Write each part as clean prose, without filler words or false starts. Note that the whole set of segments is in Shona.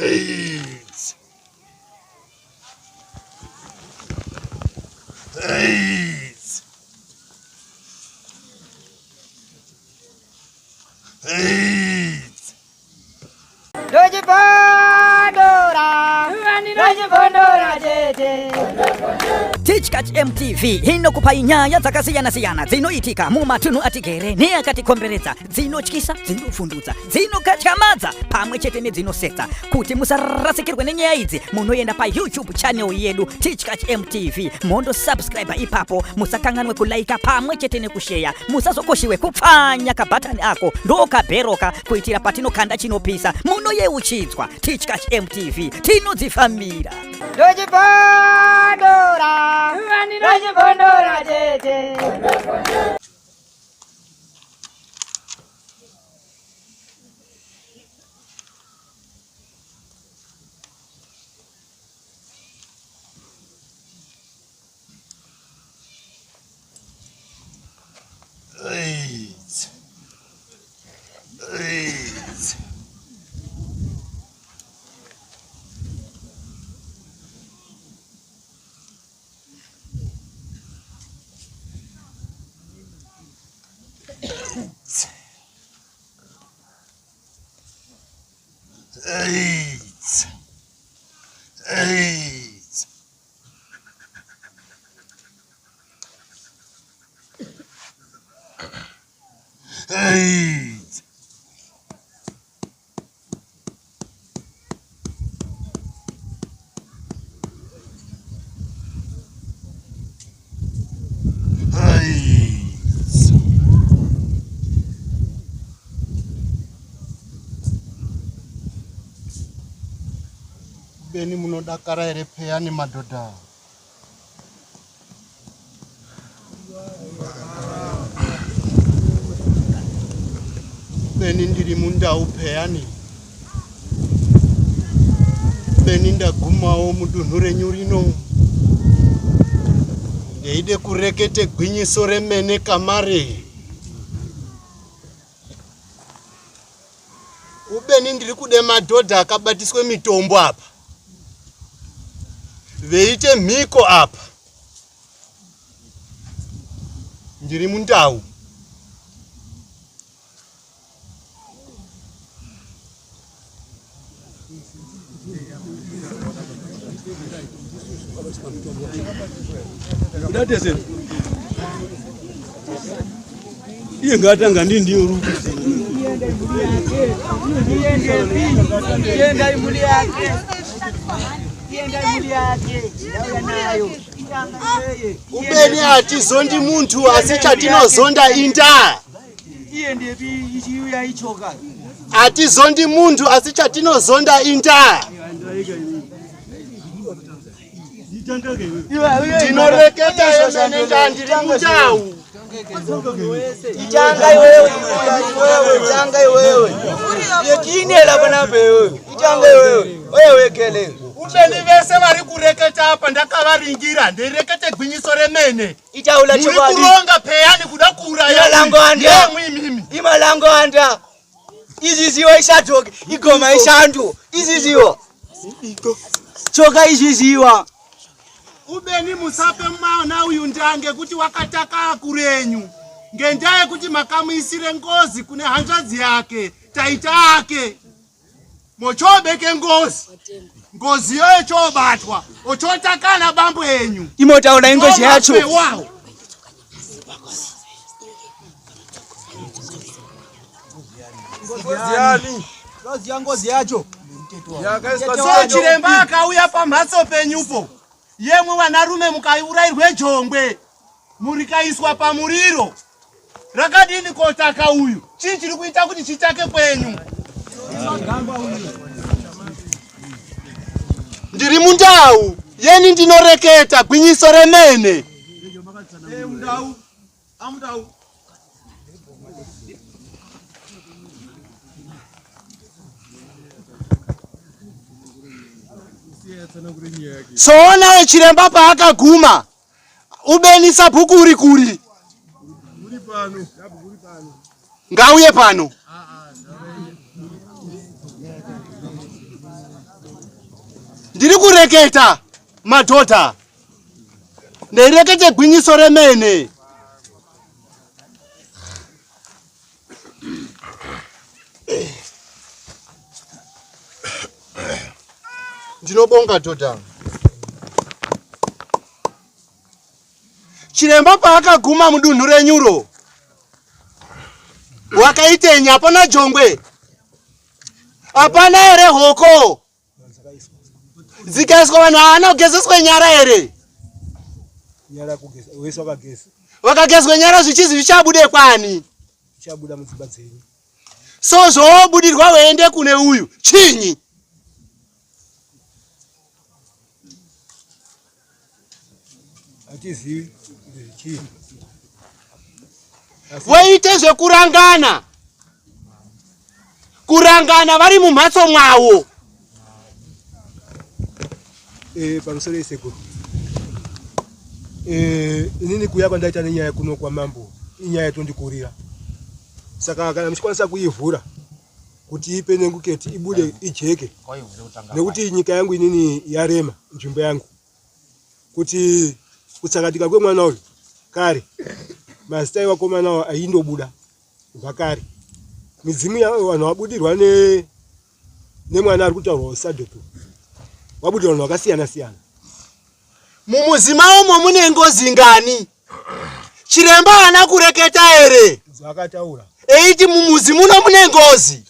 Eight. Eight. Eight. Ndochibondora, ndochibondora tete. Tichkach MTV inokupai nyaya dzakasiyana-siyana dzinoitika mumatunhu atigere neakatikomberedza, dzinotyisa, dzinovhundutsa, dzinokatyamadza pamwe chete nedzinosetsa. Kuti musarasikirwe nenyaya idzi, munoenda paYouTube channel yedu Tichkach MTV mondosubscribe ipapo. Musakanganwe kulaika pamwe chete nekusheya. Musazokoshiwe kupfanya kabhatani ako ndokabheroka kuitira patinokanda chinopisa munoyeuchidzwa. Tichkach MTV tinodzifambira. Ndochibondora, ndochibondora tete. Eight. Eight. Eight. Eight. Eight. Eight. Beni munodakara here peyani madhodha? Beni ndiri mundau peyani. Beni ndagumawo mudunhu renyu rino. Ndeide kurekete gwinyiso remene kamare. Ubeni ndiri kude madhodha akabatiswe mitombo apa. Veite mhiko apa. Ndiri mundau. Kudatese. Iye ngatanga ndi ndiyo ruku. Ienda imuli yake. Ienda imuli yake. Ndauya nayo. Ubeni hatizondi muntu asi chatinozonda inda. Iendepi ichiuya ichoka. Hatizondi muntu asi chatinozonda inda. Ndinoreketa yemene ndandiri mundau. Itanga iwewe, iwewe, itanga iwewe. Yekinela panapa iwewe. Itanga iwewe. Oye wekele. Ubeni vese vari kureketa apa ndakavaringira ndeirekete gwinyiso remene. Itaula Muri chokwadi. kuronga peyani kuda kuuraya Imalango anda. yemwi imimi. Imalango anda. Iziziwa ishajoke. Igoma ishandu. Iziziwa. Choka iziziwa. Ubeni musape mwana uyu ndange kuti wakataka akuru enyu ngendaa yekuti makamuisire ngozi kune hanzvadzi yake taita ake mochobeke ngozi ngozi yoyo chobatwa ochotakana bambo enyu Imotaura ingozi yacho. Wawo. Ngozi yacho. So chiremba akauya pamhatso penyupo yemwe vanarume mukaurairwe jongwe murikaiswa pamuriro rakadini kotaka uyu chii chiri kuita kuti chitake kwenyu ndiri mundau yeni ndinoreketa gwinyiso remene Soonawo chiremba paakaguma ubeni sabhuku uri kuri ngauye pano. Ndiri kureketa madhodha, ndeirekete gwinyiso remene. Ndinobonga dhodha. Chiremba paakaguma mudunhu renyuro wakaitenyi? Hapana jongwe, hapana here hoko dzikaiswa vanhu haana kugezeswe nyara here? Nyara kugeza, wese wakageza. Vakagezwe nyara zvichizi zvichabude kwani? Zvichabuda mudzimba dzenyu. So zvobudirwa wende kune uyu chinyi? Hatizivi kuti chii. Voite zvekurangana kurangana vari mumhatso mwawo. Pamusoro isekuru. Inini kuuya kwandaita nenyaya kuno kwamambo inyaya yatondikurira. Saka kana muchikwanisa kuivhura kuti ipenenguke ibude ijeke, nekuti nyika yangu inini yarema, nzvimbo yangu, kuti kutsakatika kwemwana uyu kare mazita evakomana awo aindobuda kubva kare. Midzimu vanhu vabudirwa nemwana ari kutaurwa usadhoku, vabudirwa vanhu vakasiyana siyana. Mumuzi maomo mune ngozi ngani? Chiremba haana kureketa here? Zvakataura. Eiti mumuzi muno mune ngozi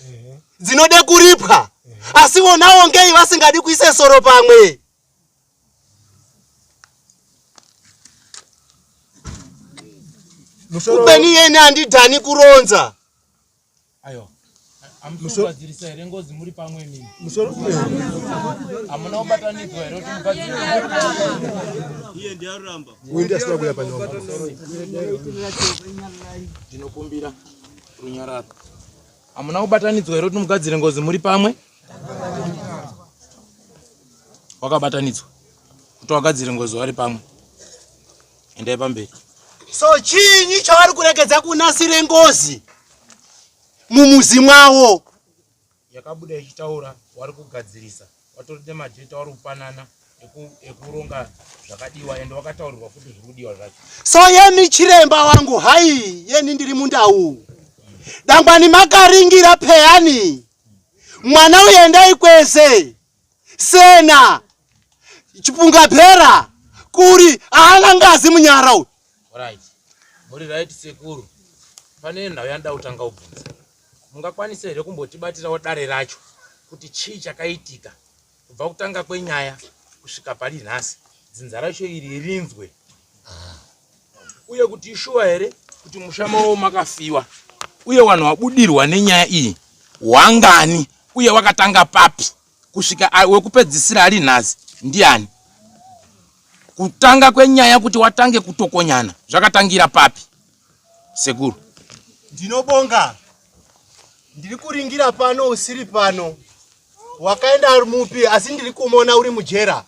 dzinode kuripwa, asi vonawo ngei vasingadi kuise soro pamwe? Kubeni yeni handidhani kuronza. Aiwa. Hamusi here ngozi muri pamwe imimi? Hamuna kubatanidzwa here kuti mugadzire? Iye ndiye aramba. Uyu ndiye asina kuuya panyomba. Ndinokumbira runyararo. Hamuna kubatanidzwa here kuti mugadzire ngozi muri pamwe? Wakabatanidzwa kuti wagadzire ngozi wari pamwe. Endai pamberi. So chinyi chavari kuregedza kunasire ngozi mumuzi mwawo? Yakabuda ichitaura wari kugadzirisa, watori nemadheta wari kupanana ekuronga zvakadiwa, ende wakataurirwa futi zviri kudiwa zvacho. So yemi chiremba wangu, hai yeni ndiri mundau dangwani makaringira peyani mwana uyendai kwese sena chipungabhera kuri haana ngazi munyara uyu. Right. Muri right sekuru. Pane nhau yandoda kutanga kubvunza. Mungakwanisa here kumbotibatirawo dare racho kuti chii chakaitika kubva kutanga kwenyaya kusvika pari nhasi, dzinza racho iri rinzwe, uye kuti ishuwa here kuti musha mavo makafiwa, uye vanhu vabudirwa nenyaya iyi wangani, uye wakatanga papi kusvika wekupedzisira ari nhasi ndiani? Kutanga kwenyaya kuti watange kutokonyana zvakatangira papi sekuru? Ndinobonga. Ndiri kuringira pano usiri pano, wakaenda ari mupi? Asi ndiri kumona uri mujera.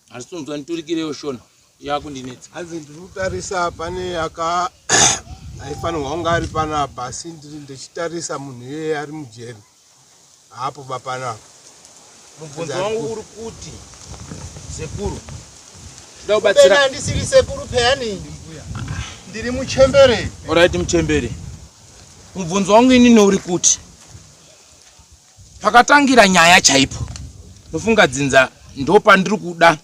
Handisitonzwa, nditurikirewo shona yakundinetsa. Hanzi ndiri kutarisa pane aka aifanirwa kunge ari panapa, asi ndiri ndichitarisa munhu iyeye ari mujeri, haapo ba panapa. Mubvunzo wangu uri kuti sekuru, toda Kubeni kubatsira. handisiri sekuru peyani, ndiri muchembere. Alright muchembere, mubvunzo wangu inini uri kuti pakatangira nyaya chaipo, ndofunga dzinza ndopandiri kuda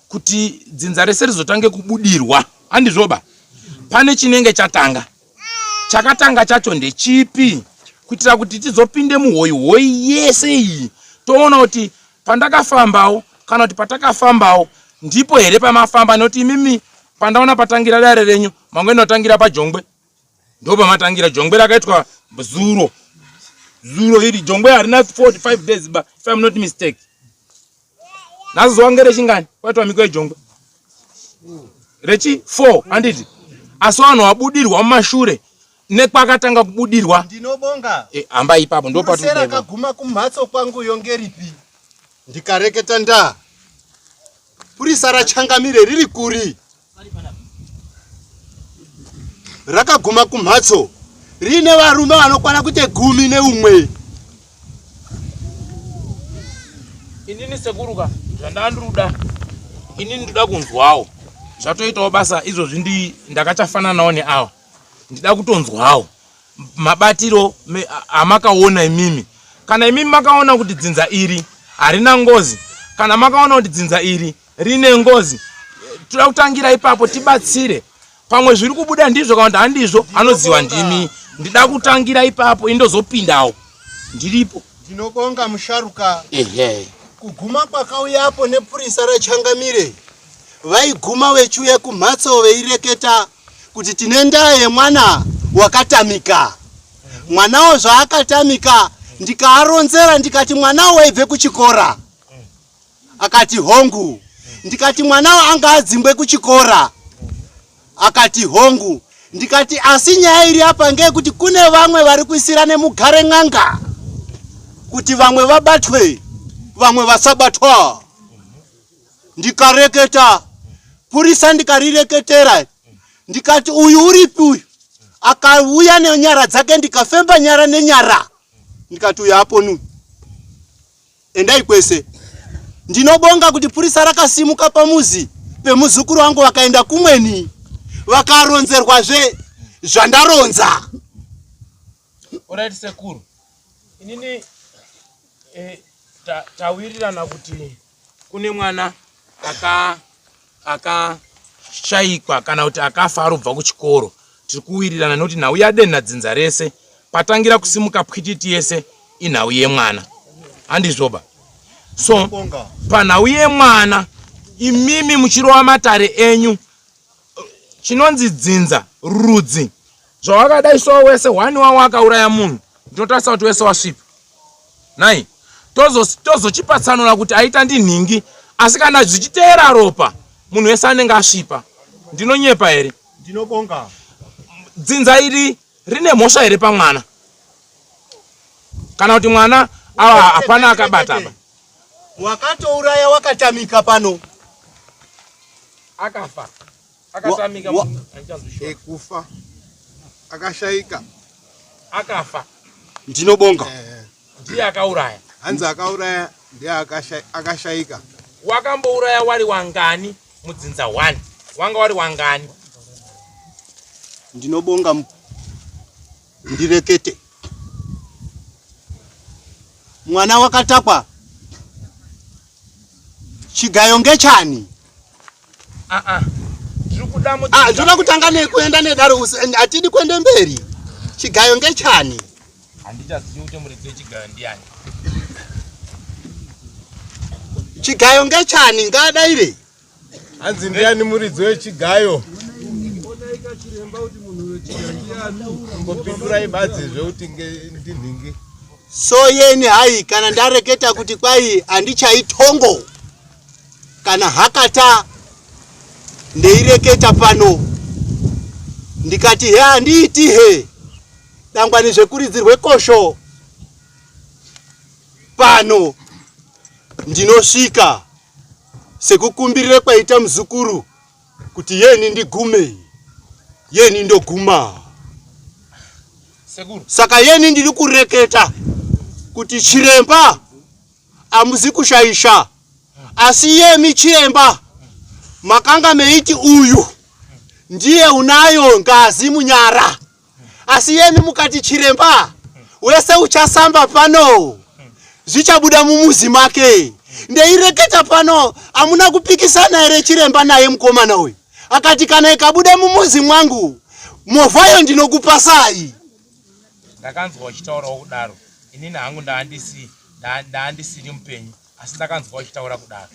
kuti dzinza rese rizotange kubudirwa, handizvoba? Pane chinenge chatanga, chakatanga chacho ndechipi, kuitira kuti tizopinde muhoyi yese iyi, toona kuti pandakafambawo kana kuti patakafambawo ndipo here pamafamba. Nekuti imimi pandaona patangira dare renyu mangoenda kutangira pajongwe, ndo pamatangira. Jongwe rakaitwa zuro zuro iri, jongwe harina 45 days ba, if I'm not mistake. Nhasi zuva ngerechingani kwaitwa mhiko yejongwe? Rechi 4, handiti? Asi vanhu vabudirwa mumashure nekwakatanga kubudirwa. Ndinobonga. Hamba ipapo ndo Purisa rakaguma kumhatso kwangu yongeripi ndikareketa ndaa. Purisa rachangamire riri kuri? Rakaguma kumhatso riine varume vanokwana kuite 11. Inini sekuruka zvandandiruda inini ndoda kunzwawo zvatoitawo basa izvozvi ndi ndakachafananawo neawa ndida kutonzwawo mabatiro amakaona imimi kana imimi makaona kuti dzinza iri harina ngozi kana makaona kuti dzinza iri rine ngozi toda kutangira ipapo tibatsire pamwe zviri kubuda ndizvo kana kuti handizvo anoziva ndimi ndida kutangira ipapo indozopindawo ndiripo ndinobonga musharuka ehe kuguma kwakauyapo nepurisa rachangamire vaiguma vechiuya kumhatso veireketa kuti tine ndaa yemwana wakatamika mwanawo zvaakatamika ndikaaronzera ndikati mwanawo waibve kuchikora akati hongu ndikati mwanawo anga adzingwe kuchikora akati hongu ndikati asi nyaya iri apa ngeyekuti kune vamwe vari kuisira nemugare n'anga kuti vamwe vabatwe vamwe vasabatwa ndikareketa purisa ndikarireketera ndikati uyu uripi uyu akauya nenyara dzake ndikafemba nyara nenyara ndikati uyu aponi endai kwese ndinobonga kuti purisa rakasimuka pamuzi pemuzukuru wangu vakaenda kumweni vakaronzerwazve zvandaronza Alright sekuru. Inini eh, ta, tawirirana kuti kune mwana aka akashaikwa kana kuti akafa arobva kuchikoro. Tiri kuwirirana nekuti nhau yadenha dzinza rese patangira kusimuka pwititi yese inhau yemwana. Handizvoba. So panhau yemwana imimi muchirova matare enyu chinonzi dzinza rudzi zvawakadai so wese hwani wawo akauraya munhu ndinotarisa kuti wese wasvipa nai tozochipatsanura kuti aita ndinhingi asi kana zvichiteera ropa munhu wese anenge asvipa ndinonyepa here ndinobonga dzinza iri rine mhosva here pamwana kana kuti mwana awa hapana akabata apa wakatouraya wakatamika pano akafa akatamika ekufa akashaika akafa ndinobonga eh. ndiye akauraya hanzi akauraya ndiye akashaika wakambouraya wari wangani mudzinza 1 wanga wari wangani ndinobonga ndirekete mwana wakatakwa chigayo ngechani ah, ah. ah, ndinoda kutanga nekuenda nedaro hatidi kuende mberi chigayo ngechani handichazivi kuti muridzi wechigayo ndiani chigayo ngechani ngaadaire Hanzi ndiani muridzi wechigayo? Ngopindurai badzi zvekuti ndinhingi. So yeni hayi kana ndareketa kuti kwai handichaitongo kana hakata ndeireketa pano ndikati he handiiti he dangwani zvekuridzirwe kosho pano ndinosvika sekukumbirira kwaita muzukuru kuti yeni ndigume yeni ndoguma Sekuru. Saka yeni ndiri kureketa kuti chiremba amuzi kushaisha asi yemi chiremba makanga meiti uyu ndiye unayo ngazi munyara asi yemi mukati chiremba wese uchasamba pano zvichabuda mumuzi make ndeireketa pano amuna kupikisana here chiremba naye mukomana uyu akati kana ikabuda mumuzi mwangu movhayo ndinokupasai ndakanzwa uchitaurawo kudaro inini hangu ndaandisiri mupenyu asi ndakanzwa uchitaura kudaro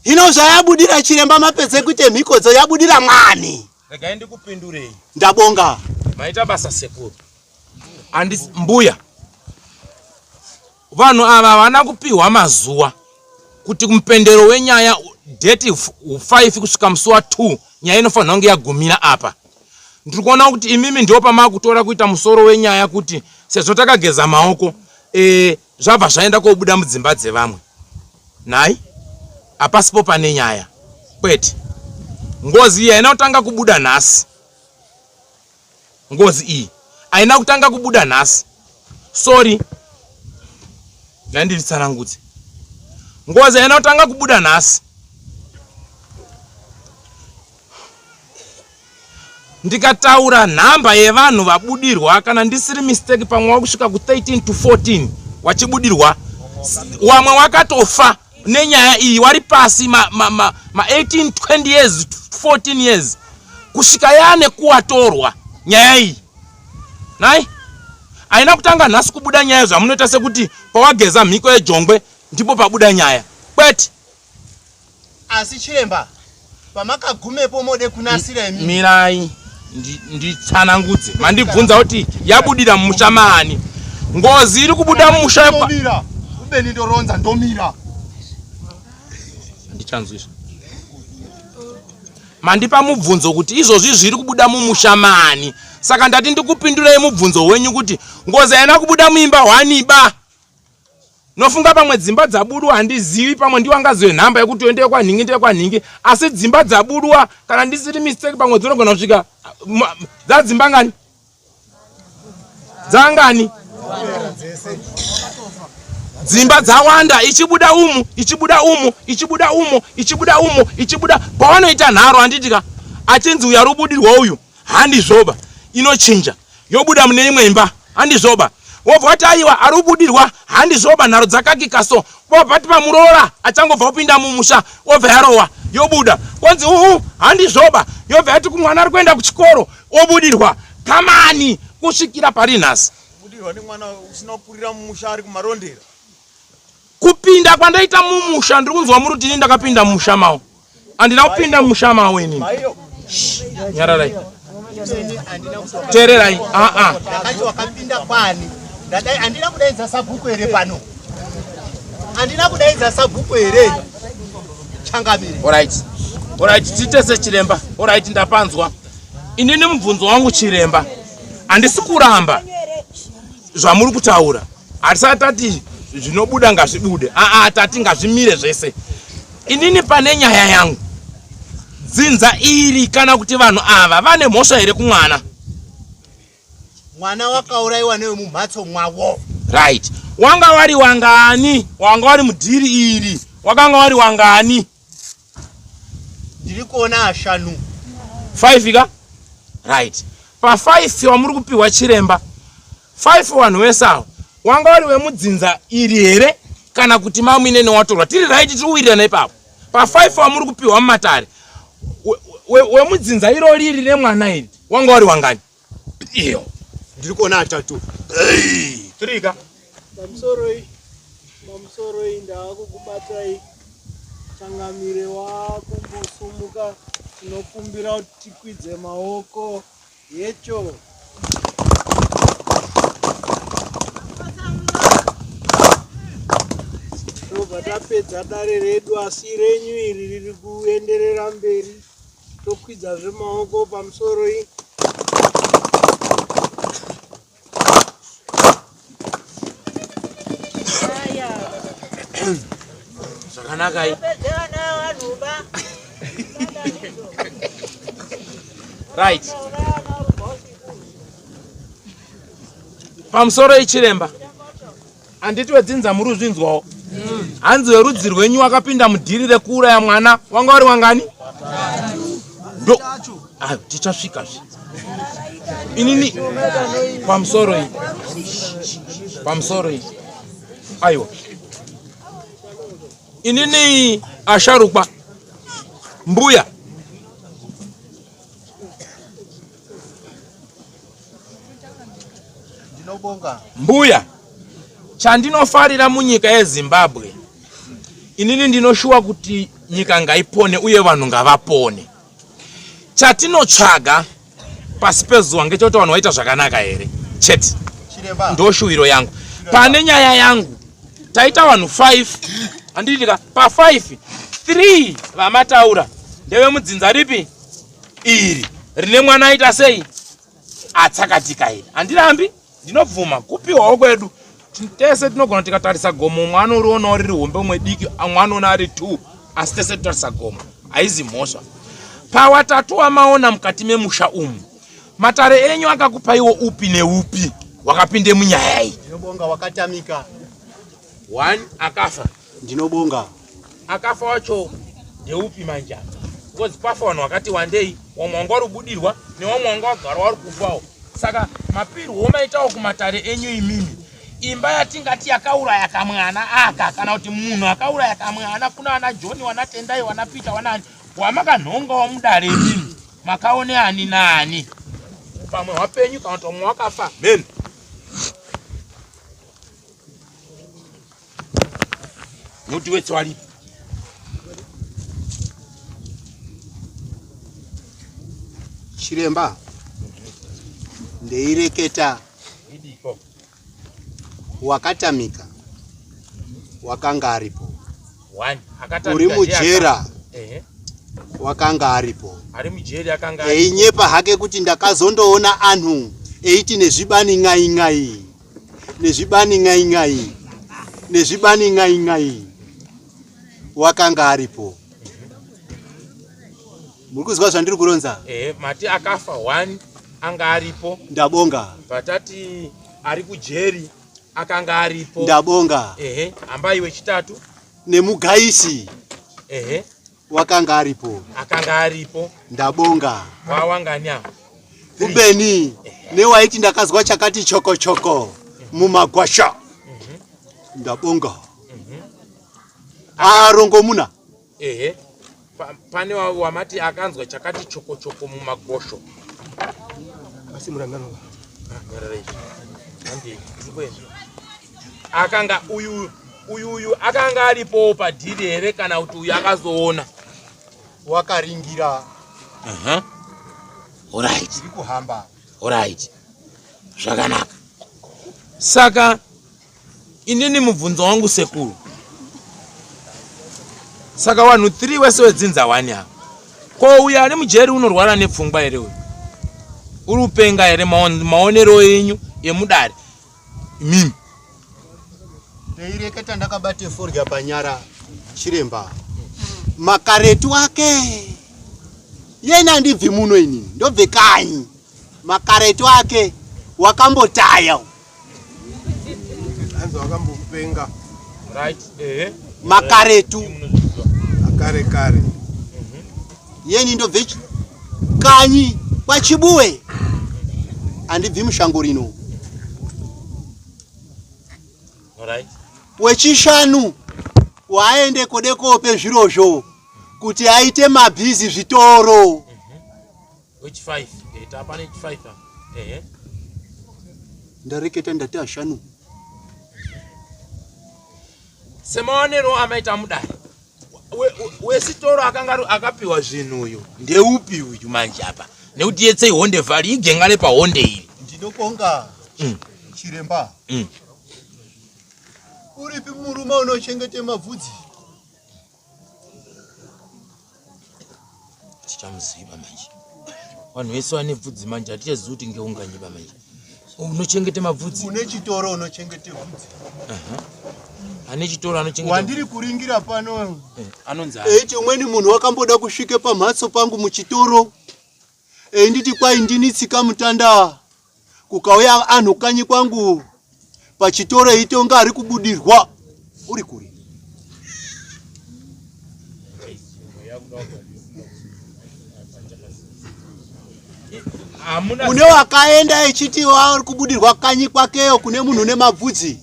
hino zvayabudira chiremba mapedze kuite mhikodzo yabudira mwani regai ndikupindurei ndabonga maita basa sekuru andis mbuya vanhu ava havana kupiwa mazuva kuti mupendero wenyaya date 5 kusvika musi wa 2 nyaya inofanira kunge yagumira apa ndiri kuona kuti imimi ndipo pamakutora kuita musoro wenyaya kuti sezvo takageza maoko e, zvabva zvaenda kobuda mudzimba dzevamwe nhai hapasipo pane nyaya kwete ngozi iyi haina kutanga kubuda nhasi ngozi iyi haina kutanga kubuda nhasi sorry Nganditsanangudze. Ngozi haina kutanga kubuda nhasi. Ndikataura nhamba yevanhu vabudirwa kana ndisiri mistake pamwe wakusvika ku13 to 14 wachibudirwa. Wamwe wakatofa nenyaya iyi wari pasi ma, ma, ma, ma 18 20 years 14 years kusvika yaane kuwatorwa nyaya iyi. Nhai? Haina kutanga nhasi kubuda nyaya zvamunoita sekuti pawageza mhiko yejongwe ndipo pabuda nyaya. Kwete. Asi chiremba pamakagumepo mode kunasira imi. Mirai nditsanangudze. Mandibvunza kuti yabudira mumusha maani. Ngozi iri kubuda mumusha. Ndomira. Ubeni ndoronza ndomira. Ndichanzwiswa. Mandipa mubvunzo kuti izvozvi zviri kubuda mumusha maani. Saka ndati ndikupindurei mubvunzo wenyu kuti ngozi haina kubuda muimba hwani ba. Nofunga pamwe dzimba dzabudwa handizivi pamwe ndiwo angazive nhamba yekuti uyo ndeyekwanhingi ndeyekwanhingi asi dzimba dzabudwa kana ndisiri mistake pamwe dzinogona kusvika dzadzimba ngani dzangani dzimba dzawanda ichibuda umu ichibuda umu ichibuda umu ichibuda umu ichibuda pawanoita nharo handiti ka achinzi uyu ari kubudirwa uyu handizvoba inochinja yobuda mune imwe imba handizvoba wobva wati aiwa ari kubudirwa handizvoba nharo dzakakika so wobva vati pamuroora achangobva kupinda mumusha wobva yarowa yobuda kwanzi uhu handizvoba yobva yati kumwana ari kuenda kuchikoro obudirwa kamani kusvikira pari nhasi kubudirwa nemwana usina kukurira mumusha ari kumarondera kupinda kwandaita mumusha ndiri kunzwa muri kuti ini ndakapinda mumusha mawo handina kupinda mumusha mawo inini nyararai teererai aa ndakati wakapinda kwani ndadai handina kudaidza sabhuku here pano handina kudaidza sabhuku here changamire orit orit tiite sechiremba orit ndapanzwa inini mubvunzo wangu chiremba handisi kuramba zvamuri kutaura hatisati tati zvinobuda ngazvibude aa tati ngazvimire zvese inini pane nyaya yangu dzinza iri kana kuti vanhu ava vane mhosva here kumwana mwana wakaurayiwa newemumhatso mwavo right wanga wari wangani wanga wari mudhiri iri wakanga wari wangani ndiri kuona ashanu 5 ka right pa 5 wamuri kupiwa chiremba 5 vanhu vese avo wanga wari wemudzinza iri here kana kuti mamuine newatorwa tiri right tiri kuwirirana ipapo pa 5 wamuri kupiwa mumatare wemudzinza irori iri remwana iri wanga wari wangani iyo ndiri kuona atatu tirika pamusoroi pamusoroi ndaakukubatai changamire wakumbosumuka tinokumbira kuti tikwidze maoko yecho tobva tapedza dare redu asi renyu iri riri kuenderera mberi Tokwidzazve maoko pamusoroi. Zvakanakai. Right. Pamusoro ichiremba. Handiti wedzinza muri kuzvinzwawo hanzi werudzi rwenyu wakapinda mudhiri rekuuraya mwana wanga wari wangani ndo ayo tichasvika zve inini pamusoro iyi pamusoro iyi aiwa inini asharukwa mbuya Ndinobonga. Mbuya, chandinofarira munyika yeZimbabwe, inini ndinoshuwa kuti nyika ngaipone uye vanhu ngavapone. Chatinotsvaga pasi pezuva ngechekuti vanhu vaita zvakanaka here chete, ndoshuwiro yangu. Pane nyaya yangu taita vanhu 5 handiti ka pa 5 3 vamataura ndevemudzinza ripi iri rine mwana aita sei atsakatika iri handirambi ndinobvuma kupiwawo kwedu tese tinogona tikatarisa gomo umwe anorionawo riri hombe umwe diki amwe anoona ari two asi tese totarisa gomo haizi mhosva pawatatu wamaona mukati memusha umu matare enyu akakupaiwo upi neupi wakapinde munyaya iyi ndinobonga wakatamika. One akafa. Ndinobonga. Akafa wacho ndeupi manje apa? Because pafa vanhu vakati wandei, wamwe wanga wari kubudirwa newamwe wanga wagara wari kufawo. Saka mapirwo maitawo kumatare enyu imimi. Imba yatingati yakauraya kamwana aka kana kuti munhu akauraya kamwana kuna ana John, wana Tendai, wana Peter, wana ani wamakanhongawo mudare imimi makaone ani naani pamwe wapenyu kana kuti wamwe wakafa mheno. Nekuti wetse waripo. Chiremba ndeireketa wakatamika wakanga aripo uri mujera wakanga aripo einyepa hake kuti ndakazondoona anhu eiti nezvibani n'ai n'ai nezvibani n'ai n'ai nezvibani n'ai n'ai wakanga aripo. Muri kuzwa zvandiri kuronza? Eh, mati akafa one anga aripo. Ndabonga. Patati ari kujeri akanga aripo. Ndabonga. Ehe, ambai wechitatu nemugaisi. Ehe. Wakanga aripo. Akanga aripo. Ndabonga. Wawangani apa? Kubeni newaiti ndakazwa chakati choko choko mumagwasha. Ndabonga. Arongomuna. Ehe. Pane wamati akanzwa chakati choko choko mumagosho. Asi murangano. Akanga uyu uyu uyu akanga aripowo padhiri here kana kuti uyu akazoona? Wakaringira. Alright. Tiri kuhamba. Alright. Zvakanaka. Saka inini mubvunzo wangu sekuru. Saka vanhu 3 wese wedzinza 1 ava. Ko uyu ari mujeri unorwara nepfungwa here uyu? Uri upenga here maonero enyu emudare? Imimi. Ndeireketa ndakabate forya panyara chiremba. Makaretu ake. Yena andibvi muno inini, ndobve kanyi. Makaretu ake wakambotaya. Hanzi wakambopenga. Right, eh. Makaretu. Akare kare. Yeni ndobve kanyi kwaChibuwe. Andibvi mushango rino. Alright. Wechishanu waaende kode kope zvirozvo kuti aite mabhizi zvitoro. Wechi 5, tapa nechi 5 apa. Ehe. Ndareketa ndati ashanu. Semaonero amaita mudare. Wesitoro akanga akapiwa zvinhu uyu ndeupi uyu manje apa? Nekuti yetse ihonde vhari igenga repahonde iri. Ndinokonga chiremba. Uripi murume unochengete mabvudzi? Tichamuziva manje. Vanhu vese vane bvudzi manje hatichazivi kuti ngeunganyiba manje. Unochengete mabvudzi? Une chitoro unochengete bvudzi. Ane chitoro anochengeta. Wandiri kuringira pano. Anonzi ani? Eiti umweni munhu wakamboda kusvike pamhatso pangu muchitoro. Einditi kwai ndini tsika mutanda. Kukauya anhu kanyi kwangu pachitoro eitonga ari kubudirwa. Uri kuri? Kune wakaenda echiti ari kubudirwa kanyi kwakeyo kune munhu une mabvudzi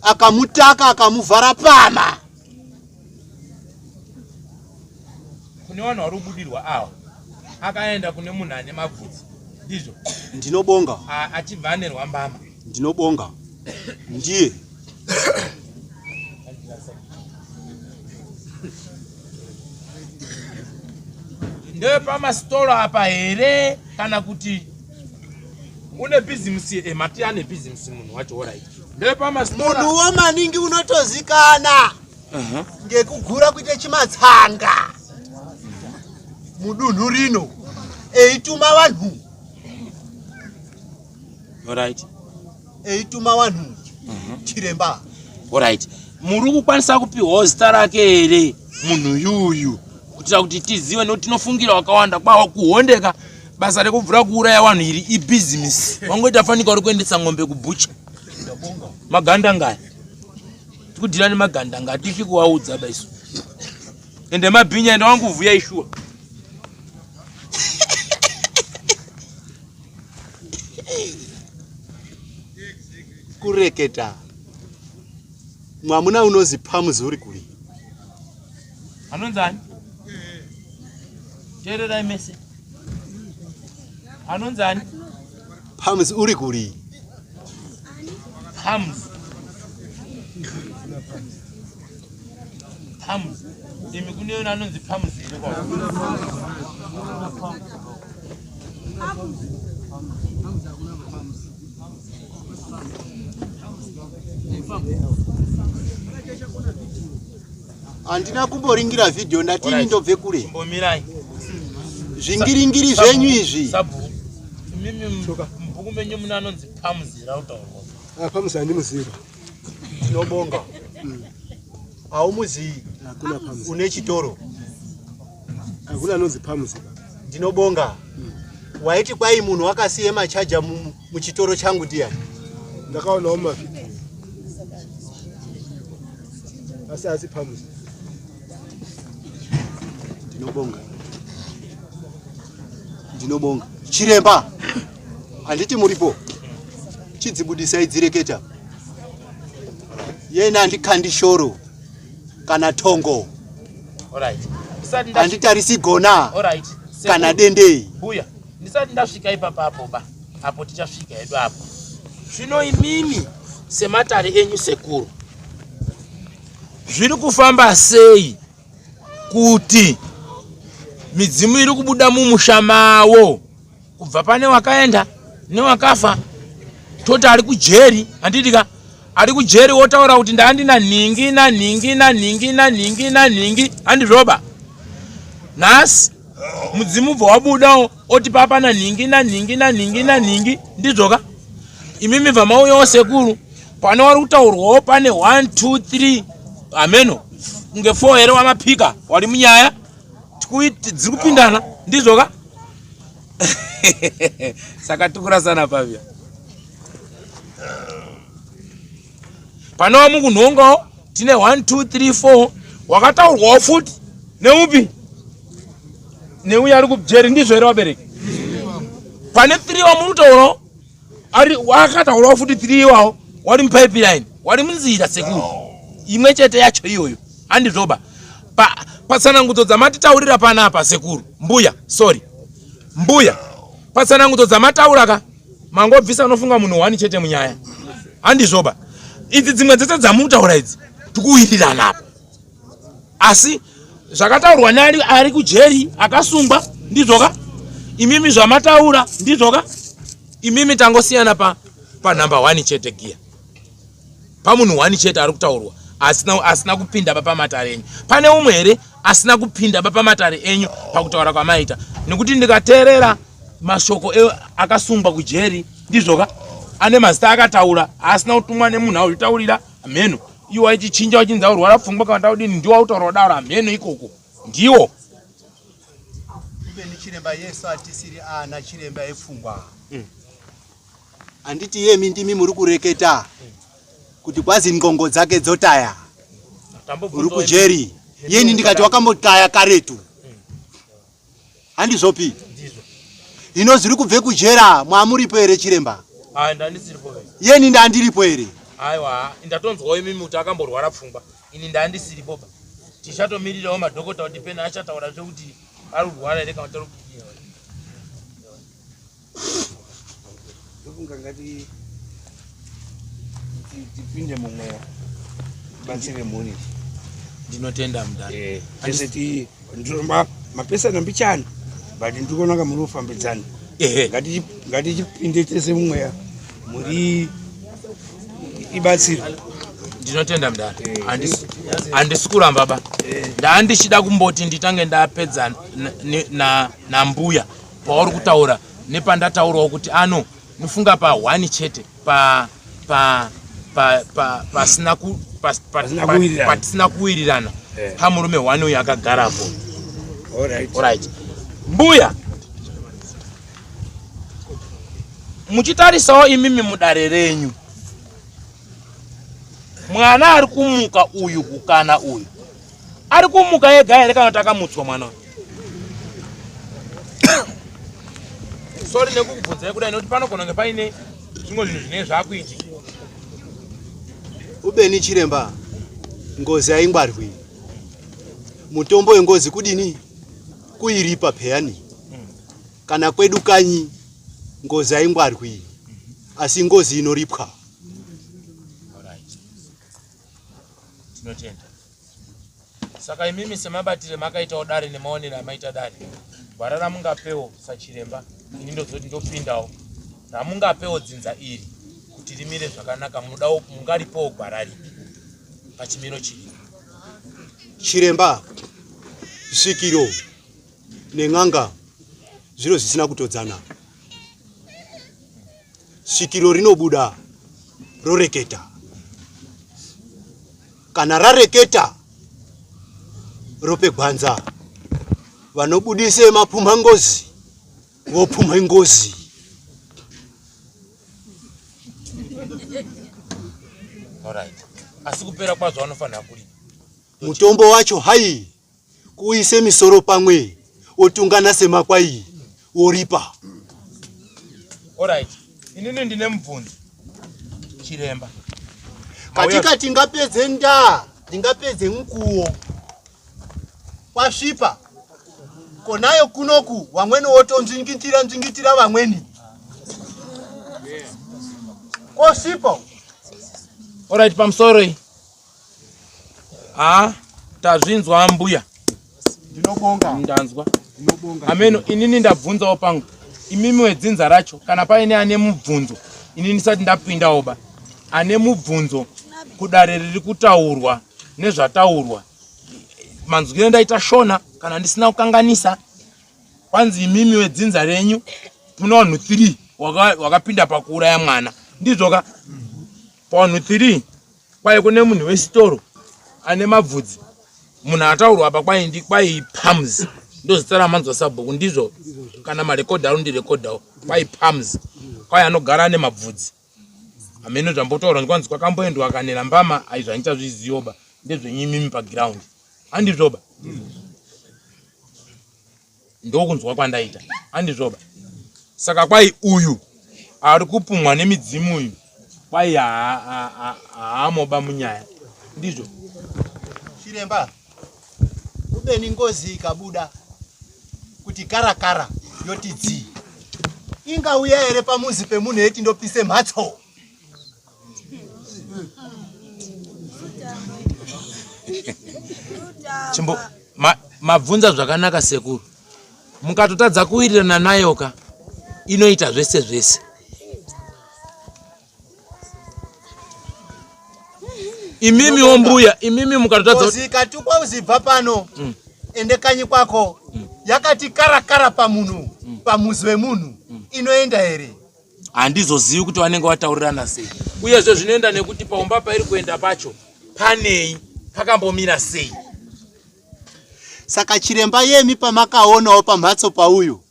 akamutaka akamuvhara pama. Kune vanhu vari kubudirwa ava akaenda kune munhu ane mabvudzi ndizvo? Ndinobonga. Achibva anerwa mbama. Ndinobonga. Ndiye. Ndepamasitoro apa here kana kuti une bhizimusi? Mati ane bhizimusi munhu wacho, alright. Ndepamasitoro. Munhu wo maningi unotozikana ngekugura kuite chimatsanga mudunhu rino eituma vanhu. Alright. Eituma vanhu chiremba. Alright. Muri kukwanisa kupiwawo zita rake here munhu yuyu kuitira kuti tizive, nekuti tinofungira wakawanda kwa kuhondeka basa rekubvura kuuraya vanhu iri ibhizinesi. Wangoita fanika uri kuendesa ng'ombe kubhucha. Maganda ngaya. Tikudhira nemagandanga hatityi kuvaudza ba isu. Ende mabhinya ende wangu vhuya ishuwa. Kureketa. Mwamuna unozi Pamuzi uri kuri? Anonzi ani? Teererai mese. Anonzi ani? Pamuzi uri kuri? Pamuzi. Pamuzi. Imi kune yona anonzi Pamuzi here kwa? Handina kumboringira vhidhiyo ndati ini ndobve kure. Chimbomirai. Zvingiringiri zvenyu izvi. Sabhuku. Imimi mubhuku menyu mune anonzi Pamuzi here autaurwa? Ah, Pamuzi handimuziva. Tinobonga. Haumuzivi. Hakuna Pamuzi. Une chitoro. Hakuna anonzi Pamuzi. Ndinobonga. Waiti kwai munhu wakasiye machaja muchitoro changu ndiyani? Ndakaonawo mumavhidhiyo. Asi asi Pamuzi. Ndinobonga. Ndinobonga. Chiremba. Handiti muripo. Chidzibudisai dzireketa. Yena handikandi shoro kana tongo. Alright. Handitarisi gona. Alright. Kana dende. Mbuya, ndisati ndasvika ipapa apo ba. Apo tichasvika hedu apo. Zvino imimi sematare enyu sekuru. Zviri kufamba sei kuti midzimu iri kubuda mumusha mawo kubva pane wakaenda newakafa toti ari kujeri handiti ka ari kujeri wotaura kuti ndaandina nhingi nanhingi nanhingi nanhingi nanhingi handizvoba nhasi mudzimu ubva wabudawo oti papa nanhingi nanhingi nanhingi nanhingi ndizvoka imimi bva mauyawo sekuru pane wari kutaurwawo pane 1 2 3 hameno kunge 4 here wamapika wari munyaya dziri kupindana ndizvoka saka tikurasana pavia pane wamukunhongawo tine 1 2 3 4 wakataurwawo futi neupi neuyo ari kujeri ndizvo here vabereki pane 3 wamurikutaurawo ari wakataurawo futi 3 iwawo wari mupipeline wari munzira sekuru imwe chete yacho iyoyo handizvoba patsanangudzo dzamatitaurira panapa sekuru mbuya sorry mbuya patsanangudzo dzamataura ka mangobvisa unofunga munhu wani chete munyaya handizvoba idzi dzimwe dzese dzamutaura idzi tikuwirirana apa asi zvakataurwa neari ari kujeri akasungwa ndizvoka imimi zvamataura ndizvoka imimi tangosiyana pa panumber one chete giya pamunhu one chete ari kutaurwa asina, asina kupinda pa pamatare enyu pane umwe here asina kupinda pa pamatare enyu pakutaura kwamaita nekuti ndikateerera mashoko e, akasungwa kujeri ndizvoka ane mazita akataura asina kutumwa nemunhu auzvitaurira mheno iwo waichichinja wachinzi aurwara pfungwa kana taudini ndiwo autaura wadaro hamheno ikoko ndiwo kubeni chiremba yesu atisiri ana chiremba epfungwa Handiti yemi ndimi muri kureketa kuti kwazi nqongo dzake dzotaya uri kujeri yeni ndikati wakambotaya karetu handizvopi hino zviri kubve kujera mwamuripo here chiremba yeni ndandiripo here aiwa ndatonzwawo imimi kuti akamborwara pfungwa ini ndandisiripo ba tichatomirirawo madhokota kuti pena achataura zvekuti ari kurwara here kana kuti ari kudii Ndofunga ngati tipinde mumweya tibatsire mhuri. Ndinotenda mudhara. Eh, tese ti mapesana mbichana but ndikuona ka muri kufambidzana. Ehe. Ngati ngatichipinde tese mumweya mhuri ibatsire. Ndinotenda mudhara. Handisi kuramba ba. Ndandichida kumboti nditange ndapedza nambuya. Pauri kutaura nepandataurawo kuti ano nofunga pa one chete pa pa pa pa pasina ku patisina kuwirirana eh. pamurume one uyu akagarapo. Alright. Mbuya muchitarisawo imimi mudare renyu Mwana ari kumuka uyu kukana uyu ari kumuka ega here kana kuti akamutswa mwana uyu? Sorry nekukubvunzai kudai nekuti panogona kunge paine zvimwe zvinhu zvinenge zvakuitika. Ubeni chiremba, ngozi haingwarwi. Mutombo wengozi kudini? Kuiripa peyani. Kana kwedu kanyi ngozi haingwarwi, asi ngozi inoripwa. Alright. Tinotenda. Saka imimi semabatire makaitawo dare nemaonero amaita dare, gwara ramungapewo sachiremba, ini ndozoti ndopindawo, ramungapewo dzinza iri kuti rimire zvakanaka, munodawo mungaripewo gwara ripi pachimiro chiripo? Chiremba, svikiro nen'anga zviro zvisina kutodzana. Svikiro rinobuda roreketa, kana rareketa rope gwanza, vanobudise mapumha ngozi vopumha ngozi. Alright. Asi kupera kwazvo vanofanira kuripa. Mutombo wacho hai kuise misoro pamwe wotungana semakwai woripa. Alright. Inini ndine mubvunzo. Chiremba. Katika tingapedze ndaa, tingapedze mukuwo. Kwasvipa. Konayo kunoku vamweni wotonzvingitira nzvingitira vamweni. Kwosvipa. Alright, pamusoro iyi. Ah, tazvinzwa ambuya. Ndinobonga. Ndanzwa. Ndinobonga. Ameno inini ndabvunzawo pangu. Imimi wedzinza racho kana paine ane mubvunzo ini ndisati ndapindawo ba. Ane mubvunzo kudare riri kutaurwa nezvataurwa. Manzwire ndaita shona kana ndisina kukanganisa kwanzi imimi wedzinza renyu mune vanhu 3 wakapinda pakuuraya mwana. Ndizvo ka? Pavanhu 3 Kwai kune munhu wesitoro ane mabvudzi munhu ataurwa apa kwai ndi kwai pams ndozita ramanzwa sabhuku ndizvo kana marekodha arundirekodhawo kwai pams kwai anogara ane mabvudzi hameno zvambotaurwa ndikwanzi kwakamboendwa akanera mbama aizvo handichazviziyoba ndezvenyu imimi pagiraundi handizvoba ndokunzwa kwandaita andizvoba saka kwai uyu ari kupumwa nemidzimu uyu kwai haamoba munyaya ndizvo chiremba ubeni ngozi ikabuda kuti karakara yoti dzii ingauya here pamuzi pemunhu yeti ndopise mhatso Chimbo mabvunza zvakanaka sekuru. Mukatotadza kuwirirana nayo ka inoita zvese zvese. Imimi wombuya, imimi mukatotadza Zikatukwa uzibva pano. Ende kanyi kwako. Yakati karakara pamunhu, pamuzi wemunhu. Inoenda here? Handizozivi kuti vanenge vataurirana sei uyezve zvinoenda nekuti paumba pairi kuenda pacho panei pakambomira sei. Saka chiremba yemi pamakaonawo pamhatso pauyu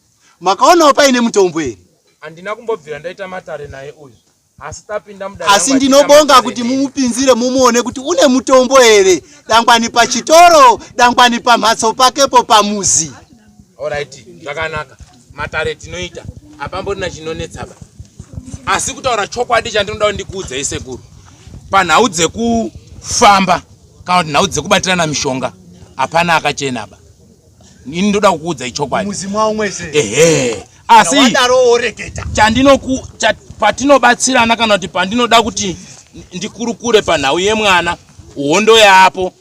makaonawo paine mutombo here? Handina kumbobvira ndaita matare naye uyu asi tapinda mudare Asi rangu achiita ndinobonga matare kuti neni. mumupinzire mumuone kuti une mutombo here dangwani pachitoro dangwani pamhatso pakepo pamuzi. Alright, zvakanaka. Matare tinoita hapamborina chinonetsaba. Asi kutaura chokwadi chandinoda kuti ndikuudzei sekuru, panhau dzekufamba kana kuti nhau dzekubatirana mishonga hapana akachenaba. Ini ndoda kukuudzai chokwadi. Muzi mwawo mwese. Ehe. Asi wadaro woreketa. Chandinoku cha, patinobatsirana kana kuti pandinoda kuti ndikurukure panhau yemwana hondo yaapo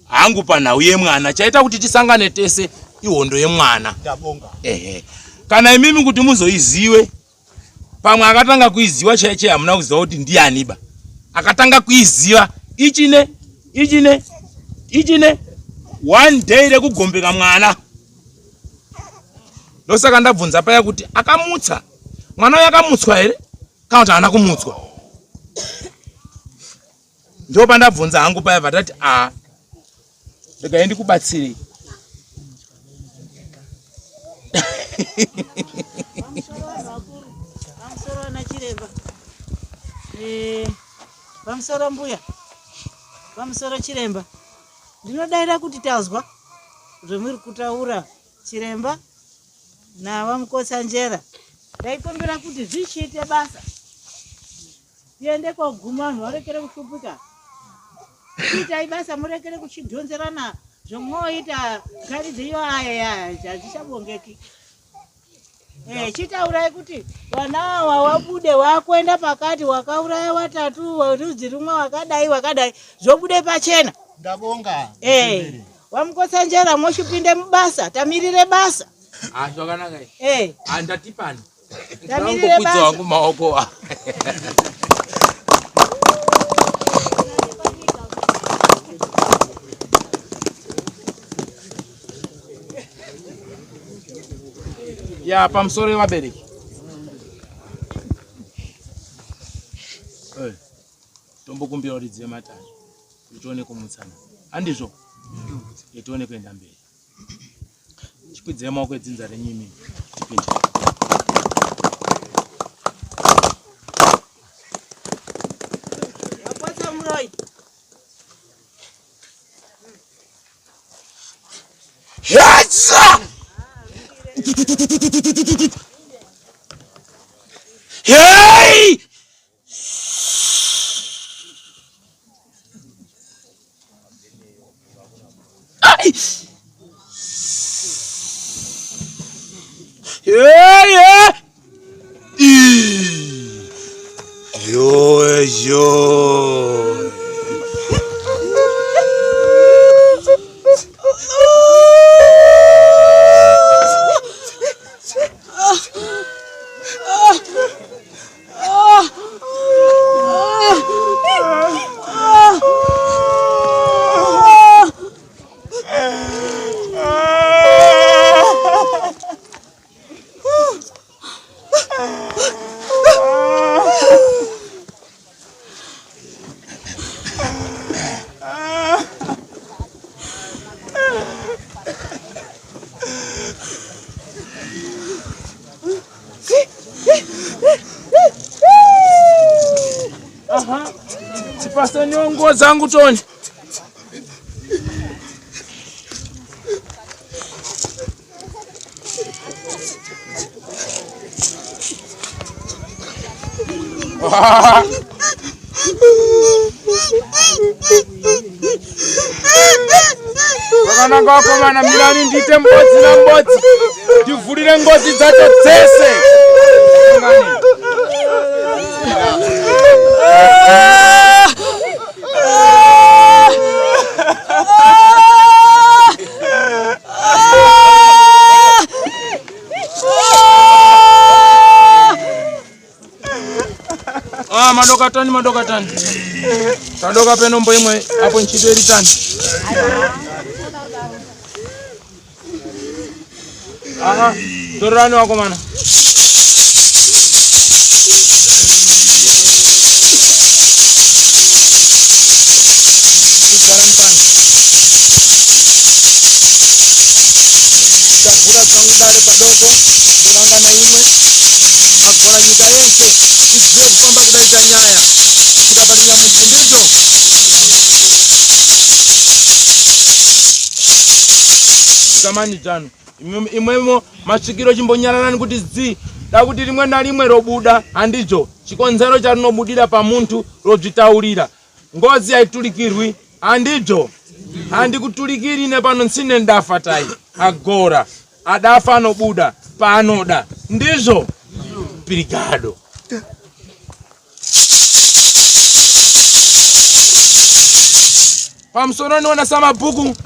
hangu panhau yemwana chaita kuti tisangane tese ihondo yemwana. Ndabonga. Ehe. Kana imimi kuti muzoiziwe pamwe akatanga kuiziwa chaiye chaiye hamuna kuziva kuti ndiani ba. Akatanga kuiziva ichine ichine ichine one day rekugombeka mwana. Ndosaka ndabvunza paya kuti akamutsa mwana uyu akamutswa here kana kuti haana kumutswa. Ndopandabvunza hangu paya vatati a regai ndikubatsirei. Pamusoro ana chiremba. Eh, pamusoro mbuya. Pamusoro chiremba, ndinodaira kuti tazwa zvemuri kutaura chiremba naVaMukotsanjera. Ndaikumbira kuti zvichiite basa tiende koguma vanhu varekere kushupika. Chiitai basa murekere kuchidhonzerana zvomwoita ngari dzenyu aya hazvichabongeki. Eh, chitaurai kuti vana awa wabude wakuenda pakati wakauraya watatu werudzi rumwe wakadai wakadai zvobude pachena. Ndabonga. Eh, wamukotsanjera mochipinde mubasa tamirire basa. Ah, zvakanaka. Eh. Ah, ndatipani. Tamirire basa. Wangu maoko. Ya pamusoro yevabereki. Eh, tombokumbira kuti dzive matare kuti tione kumutsana. Handizvo? Eh, tione kuenda mberi. Chikwidzai maoko edzinza renyu imimi tipinde. Wapotsa muroyi. Yatsa! Hey! Ai! Hey, hey! Yo, yo. Aha. Tipaseni nguo dzangu toni. Vakananga vakomana mirani ndiite mbodzi nambodzi ndivhurire ngozi dzacho dzese. Ah, madoka tani madoka tani tadoka penombo imwe apo ntchito iri tani aha torerani wakomana Ndavhura zvangu dare padoko ndorangana imwe magora nyika yese izive kufamba kudaita nyaya kusvika parinyamuti ndizvo dzikamani dzanu imwemo masvikiro chimbonyararani kuti zii da kuti rimwe narimwe robuda handizvo chikonzero charinobudira pamuntu rodzvitaurira Ngozi haitulikirwi handizvo handikutulikiri nepano ntsine ndafa tai agora adafa anobuda paanoda ndizvo pirigado pamusoro niona samabhuku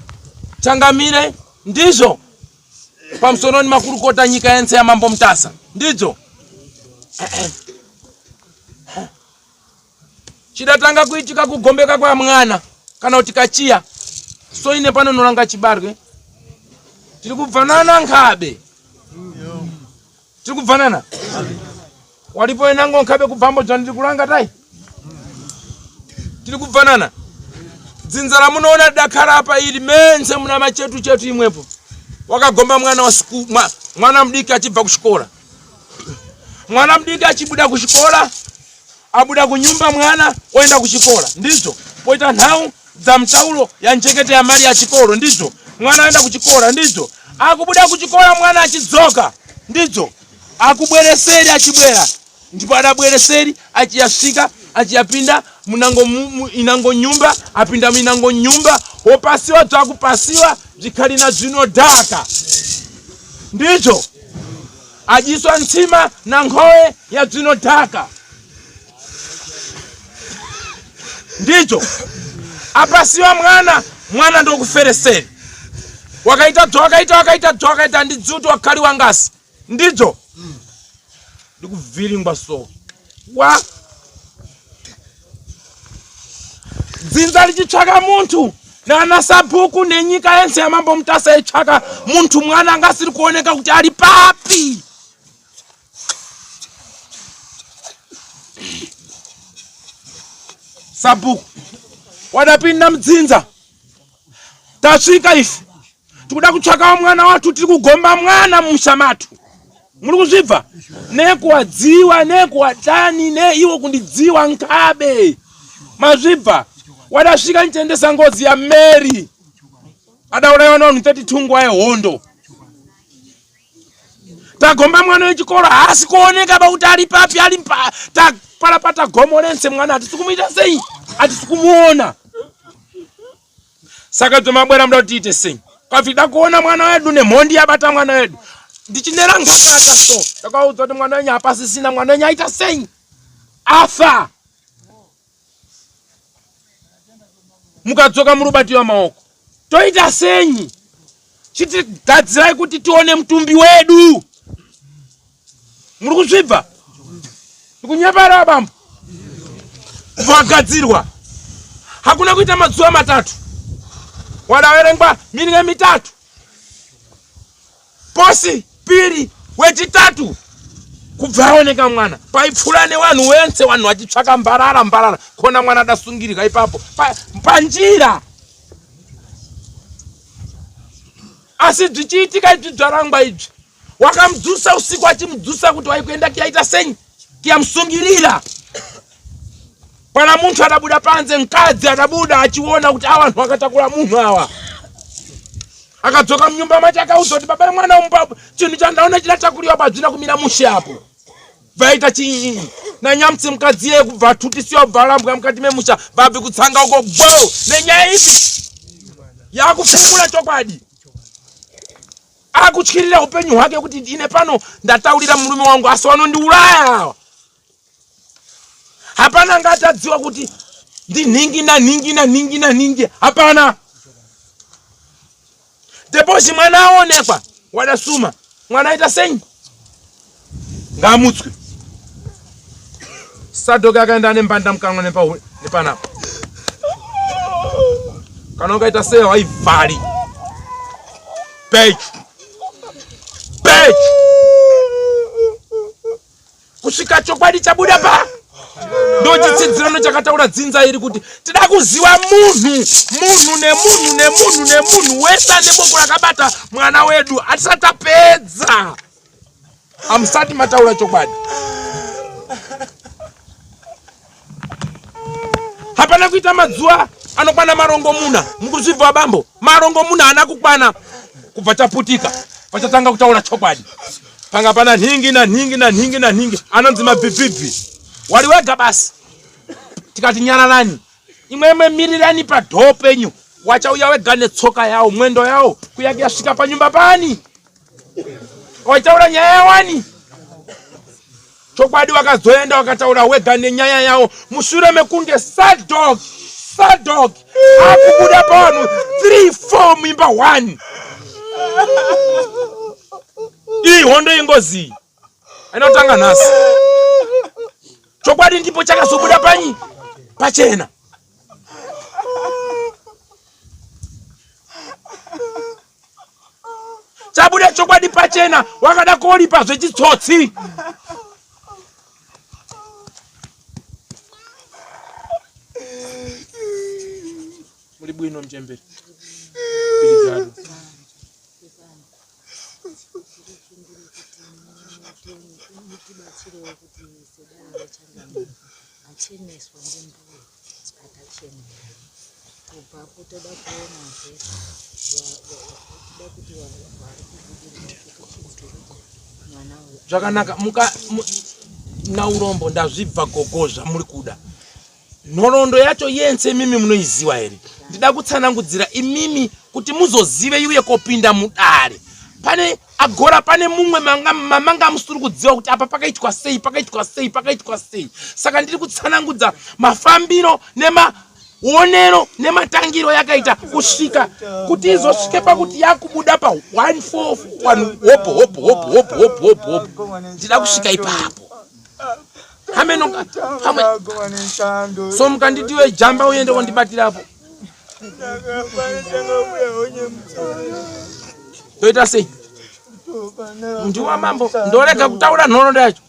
changamire ndizvo pamusoro ni makurukota nyika yense yamambo mutasa ndizvo Chidatanga kuitika kugombeka kwa mwana kana kuti kachiya so ine pano noranga chibarwe tiri kubvanana nkhabe tiri kubvanana walipo enango nkhabe kubvambo dzva ndiri kulanga tai tiri kubvanana dzinza ramunoona dakara apa iri mense muna machetu chetu imwepo wakagomba mwana wasiku mwana mudiki achibva kuchikora mwana mudiki achibuda kuchikora abuda kunyumba mwana oenda kuchikora ndizvo poita nhau Dzamutauro yanjekete yamari yachikoro ndizvo mwana aenda kuchikora ndizvo akubuda kuchikora mwana achidzoka ndizvo akubwereseri achibwera ndipo adabwereseri achiyasvika achiyapinda munango inango nyumba apinda muinango nyumba wopasiwa dzakupasiwa zvikhalina zvinodhaka ndizvo adyiswa ntsima na nkhowe ya bzinodhaka ndicho apasiwa mwana mwana ndokufereseri wakaita dzwakaita wakaita dzwakaita ndidziuti wakaliwa ngasi ndidzo ndikuvhiringwa so wa dzinza richitsvaka muntu nana sabhuku nenyika yense yamambo mutasa itsvaka muntu mwana anga asiri kuoneka kuti ari papi sabhuku wadapinda mudzinza tasvika ife tikuda kutsvakawo mwana watu tiri kugomba mwana mumusha matu muri kuzvibva nekuwadziwa nekuwatani neiwo kundidziwa nkabe mazvibva wadasvika nitendesa ngozi yamary adauraiwa navanhu 32 nguva yehondo tagomba mwana wechikoro haasi kuoneka pakuti ari papi ari tapalapata gomo rense mwana hatisi kumuita sei hatisi kumuona saka dzomabwera muda kuti tiite sei kwafida kuona mwana wedu nemhondi yabata mwana wedu ndichinera ngakata so ndakaudza kuti mwana wenyu hapasisina mwana wenyu aita sei afa mukadzoka murubatiwa maoko toita senyi chitigadzirai kuti tione mutumbi wedu muri kuzvibva ndikunyepera abambo vagadzirwa hakuna kuita mazuva matatu wadaverengwa minwe mitatu posi piri wechitatu kubva aoneka mwana paipfura nevanhu wense vanhu vachitsvaka mbarara mbarara kona mwana adasungirika ipapo panjira asi zvichiitika izvi zvarangwa izvi wakamudzusa usiku achimudzusa kuti waikuenda kiyaita sei kiyamusungirira pana muntu adabuda panze mukadzi adabuda achiona kuti awa vanhu vakatakura munhu awa akadzoka munyumba macho akaudza kuti baba mwana umupa chinhu chandaona chidatakuriwa padzvina kumira mushe apo vaita chii nanyamutsi mukadzi iye kubva atutisiwa kubva arambwa mukati memusha vabvi kutsanga uko bo nenyaya ipi yakufumura chokwadi akutyirira upenyu hwake kuti ine pano ndataurira murume wangu asi wanondiuraya awa hapana anga atadziwa kuti ndinhingi nanhingi nanhingi nanhingi hapana deposi mwana aonekwa wadasuma mwana aita sei ngaamutswe sadoki akaenda ane mbanda mukanwa nepanapa kana ukaita sei haivhari pechu pechu kusvika chokwadi chabuda pa ndochitsidzirano chakataura dzinza iri kuti tida kuziva munhu munhu nemunhu nemunhu nemunhu wese ane boko rakabata mwana wedu hatisati tapedza hamusati mataura chokwadi hapana kuita madzuva anokwana marongomuna mukuzvibva bambo marongomuna haana kukwana kubva chaputika pachatanga kutaura chokwadi panga pana nhingi nanhingi nanhingi nanhingi anonzi mabvibvibvi wari wega basi tikati nyararani imwemwe mirirani padhoo penyu wachauya wega netsoka yawo mwendo yawo kuyake yasvika panyumba pani waitaura nyaya yawani chokwadi wakazoenda wakataura wega nenyaya yawo mushure mekunge sadog sadog akubuda pavanhu 3 4 muimba 1 iyi hondo yengozi inotanga nhasi chokwadi ndipo chakazobuda panyi pachena chabuda chokwadi pachena wakada koripa zvechitsotsi muri bwino mchembere mutibatsirewo kuti sedare rechangamire acheneswa ngembuya atachenera. Kubvapo toda kuonazve toda kuti vari kubudirira kuti mwana uyu zvakanaka muka naurombo ndazvibva gogo zvamuri kuda nhoroondo yacho yense imimi munoiziwa here ndida kutsanangudzira imimi kuti muzozive iuye kopinda mudare pane agora pane mumwe mamanga musiri kudziva kuti apa pakaitwa sei pakaitwa sei pakaitwa sei saka ndiri kutsanangudza mafambiro nemaonero nematangiro yakaita kusvika kuti izosvike pakuti yakubuda pa 141 hopo hopo hopo hopo hopo hopo hopo ndida kusvika ipapo hameno pamwe so mukanditiwe jamba uende kondibatirapo toita sei ndiwa mambo ndorega kutaura nhoroondo yacho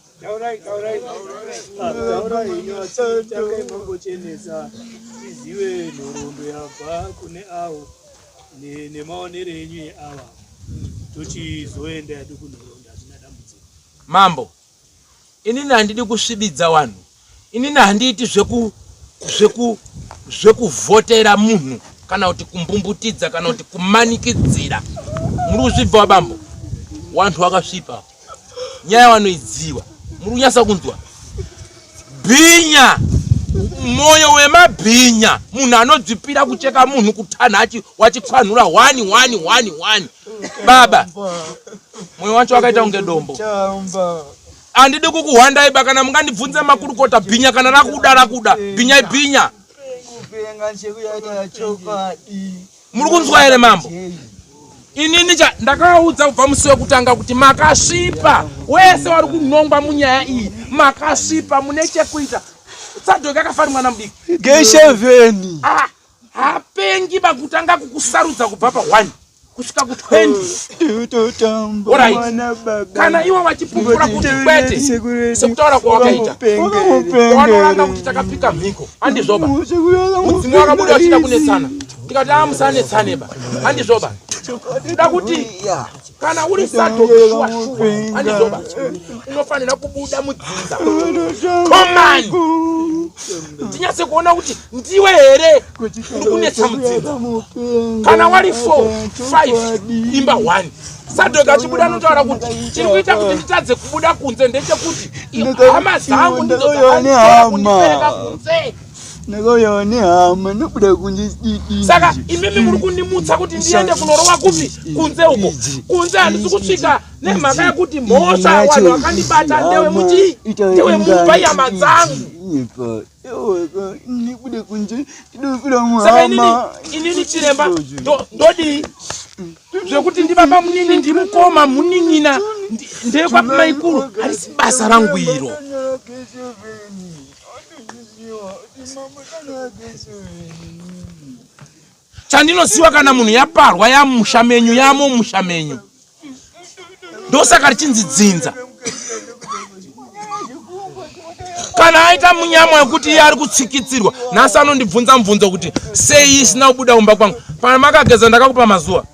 tauraimangochenesa tizive nhoroondo yabva kune avo nemaonero enyu eava tochizoenda yedu kunhoroondo hazvina dambudziko mambo Inini handidi kusvibidza wanhu. Inini handiiti zveku zveku zvekuvhotera munhu kana kuti kumbumbutidza kana kuti kumanikidzira. Muri kuzvibva wabambo? Wanhu wakasvipa. Nyaya wanoidziwa. Muri kunyasa kunzwa? Bhinya moyo wemabhinya munhu anodzipira kucheka munhu kutanha achi wachikwanhura 1 1 1 1 baba moyo wacho wakaita kunge dombo handidi kukuhwandai ba kana mungandibvunze makurukota bhinya kana rakuda rakuda bhinya ibhinya muri kunzwa here mambo inini cha ndakavaudza kubva musi wekutanga kuti makasvipa wese wari kunongwa munyaya iyi makasvipa mune chekuita tsadoki akafari mwana mudiki geshevheni ah, hapengi pakutanga kukusarudza kubva pa 1 kusvika ku 20 Alright. Kana iwe wachipupura kuti kwete sekutaura kwawakaita wanoranga kuti takapika mhiko handizvoba mudzimu wakabuda wachida kunetsana ndikati a musanetsaneba handizvoba nda kuti kana uri sato shuwa shuwa handizvoba unofanira kubuda mudzinza komani tinyatse kuona kuti ndiwe here uri kunetsa mudzinza kana wari 4 5 imba 1 sadok achibuda anotaura kuti chiri kuita kuti nditadze kubuda kunze ndechekuti hama dzangu ndidzo dzakandipereka kunze ndakauyawa nehama ndobuda kunze saka imimi muri kundimutsa kuti ndiende kunorova kupi kunze uko kunze handisi kusvika nemhaka yekuti mhosva vanhu vakandibata ndewe muchii ndewe mumba yama dzangu saka inini inini chiremba ndodii zvekuti ndibaba munini ndimukoma munin'ina ndeyekwapi maikuru harisi basa rangu iro chandinoziva kana munhu yaparwa yamusha menyu yamo musha menyu ndosaka richinzi dzinza kana aita munyama wekuti iye ari kutsikitsirwa nhasi anondibvunza mubvunzo kuti sei isina kubuda kumba kwangu pana makageza ndakakupa mazuva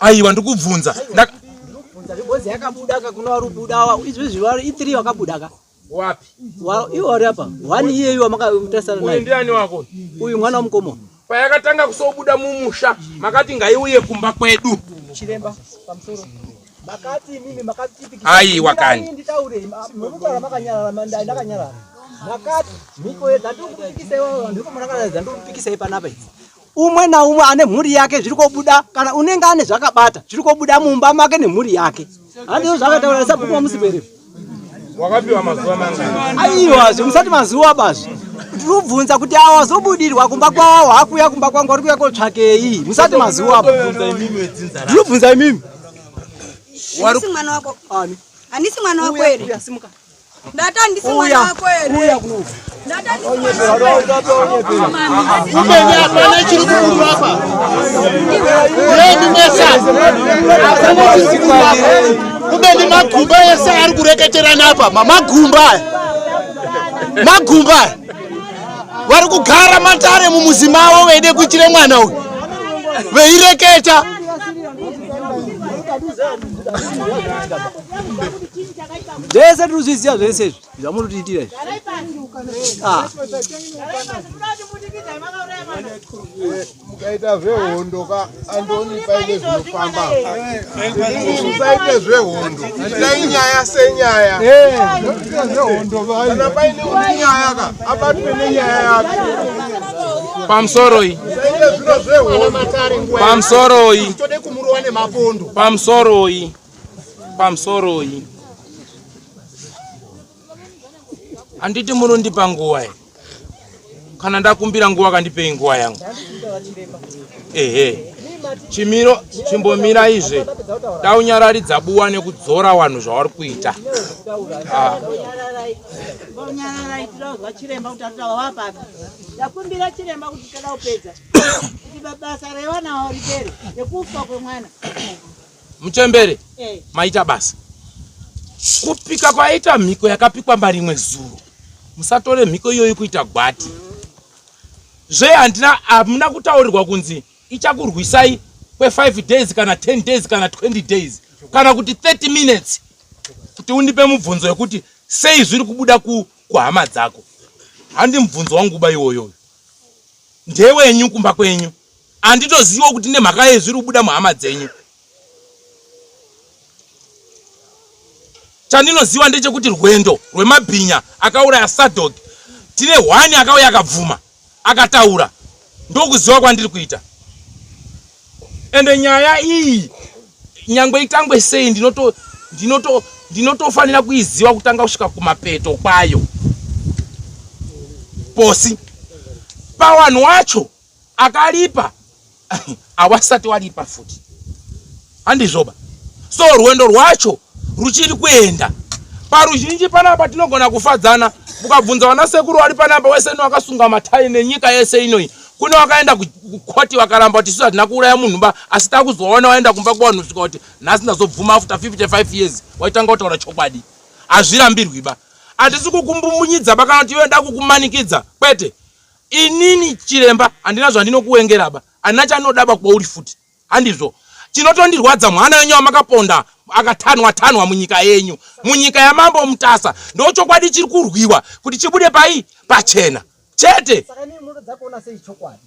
aiwa ndikubvunza yakabuda ka kuna vari kubuda izvi zvi wakabuda ka Wapi? Wa iwo ari apa. One iyeyu wamakatasana Uyu naye. ndiani wako? Uyu mwana wamukoma. Payakatanga kusobuda mumusha makati ngaiuye kumba kwedu. Chiremba pamusoro. Makati imimi makati Aiwa kani. Nditaure mukutaura makanyarara mandai ndakanyarara. Makati mhiko yedzandiri iwawo ndiko munakadzi dzandiri kupikisai panapa idzi. Umwe naumwe ane mhuri yake zviri kobuda kana unenge ane zvakabata zviri kobuda mumba make nemhuri yake. Handizvo zvakataura sabhuku wamusipere. Wakapiwa mazuva mangani? Aiwa zve musati mazuva bazve. Tirubvunza kuti awa wazobudirwa kumba kwawo hakuya kumba kwangu ari kuya kotsvakei. Musati mazuva ba. Tirubvunza imimi. Handisi mwana wako. Ani? Handisi mwana wako here? Uya simuka. Ndati handisi mwana wako here? Uya kuno. Ndati handisi mwana wako here? Kumene hapana chiri kuburwa apa. Yeni mesa. Hapana chiri kuburwa apa. Kumene magumba ese ari kureketerana apa. Magumba aya. Magumba aya. Vari kugara matare mumuzi mavo veide kuitire mwana uyu. Veireketa. Zvese tiri kuzviziva zvese izvi zvamuri kutiitira izvi. Ah. Mukaita zvehondo ka andioni paine zvinofamba. Musaite zvehondo, itai nyaya senyaya. Kana paine une nyaya ka abatwe nenyaya yake. Pamusoroi. Musaite zviro zvehondo. Pamusoroi. Tode kumurowa nemapondo. Pamusoroi. Pamusoroi. Handiti munondipa nguva here? Kana ndakumbira nguva kandipei nguva yangu. Ehe. Chimiro chimbomira izve. Daunyararidza buwa nekudzora vanhu zvavari kuita. Ah. Nyararai tinouzwa chiremba kuti atotaura wapapi. Ndakumbira chiremba kuti toda kupedza. Kuti basa revana ripere rekufa kwemwana. Muchembere Eh. maita basa. Kupika kwaita mhiko yakapikwa marimwe zuro. Musatore mhiko iyoyi kuita gwati. Zve handina hamuna kutaurirwa kunzi ichakurwisai kwe 5 days kana 10 days kana 20 days kana kuti 30 minutes kuti undipe mubvunzo yekuti sei zviri kubuda ku, kuhama dzako. Handi mubvunzo wangu uba iwoyo. Ndewenyu kumba kwenyu. Handitoziviwo kuti nemhaka yei zviri kubuda muhama dzenyu. Chandinoziva ndechekuti rwendo rwemabhinya akauraya Sadog tine hwani akauya akabvuma akataura ndokuziva kwandiri kuita ende nyaya iyi nyangwe itangwe sei ndinoto ndinoto ndinotofanira kuiziva kutanga kusvika kumapeto kwayo posi pawanhu wacho akalipa awasati walipa futi handizvoba so rwendo rwacho ruchiri kuenda paruzhinji panapa tinogona kufadzana ukabvunza vana sekuru vari panapa wese wakasunga matai nenyika yese inoyi kune wakaenda kukoti vakaramba kuti isu hatina kuuraya munhu ba asi takuzoona waenda kumba kwavanhu svika kuti nhasi ndazobvuma after 55 years waitanga kutaura chokwadi hazvirambirwi ba hatisi kukumbumbunyidza ba kana kuti iwe nda kukumanikidza kwete inini chiremba handina zvandinokuwengera ba handina chandinodaba kwauri futi handizvo chinotondirwadza mwana wenyu wamakaponda akatanwa tanwa munyika yenyu munyika yamambo mutasa ndochokwadi chiri kurwiwa kuti chibude pai pachena chete Saka inini munotadza kuona sei chokwadi?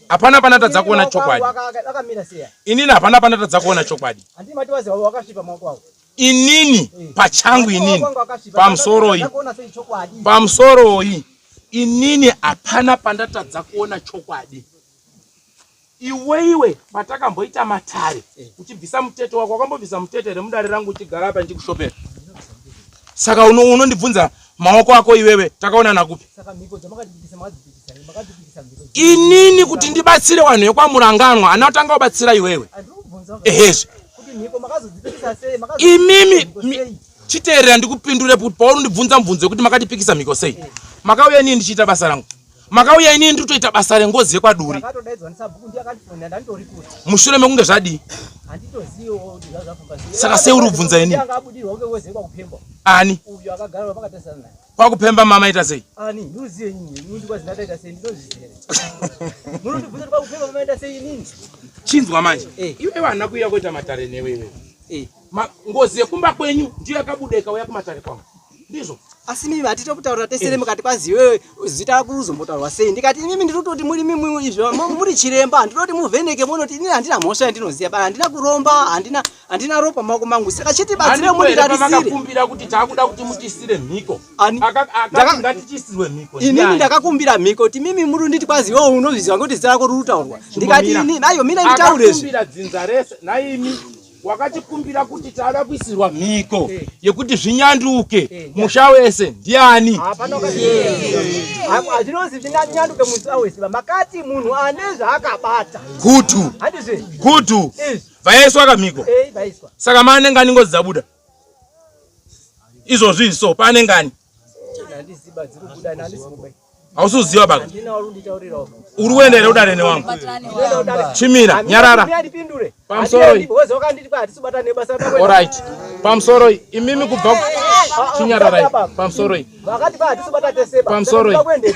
hapana panatadza kuona chokwadi Akamira sei? inini hapana panatadza kuona chokwadi Handii mati wazi wakasvipa maoko ako. inini pachangu inini pamusoroi Kuona sei chokwadi? pamusoroi inini hapana pandatadza kuona chokwadi iweiwe patakamboita matare uchibvisa muteto wako wakambobvisa muteto here mudare rangu uchigara apa ndichikushopera saka unondibvunza maoko ako iwewe takaonana kupi Saka mhiko dzamakatipikisa makadzipikisa nei? Makadzipikisa mhiko. inini kuti ndibatsire vanhu vekwamuranganwa hana kutanga kubatsira iwewe ehezve Kuti mhiko makazodzipikisa sei? imimi chiteerera ndikupindure kuti paunondibvunza mubvunzo yekuti makatipikisa mhiko sei makauya inini ndichiita basa rangu makauya inini nditoita basa rengozi yekwaduri Ndakatodaidzwa nesabhuku ndiye akandifonera ndanditori kure. mushure mekunge zvadii Handitoziviwo kuti zvazvafamba sei. Saka sei uri kubvunza inini? Ndiye anga abudirwa kunge wezekwa kupemba. Ani? Uyo akagara pakatarisana naye. Kwakupemba mama ita sei Ani, ndinozive inini. Munondikwazi ndataita sei ndinozviziva. Munondibvunza kuti kwakupemba mamaita sei inini? Chinzwa manje. Iwewe hauna kuuya kuita matare newe iwewe. Ngozi yekumba kwenyu ndiyo yakabuda ikauya kumatare kwangu. Ndizvo. Asi mimi hatito kutaura tesere mukati kwazi iwewe zita rako rizombotaurwa sei ndikati imimi ndinototi muri mimi izvo muri chiremba handinoti muvheneke munoti inini handina mhosva yandinoziva bana handina kuromba handina handina ropa mumaoko mangu saka chitibatsire Handiko here munditarisire pamakakumbira kuti taakuda kuti mutisire mhiko. Akati ngatichisirwe mhiko. inini Ndiani? ndakakumbira mhiko kuti mimi muri nditi kwazi iwewe unozviziva ngekuti zita rako riri kutaurwa ndikati Chimbomira. ini ayo mina nditaure izvi Akakumbira dzinza rese naimi wakachikumbira kuti taada kuisirwa mhiko yekuti zvinyanduke musha wese ndiani? Hazvinozi zvinyanduke musi awesiva makati munhu ane zvaakabata Gutu. handizve Gutu. Izvi. Vaiswa kamhiko. Eh, vaiswa Saka maane ngani ngozi dzabuda? Izvozvi so pane ngani? handiziba dziri kubuda handisi kubuda Hausi kuziva baba. handina uri kunditaurirawo Uri kuenda here kudare newangu? Chimira, nyarara. Ndipindure. Pamusoro iyi. Wakanditi kwa hatisi kubata nebasa. Alright. Pamusoro iyi. Imimi kubva chinyararai. Pamusoro iyi. Vakati kwa hatisi kubata tese. Pamusoro iyi.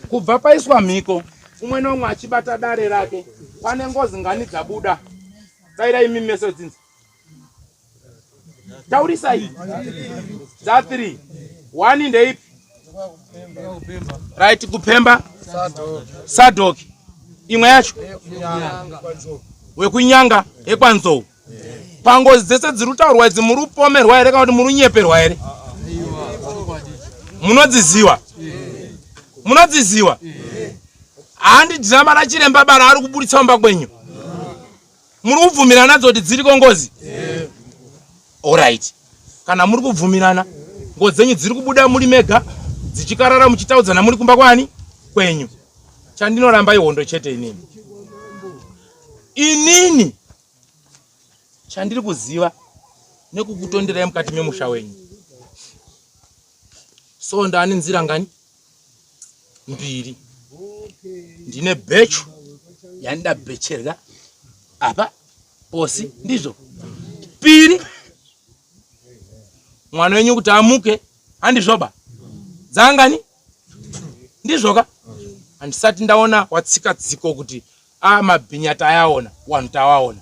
Kubva paiswa mhiko, umwe neumwe achibata dare rake. Pane ngozi ngani dzabuda? Dairai imimi mese dzinza. Taurisai. Dza 3. 1 ndeipi? Right, kupemba. Sadoki. Imwe yacho wekunyanga yekwanzou. Pangozi dzese dziri kutaurwa idzi muri kupomerwa here kana kuti muri kunyeperwa here? Munodziziwa? Munodziziwa? Handi dhirama rachiremba bara ari kuburitsa mumba kwenyu. Muri kubvumirana nadzo kuti dziriko ngozi? Alright. Kana muri kubvumirana ngozi dzenyu dziri kubuda muri mega dzichikarara muchitaudzana muri kumba kwani kwenyu. Chandinoramba ihondo chete inini. Inini chandiri kuziva nekukutonderai mukati memusha wenyu. So ndani nzira ngani? Mbiri. Ndine bhechu yandida bhecherera apa posi ndizvo. Piri mwana wenyu kuti amuke handizvoba dzangani ndizvoka handisati ndaona watsika tsiko kuti a mabhinya tayaona wanhu tawaona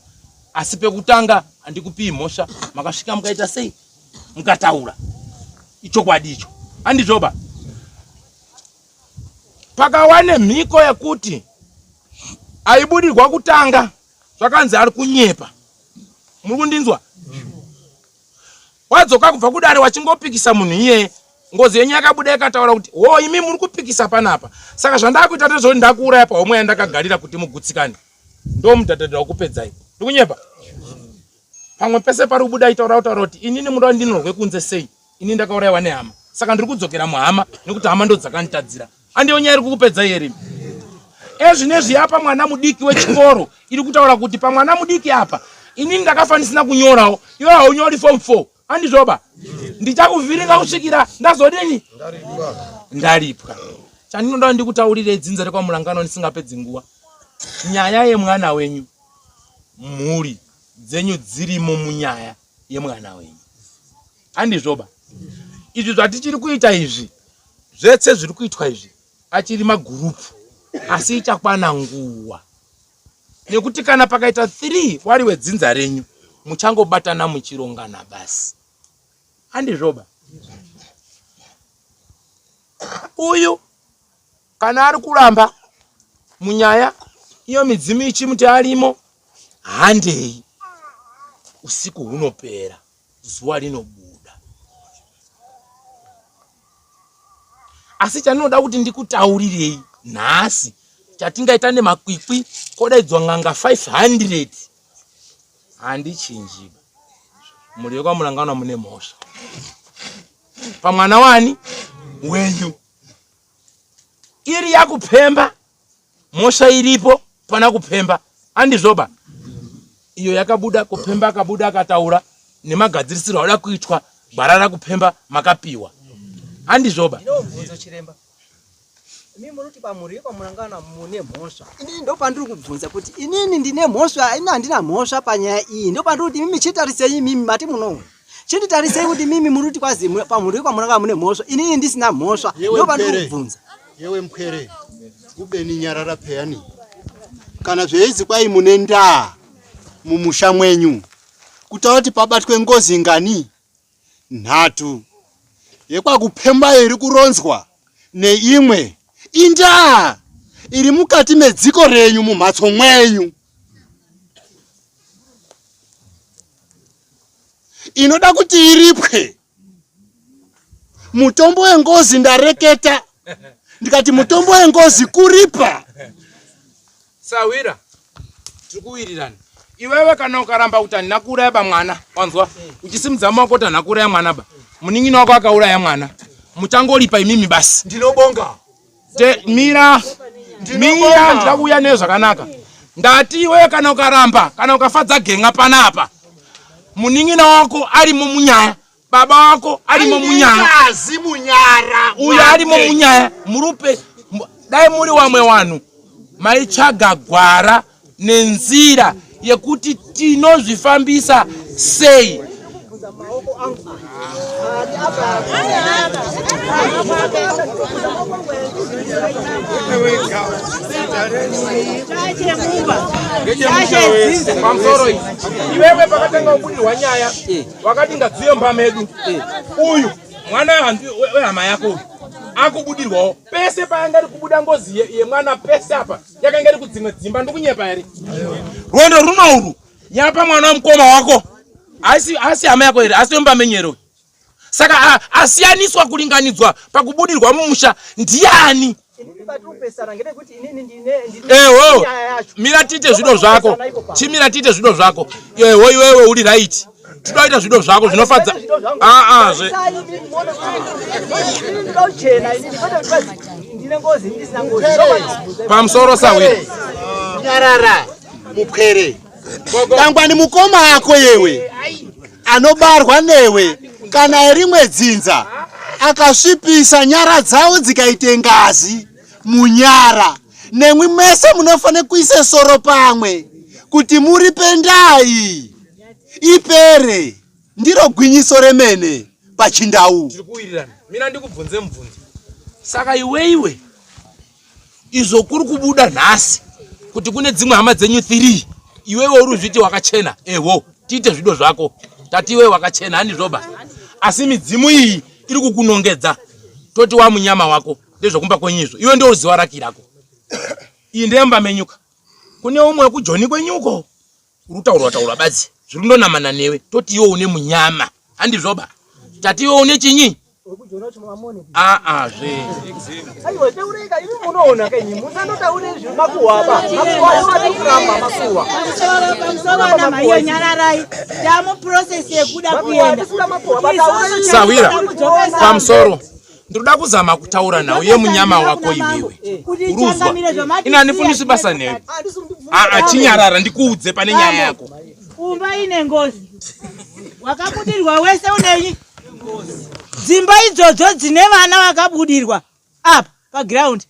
asi pekutanga handikupii mhosva makasvika mukaita sei mukataura ichokwadi icho handizvoba pakawane mhiko yekuti aibudirwa kutanga zvakanzi ari kunyepa muri kundinzwa wadzoka kubva kudare wachingopikisa munhu iyeye ngozi yenyu yakabuda yakataura kuti ho imi muri kupikisa panapa saka zvandakuita ndezvoti ndakuuraya pahomwe yandakagarira kuti mugutsikane ndomudhadhadhira wekupedzai ndikunyepa pamwe pese pari kubuda itaura kutaura kuti inini muda ndinorwe kunze sei ini ndakaurayiwa nehama saka ndiri kudzokera muhama nekuti hama ndodzakanditadzira andiyo nyaya iri kukupedzai here ezvinezvi apa mwana mudiki wechikoro iri kutaura kuti pamwana mudiki apa inini ndakafa ndisina kunyorawo iwe haunyori form 4 andizvoba ndichakuvhiringa kusvikira ndazodini ndaripwa chandinoda ndikutaurirei dzinza rekwamurangano ndisingapedzi nguva nyaya yemwana wenyu mhuri dzenyu dzirimo munyaya yemwana wenyu handizvoba izvi zvatichiri kuita izvi zvetse zviri kuitwa izvi achiri magurupu asi ichakwana nguva nekuti kana pakaita 3 wari wedzinza renyu muchangobatana muchirongana basi handizvoba uyu kana ari kuramba munyaya iyo midzimu ichimuti arimo handei usiku hunopera zuva rinobuda asi chandinoda kuti ndikutaurirei nhasi chatingaita nemakwikwi kodaidzwa n'anga 500 handichinjiba mhuri yekwamuranganwa mune mhosva pamwana wani wenyu iri yakupemba mhosva iripo pana kupemba andizvoba iyo yakabuda kupemba akabuda akataura nemagadzirisiro auda kuitwa gwara rakupemba makapiwa andizvoba chiremba imi muri kuti pamhuri yekwamurangana mune mhosva inini ndopandiri kubvunza kuti inini ndine mhosva ini handina mhosva panyaya iyi ndopandiri kuti imimi chitarisei imimi mati munoona Chinditarisei kuti mimi muri kuti kwazi pamhuri yekwamuranga mune mhosva inini ndisina mhosva ndopandiri kubvunza. Yewe mpwere ubeni nyarara peyani kana zveizi kwai mune ndaa mumusha mwenyu kutaura kuti pabatwe ngozi ngani nhatu yekwakupemba iri kuronzwa neimwe indaa iri mukati medziko renyu mumhatso mwenyu inoda kuti iripwe mutombo wengozi ndareketa ndikati mutombo wengozi kuripa sahwira tiri kuwirirana iwewe kana ukaramba kuti handina kuuraya ba mwana wanzwa uchisimudza maoko kuti handina kuuraya mwana ba munin'ina wako akauraya mwana muchangoripa imimi basi ndinobonga Te, mira mira ndida kuuya neyo zvakanaka ndati iwewe kana ukaramba kana ukafadza gen'a panapa munin'ina wako arimo munyaya baba wako arimo munyaya uyo arimo munyaya murupe dai muri wamwe wanhu maitsvaga gwara nenzira yekuti tinozvifambisa sei Pamusoro iyi iwewe pakatanga kubudirwa nyaya wakati ngadziyo mba medu uyu mwana wehama yako uyu akubudirwawo pese paanga ri kubuda ngozi yemwana pese apa yakanga iri kudzimwe dzimba ndikunyepa here rwendo runo urwu yapa mwana wemukoma wako asi asi hama yako here asi wemba menyu here uyu saka asiyaniswa kulinganidzwa pakubudirwa mumusha ndiani? Eho, mira tiite zvido zvako, chimira tiite zvido zvako. Eho, iwewe uri right, tinoita zvido zvako zvinofadza. Aa zve pamusoro sahwira nyarara mupwere dangwani mukoma ako yewe anobarwa newe kana erimwe dzinza akasvipisa nyara dzavo dzikaite ngazi munyara nemwi mese munofanira kuise soro pamwe kuti muripe ndaa iyi ipere ndiro gwinyiso remene pachindau. Tiri kuwirirana. Mira ndikubvunze mubvunzo. Saka iweiwe izvo kuri kubuda nhasi kuti kune dzimwe hama dzenyu 3 iwewe uri uzviti wakachena eho tiite zvido zvako tati iwewe wakachena handizvoba asi midzimu iyi iri kukunongedza toti wamunyama wako ndezvekumba kwenyu izvo iwe ndouziwa raki rako iyi ndeyemba menyuka kune umwe wekujoni kwenyuko uri kutaurwa taurwa badzi zviri kundonamana newe toti iwe une munyama handizvoba tati iwe une chinyi aa zve aiwa teureka imi munoona ka imi musandotaure zvemakuhwa ba makuhwa ari kuramba makuhwa pamusoro ana maiyo nyararai tamu process yekuda kuenda sahwira pamusoro ndinoda kuzama kutaura nhau yemunyama wako iwewe uruzwa ini handifundisi basa newe aa chinyarara ndikuudze pane nyaya yako umba ine ngozi wakabudirwa wese unenyi dzimba idzodzo dzine vana vakabudirwa apa paground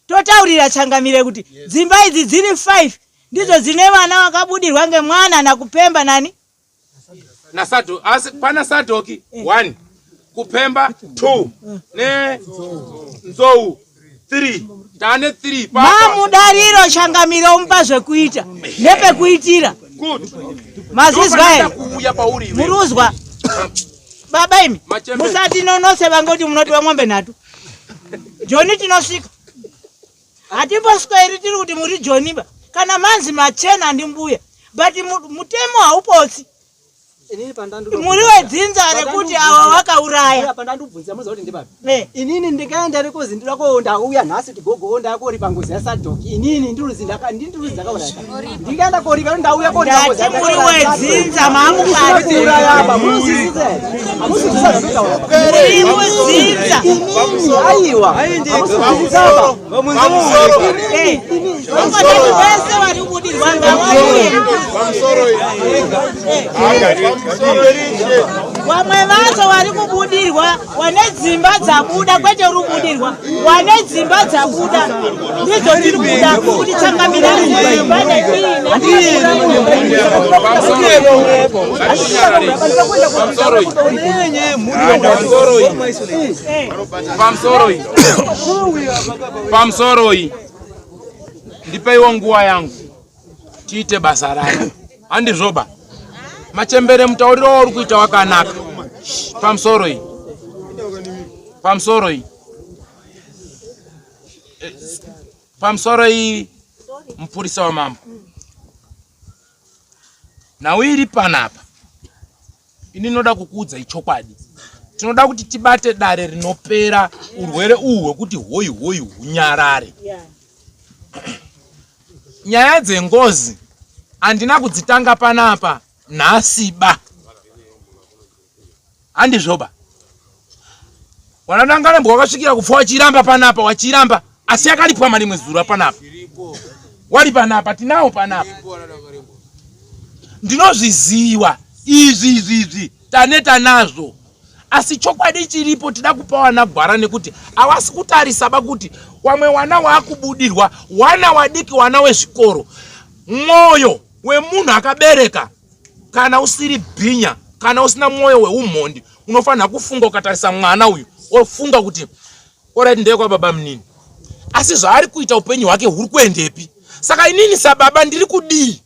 totaurira changamire kuti dzimba idzi dziri 5 ndidzo dzine vana vakabudirwa ngemwana nakupemba nani nasado asi pana sadoki 1 eh. kupemba 2 ne nzou 3 tane 3 mamudariro changamire omupa zvekuita nepekuitira mazvizwa here muruzwa baba imi musati nonose vangoti munotiwa mwombe nhatu joni tinosvika hatimbosweri tiri kuti muri joniba kana manzi machena ndimbuya but mutemo haupotsi muri wedzinza rekuti awa wakauraya pandandibvunzira munoziva kuti ndipapi eh. inini ndikaenda rikozi ndinoda ko ndauya nhasi kuti gogo ndakoripa ngozi yasadoki inini ndiruzi ndiruzi ndakauraya ndikaenda koripa ndauya koripa ngozi muri wedzinza mamukuuraya munozwisisa hamusizvisa zvinotaura muri mudzinza aiwa hamusizvisisa vese vari kubudirwa ngavauye vamwe vacho vari kubudirwa wane dzimba dzabuda kwete uri kubudirwa wane dzimba dzabuda ndidzo tiri kuda kuti changamira dzimba Pamusoroi. Pamusoroi. Ndipeiwo nguva yangu tiite basa rayo. Handizvoba. Machembere mutauriro wauri kuita wakanaka. Pamusoroi. Pamusoroi. Eh, pamusoroi mupurisa wamambo. Nhau iri panapa ini ndinoda kukuudzai chokwadi tinoda kuti tibate dare rinopera urwere uhu hwekuti hoyi hoyi hunyarare nyaya dzengozi handina kudzitanga panapa nhasi ba handizvoba wanadangarembwa wakasvikira kufa wachiramba panapa wachiramba asi yakaripwa marimwe zura panapa wari panapa tinawo panapa ndinozviziva izvi izvi izvi taneta nazvo asi chokwadi chiripo tida kupa wana gwara nekuti awasi kutarisa ba kuti wamwe wana waakubudirwa wana wadiki wana wezvikoro mwoyo wemunhu akabereka kana usiri bhinya kana usina mwoyo weumhondi unofanira kufunga ukatarisa mwana uyu wofunga kuti orit ndeye kwababa munini Asi zvaari kuita upenyu hwake huri kuendepi? Saka inini sababa ndiri kudii?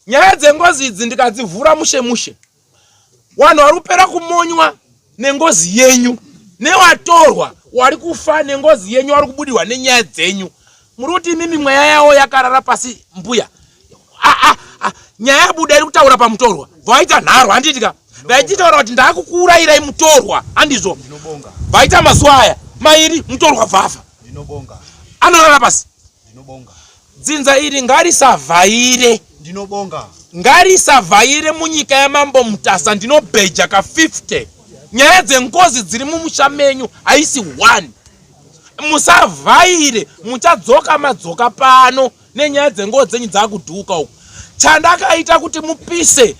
Nyaya dzengozi idzi ndikadzivhura mushe mushe, wanhu wari kupera kumonywa nengozi yenyu, newatorwa wari kufa nengozi yenyu, wari kubudirwa nenyaya dzenyu. Muri kuti imimi mweya yawo yakarara pasi mbuya. Nyaya yabuda iri kutaura pamutorwa, vaita nharo handiti ka? Vaichitaura kuti ndakukuurayirai mutorwa, handizvo? Vaita mazuva aya mairi mutorwa bvafa, anorara pasi. Dzinza iri ngarisavhaire. Ndinobonga. Ngarisavhaire munyika yaMambo Mutasa ndinobheja ka 50. Nyaya dzengozi dziri mumusha menyu haisi 1. Musavhaire muchadzoka madzoka pano nenyaya dzengozi dzenyu dzakudhuka uku. Chandakaita kuti mupise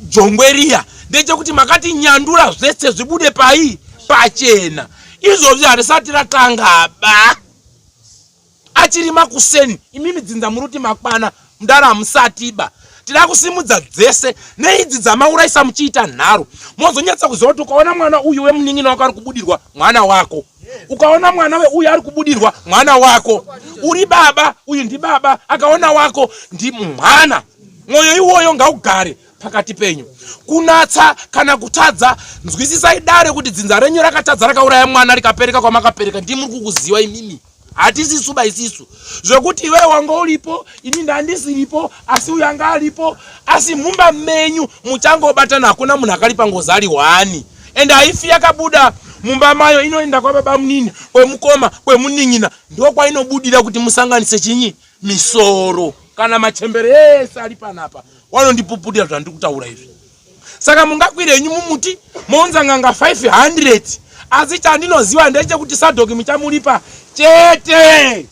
jongwe riya ndechekuti makati nyandura zvese zvibude pai pachena. Izvozvi harisati ratanga ba. Achiri makuseni imimi dzinza muruti makwana mdara hamusatiba tida kusimudza dzese neidzi dzamauraisa muchiita nharo mozonyatsa kuziva kuti ukaona mwana uyu wemunin'ina wako ari kubudirwa mwana wako ukaona mwana weuyu ari kubudirwa mwana wako uri baba uyu ndibaba akaona wako ndi mwana mwoyo iwoyo ngaugare pakati penyu kunatsa kana kutadza nzwisisai dare kuti dzinza renyu rakatadza rakauraya mwana rikapereka kwamakapereka ndimuri kukuziva imimi hatisisu ba isisu zvekuti iwewe wanga uripo ini ndandisiripo asi uyu anga aripo asi mumba menyu muchangobatana hakuna munhu akaripa ngozi ari hwani and haifi yakabuda mumba mayo inoenda kwababa munini kwemukoma kwemunin'ina ndokwainobudira kuti musanganise chinyi misoro kana machembere ese ari panapa wanondipuputira zvandiri kutaura izvi saka mungakwire henyu mumuti mounza n'anga 500 asi chandinoziva ndechekuti sadhoki muchamulipa chete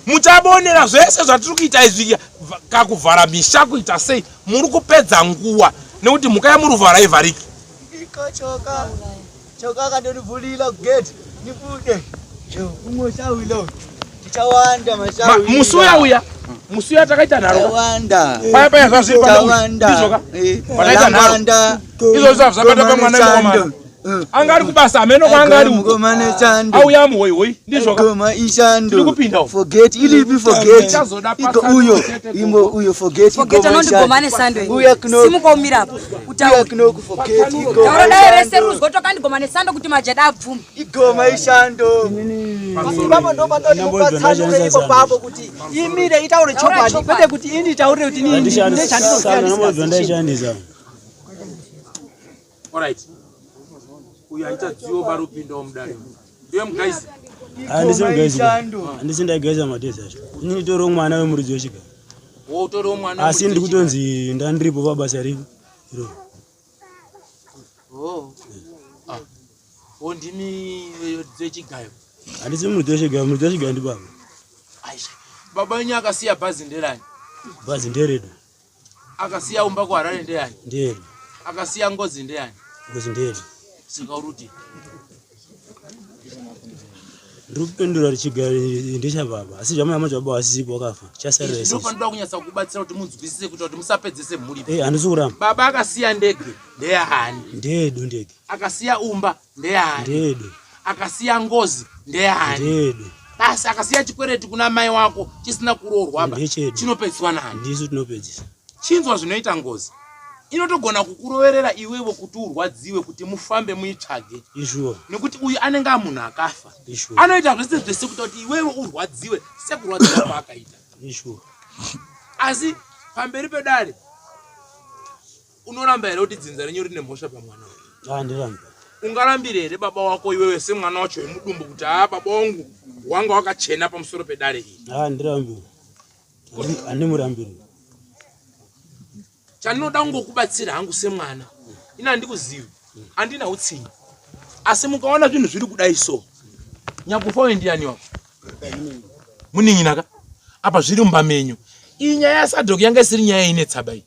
muchabonera zvese zvatiri kuita izvi kakuvhara misha kuita sei muri kupedza nguwa nekuti mhuka yamuruvhara haivhariki Choka, choka akandonivhurira gate nibude. Umwe shawilo. Tichawanda mashawilo. Musi uya uya. Musi uya takaita nharo. Tawanda. Paya paya zvazviri pano. Tawanda. Ndizvoka. Pataita nharo. Izvo zvazvo zvakata pamwana wemukomana. Anga ari kubasa ameno kwaanga ari uko. Auya muhoi hoi ndizvoka. Goma ishando. Tiri kupinda uko. Forget ilipi forget. Iko uyo imbo uyo forget Forget anondigoma nesando. Uya kuno. Simuka umira apo. Utaure. Kuno forget iko. Taura dai rese ruzwa tokandigoma nesando kuti majada abvume. Igoma ishando. Ipapo ndo pandoti mupatsanure ipo papo kuti imire itaure chokwadi kwete kuti ini taurire kuti ini ndine chandinoziva ndaishandisa. Alright. Uyu aita dziwo barupinda mudare. Iwe mugaisi. Handisi mugaisi. Handisi ndaigaisa madhezi acho. Ini nditoriwo mwana wemuridzi wechigaro. Wotoriwo mwana. Asi ndiri kutonzi ndandiripo pabasa ripi iro. Oh. Ah. Oh ndimi wechigayo. Handisi muridzi wechigayo, muridzi wechigayo ndibaba. Aisha. Baba wenyu akasiya bhazi nderani? Bhazi nderedu. Akasiya umba kuHarare ndeyani? Ndeyedu. Akasiya ngozi ndeyani? Ngozi ndeyedu. Saka uruti. Ndiri kupindura chigayo ndechababa asi zvamai macho baba vasisipo wakafa chasarira isi. Ndopanoda kunyatsa kubatsira kuti munzwisise kuita kuti musapedzese mhuri. Eh, handisi kuramba. Baba akasiya ndege ndeyani? Ndeyedu ndege. Akasiya umba ndeyani? Ndeyedu. Akasiya ngozi ndeyani? Ndeyedu. Basi akasiya chikwereti kuna mai wako chisina kuroorwa ba. Chinopedziswa nani? Ndisu tinopedzisa. Chinzwa zvinoita ngozi. Inotogona kukuroverera iwewe kuti urwadziwe kuti mufambe muitsvage. Ishuwa. Nekuti uyu anenge amunhu akafa. Ishuwa. Anoita zvese zvese kuita kuti iwewe urwadziwe sekurwadziwa kwaakaita. Ishuwa. Asi pamberi pedare unoramba here kuti dzinza renyu rine mhosva pamwana uyu? Handirambi. Ungarambire here baba wako iwewe semwana wacho wemudumbu kuti haa baba wangu wanga wakachena pamusoro pedare iri? Handirambi. Handimurambiri. Chandinoda kungokubatsira hangu semwana, ini handikuzivi, handina utsinye, asi mukaona zvinhu zviri kudai so, nyakufa uyu ndiyani wako? Munin'ina ka? Apa zviri mumba menyu. Iyi nyaya yaSadhoki yanga isiri nyaya inetsaba iyi.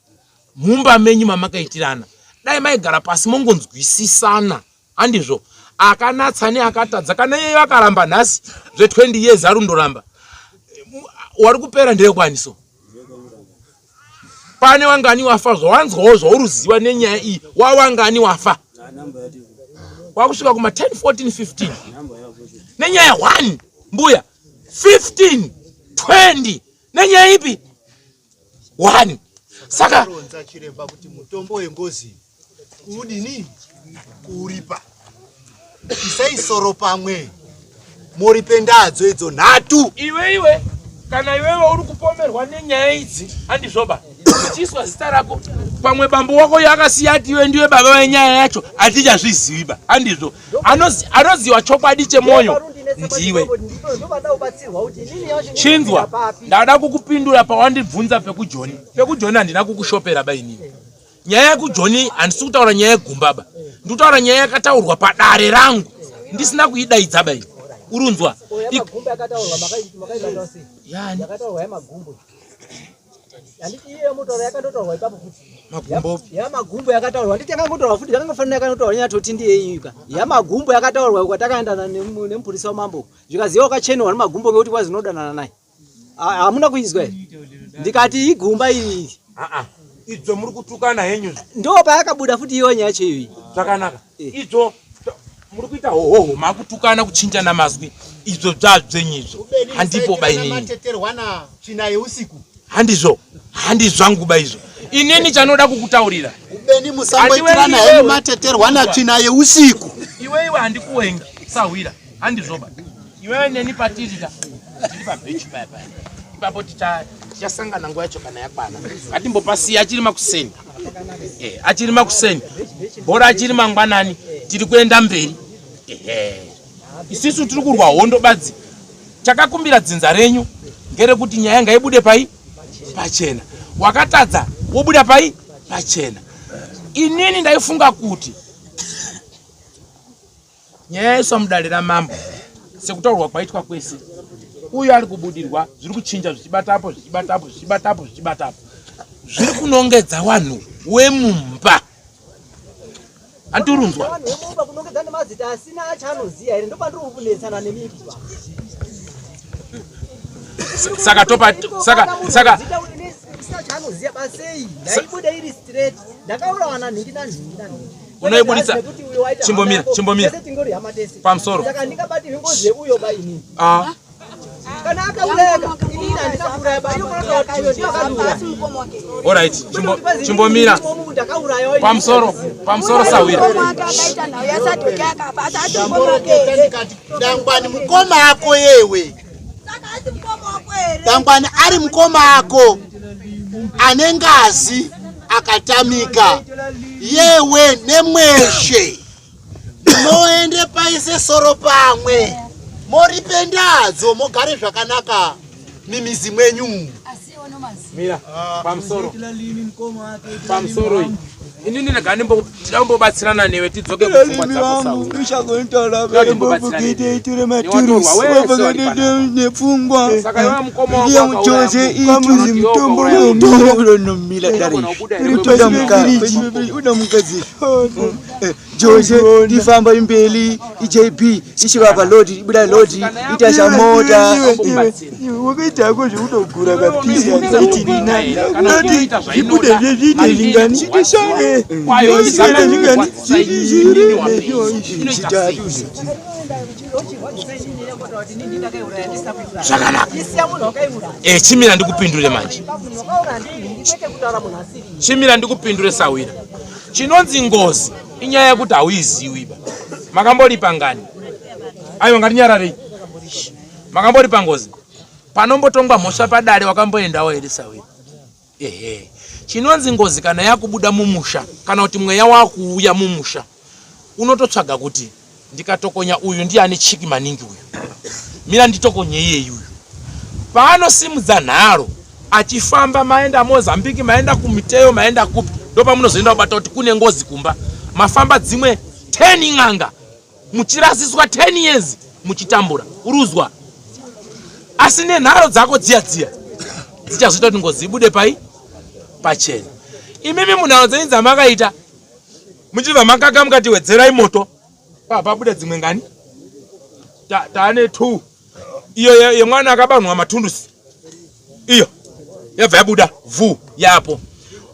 Mumba menyu mamakaitirana, dai maigara pasi mongonzwisisana, handizvo? Akanatsa neakatadza, kana iyeyo akaramba nhasi zve 20 years arundoramba, wari kupera ndewekwani so? Pane wangani wafa zvawanzwawo zvauruziwa nenyaya iyi, wawangani wafa wakusvika kuma 10 14 15 nenyaya 1 mbuya. 15 20 nenyaya ipi 1 saka ronza chiremba kuti mutombo wengozi kuudini kuuripa isai soro pamwe moripe ndadzo idzo nhatu iwe iwe kana iwewe uri kupomerwa nenyaya idzi handizvoba uchiiswa zita rako pamwe bambo wako yakasiya ati iwe ndiwe baba venyaya yacho hatichazviziviba handizvo anoziva chokwadi chemwoyo ndiwe chinzwa ndada kukupindura pawandibvunza pekujoni pekujoni handina kukushopera ba inini nyaya yekujoni handisi kutaura nyaya yegumbaba ndikutaura nyaya yakataurwa padare rangu ndisina kuidaidza ba ini urunzwa Magumbo yamagumbo yakataurwa handiti yakangotaurwa futi yakangofanana yakanotaurwa nyatoti ndiye iyika yamagumbo yakataurwa uko takaendana nemupurisa wamambo zvikaziva wakachenwa nemagumbo ngekuti kwazinodanana naye hamuna kuizwa here ndikati igumba iri idzo muri kutukana henyu ndo payakabuda futi iyo nyaya yacho iyoyi zvakanaka idzo muri kuita hohoho makutukana kuchinjana mazwi izvo zvazvenyu izvo handipo ba inini mateterwana tsvina yeusiku handizvo handizvangu ba izvo inini chanoda kukutaurira ubeni musamboitirana henyu mateterwana tsvina yeusiku iwe iwe handikuwengi sahwira handizvoba iwewe neni patiri ta tiri pabhechi paya paya ipapo tichasangana nguva yacho kana yakwana ngatimbopasiya achiri makuseni eh, achiri makuseni bhora achiri mangwanani tiri kuenda mberi ehe isisu tiri kurwa hondo badzi takakumbira dzinza renyu ngerekuti nyaya ngaibude pai pachena wakatadza wobuda pai pachena inini ndaifunga kuti nyaya yaiswa mudare ramambo sekutaurwa kwaitwa kwese uyo ari kubudirwa zviri kuchinja zvichibatapo zvichibatapo zvichibatapo zvichibatapo zviri kunongedza vanhu wemumba andiurunzwa vanhu vemumba kunongedza nemazita asina achanoziva here ndopandiri kunetsana nemi saka topa saka saka isina chaanoziva basei ndaibuda iri straight ndakaurawa nanhingi nanhingi nanhingi unoibuditsa chimbomira chimbomira pamusoro saka ndingabatirwe ngozi yeuyo ba inini ah kana akaurayaka inini handina kuuraya ba iyo iyo ndiyo akandiuraya alright chimbomira pamusoro pamusoro sawira dangwani mukoma ako yewe dangwani ari mukoma ako ane ngazi akatamika yewe nemweshe munoende paise soro pamwe moripendadzo mogare zvakanaka mimizi mwenyu mira pamusoro pamusoro iyi inini rega ndida kumbobatsirana newe tidzoke kupfungwa dzako nepfungwa chose ituzi mutombo unomira dare uda mukadzi jose ndifamba imbeli ijb ichivava lodi ibuda lodi itasha mota wakaitako zvekutogura kapisi yaitinina noti zvibude zvezviite zvingani zvitishane zvingani zvitatu zvakanaka e chimira ndikupindure manje chimira ndikupindure sawira chinonzi ngozi inyaya yekuti hauiziwi ba makamboripa ngani aiwa ngatinyararei makamboripa ngozi panombotongwa mhosva padare wakamboendawo here sawira ehe chinonzi ngozi kana yakubuda mumusha kana kuti mweya wakuuya mumusha unototsvaga kuti ndikatokonya uyu ndiye ane chiki maningi uyu mira nditokonye iyeyi uyu paanosimudza nharo achifamba maenda mozambiki maenda kumiteyo maenda kupi ndopamunozoenda kubata kuti kune ngozi kumba mafamba dzimwe 10 n'anga muchirasiswa 10 years muchitambura uruzwa asi nenharo dzako dziya dziya dzichazoita kuti ngozi ibude pai pachena imimi munharo dzenyu dzamakaita muchibva makaka mukati wedzerai moto pabuda dzimwe ngani taane 2 iyo yemwana akabanhwa matundusi iyo yabva yabuda vhu yapo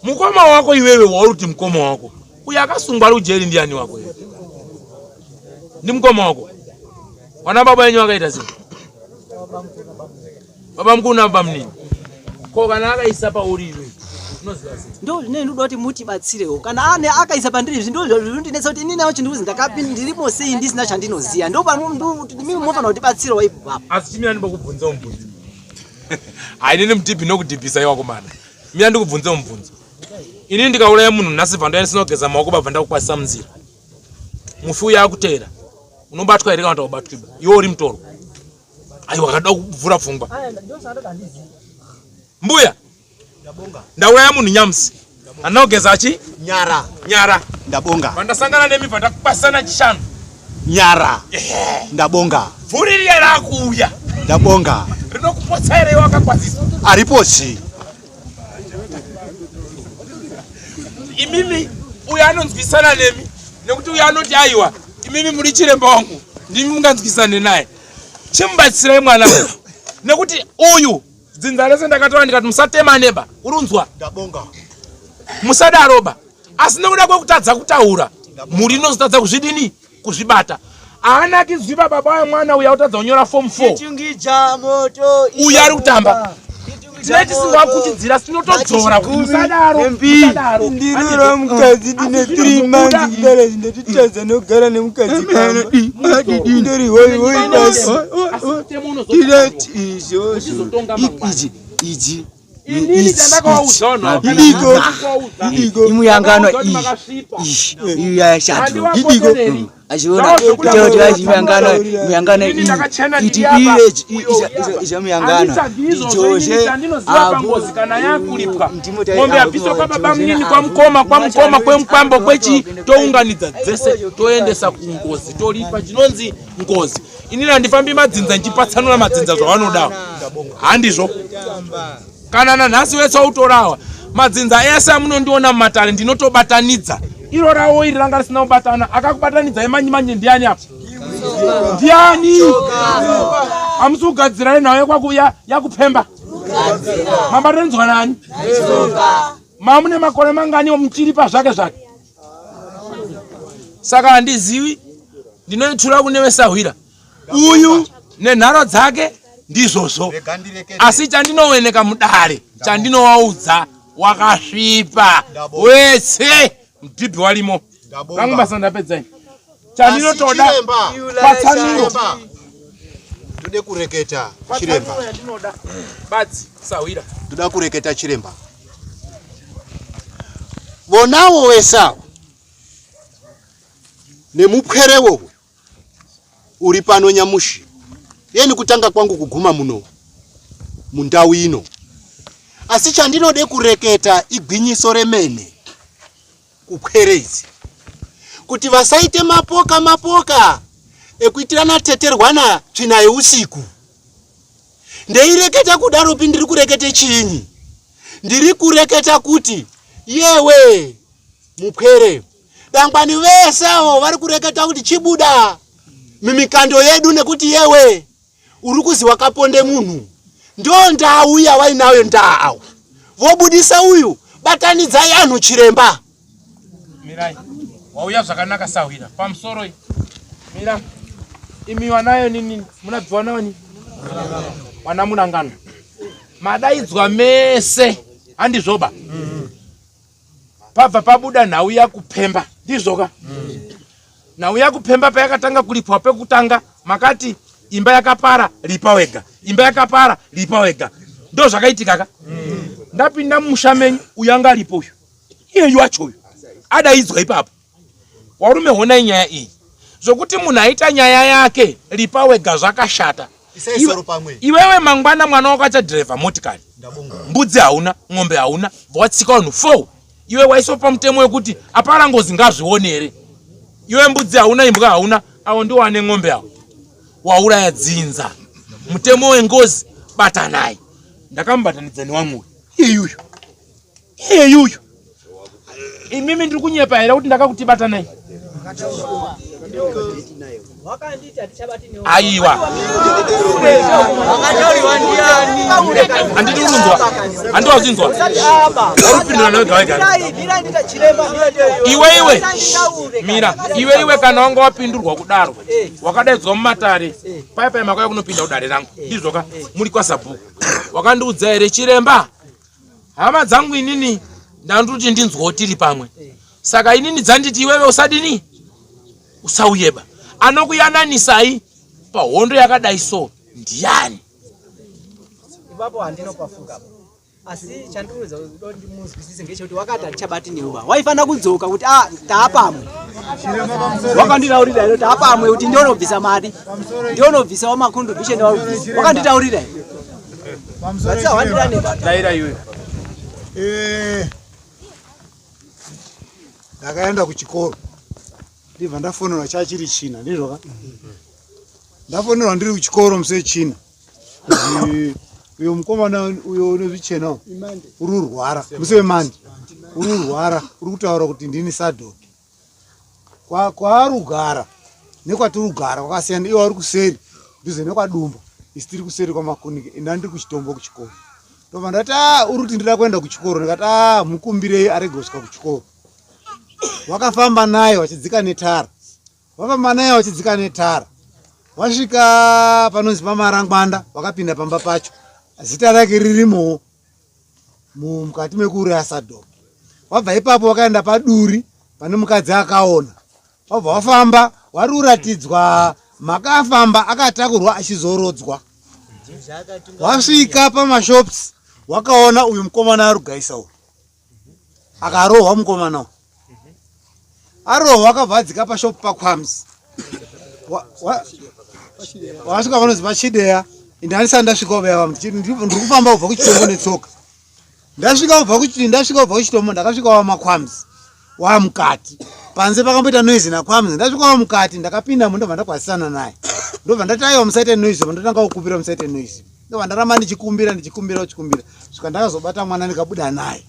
mukoma wako iwewe wauri kuti mukoma wako uyo akasungwa ari kujeri ndiani wako iwe ndi mukoma wako wana baba yenyu wakaita sei Baba mukuru nababa munini. Ko kana akaisa pauri iwe unoziva sei? Ndo zvine ndinoda kuti mutibatsirewo. Kana ane akaisa pandiri izvi ndo zvinondinetsa kuti inini acho ndikuzi ndakapinda ndirimo sei ndisina chandinoziva. Ndo pano mimi mofanira kutibatsirawo ipo papo. Asi chimira ndibokubvunza mubvunzo. Hayi nini mudhibhi nokudhibhisa iwe wakomana. Mira ndikubvunze mubvunzo. Inini ndikauraya munhu nhasi bva ndauya ndisina kugeza maoko bva ndakukwazisa munzira. Mufi uya akuteera. Unobatwa here kana kuti haubatwi? Iwe uri mutorwa. Aiwa akada kuvhura pfungwa. Mbuya. Ndauraya munhu nyamusi. Handina kugeza achi? Nyara. Nyara. Ndabonga. Vandasangana nemi bva ndakukwazisana chishanu. Nyara. Ndabonga. Bvuri riya rakuuya. Ndabonga. Rinokupotsa here iwe wakakwaziswa? Aripotsi. Imimi uyo anonzwisana nemi nekuti uyo anoti aiwa imimi muri chiremba wangu ndimi munganzwisane naye. Chimubatsirai mwana uyu nekuti uyu dzinza rese ndakatora ndikati musatema neba urunzwa Ndabonga. Musadaroba asi nekuda kwekutadza kutaura mhuri inozotadza kuzvidini kuzvibata. Haanakidzwi baba wemwana uyu akutadza kunyora form 4 Chitungidza moto. Uyu ari kutamba. Tine tisingakuchidzira tinotodzora kuti musadaro musadaro. Ndirura mukadzi ndine 3 months kudara ndinotitadza nokugara nemukadzi pamba. Ndori hoi hoi basi. Ndinoti izvozvo ichi ichi Inini chandakawaudza vanhu ava, kana Idiko. ndakakuwaudza, Idiko. Imuyangano ndakawaudza kuti iyi. makasvipa. Iyi yashatu. Handivapotereri. Achiona Zvavo zvekuda kuti kutora vachimuyangano muyangano Inini iyi. ndakachena Iti ndiri apa, iye uyo uri apa. izvo muyangano. Handitsvagi izvozvo, inini chandinoziva pangozi kana yakuripwa. Mombe yabviswa kwababa munini, kwamukoma, kwamukoma, kwemukwambo, kwechi, tounganidza dzese toendesa kungozi, toripa chinonzi ngozi. Inini handifambi madzinza ndichipatsanura madzinza zvavanoda. Handizvo. Kana nanhasi wese wautorawa madzinza ese amunondiona mumatare ndinotobatanidza. Iro rawo iri ranga risina kubatana, akakubatanidzai manje manje ndiani apa? Ndiani? Hamusi kugadzira nhau yekwakuya yakupemba. Mabatanidzwa nani? Mamune makore mangani muchiri pazvake zvake? Saka handizivi, ndinoitura kune vesahwira uyu nenharo dzake ndizvozvo, asi chandinoweneka mudare chandinowaudza wakasvipa wese mudhibhi walimo rangu basa ndapedzai chandinotoda patsanuro Tode kureketa chiremba. Patsanuro yandinoda badzi sahwira Toda kureketa chiremba. Vonawo wese nemupwerewo uyu uri pano nyamushi yeni kutanga kwangu kuguma muno mundau ino, asi chandinode kureketa igwinyiso remene kupwere idzi kuti vasaite mapoka mapoka ekuitirana teterwana tsvina yeusiku. Ndeireketa kudaropi ndiri kurekete chiinyi? Ndiri kureketa kuti yewe mupwere dangwani vese avo vari kureketa kuti chibuda mimikando yedu nekuti yewe uri kuzi wakaponde munhu ndo ndau yawainayo ndau vobudisa uyu batanidzai anhu chiremba. Mirai, wauya zvakanaka sahwira pamusoro mira imi wanayo nini munabviwa nani wana munangano madaidzwa mese handizvoba pabva pabuda nhau yakupemba ndizvoka nhau yakupemba payakatanga kulipwa pekutanga makati imba yakapara ripa wega imba yakapara ripa wega ndo zvakaitika ka ndapinda mumusha menyu uyu anga aripo uyu iyeyu wacho uyu adaidzwa ipapo warume honai nyaya iyi zvokuti munhu aita nyaya yake ripa wega zvakashata iwewe mangwana mwana wako achadhiraivha motikari mbudzi hauna ng'ombe hauna watsika vanhu 4 iwe waiswa pamutemo wekuti apara ngozi ngazvionere iwe mbudzi hauna imbwa hauna avo ndiwo ane ng'ombe avo wauraya dzinza mutemo wengozi batanai ndakamubatanidza newamwe iyuyu iyeyuyu imimi ndiri kunyepa here kuti ndakakuti batanai aiwa handidi kunzwa handidi wazvinzwa warupindura wega wega iwe iwe mira iwe iwe kana wanga wapindurwa kudaro wakadaidzwa mumatare paya paya makauya kunopinda kudare rangu ndizvoka muri kwasabhuku. Wakandiudza here chiremba? Hama dzangu inini ndandoti ndinzwawo tiri pamwe. Saka inini dzanditi iwewe usadini? Usauyeba. Anokuyananisai pahondo yakadai so ndiani? Ipapo handina kupafunga apo. Asi chandinoedza kuda kuti ndimuzwisise ngechekuti wakati hatichabati neuba. Waifanira kudzoka kuti ah taapamwe. Wakanditaurira ino taapamwe kuti ndionobvisa mari. Ndionobvisawo macontribution awarubvisa. Wakanditaurira ino. Vatisahwandirane ba. Daira iwe. Eh, ndakaenda kuchikoro ndibva ndafonerwa chachiri china ndizvo ka ndafonerwa ndiri kuchikoro musi wechina Kuti uyo mukomana uyo une zvichena uyo, uri kurwara musi wemandi uri kurwara uri kutaura kuti ndini sadhoki kwaari kugara nekwatiri kugara kwakasiyana iwo ari kuseri dhuze nekwadumba isi tiri kuseri kwamakunike inda ndiri kuchitombo kuchikoro ndobva ndati a uri kuti ndida kuenda kuchikoro ndikati a mukumbirei arege kusvika kuchikoro wakafamba naye wachidzika netara wafamba naye wachidzika netara wasvika panonzi pamarangwanda wakapinda pamba pacho zita rake ririmowo mukati mekuuraya sadhoki wabva ipapo wakaenda paduri pane mukadzi akaona wabva wafamba wari uratidzwa makafamba akatakurwa achizorodzwa wasvika pamashops wakaona uyu mukomana arugaisa uyu akarohwa mukomana uyu arohwa akabva adzika pashop pakwams wasvika vanonzi pachideya ende andisati ndasvika ubeya ndiri kufamba kubva kuchitombo netsoka ndasvika kubva kuchi ndasvika kubva kuchitombo ndakasvika wamakwams wamukati panze pakamboita noise nakwams ndasvika wamukati ndakapinda mu ndobva ndakwazisana naye ndobva ndati aiwa musaite noise ndotanga kukumbira musaite noise ndobva ndaramba ndichikumbira ndichikumbira uchikumbira svika ndakazobata mwana ndikabuda naye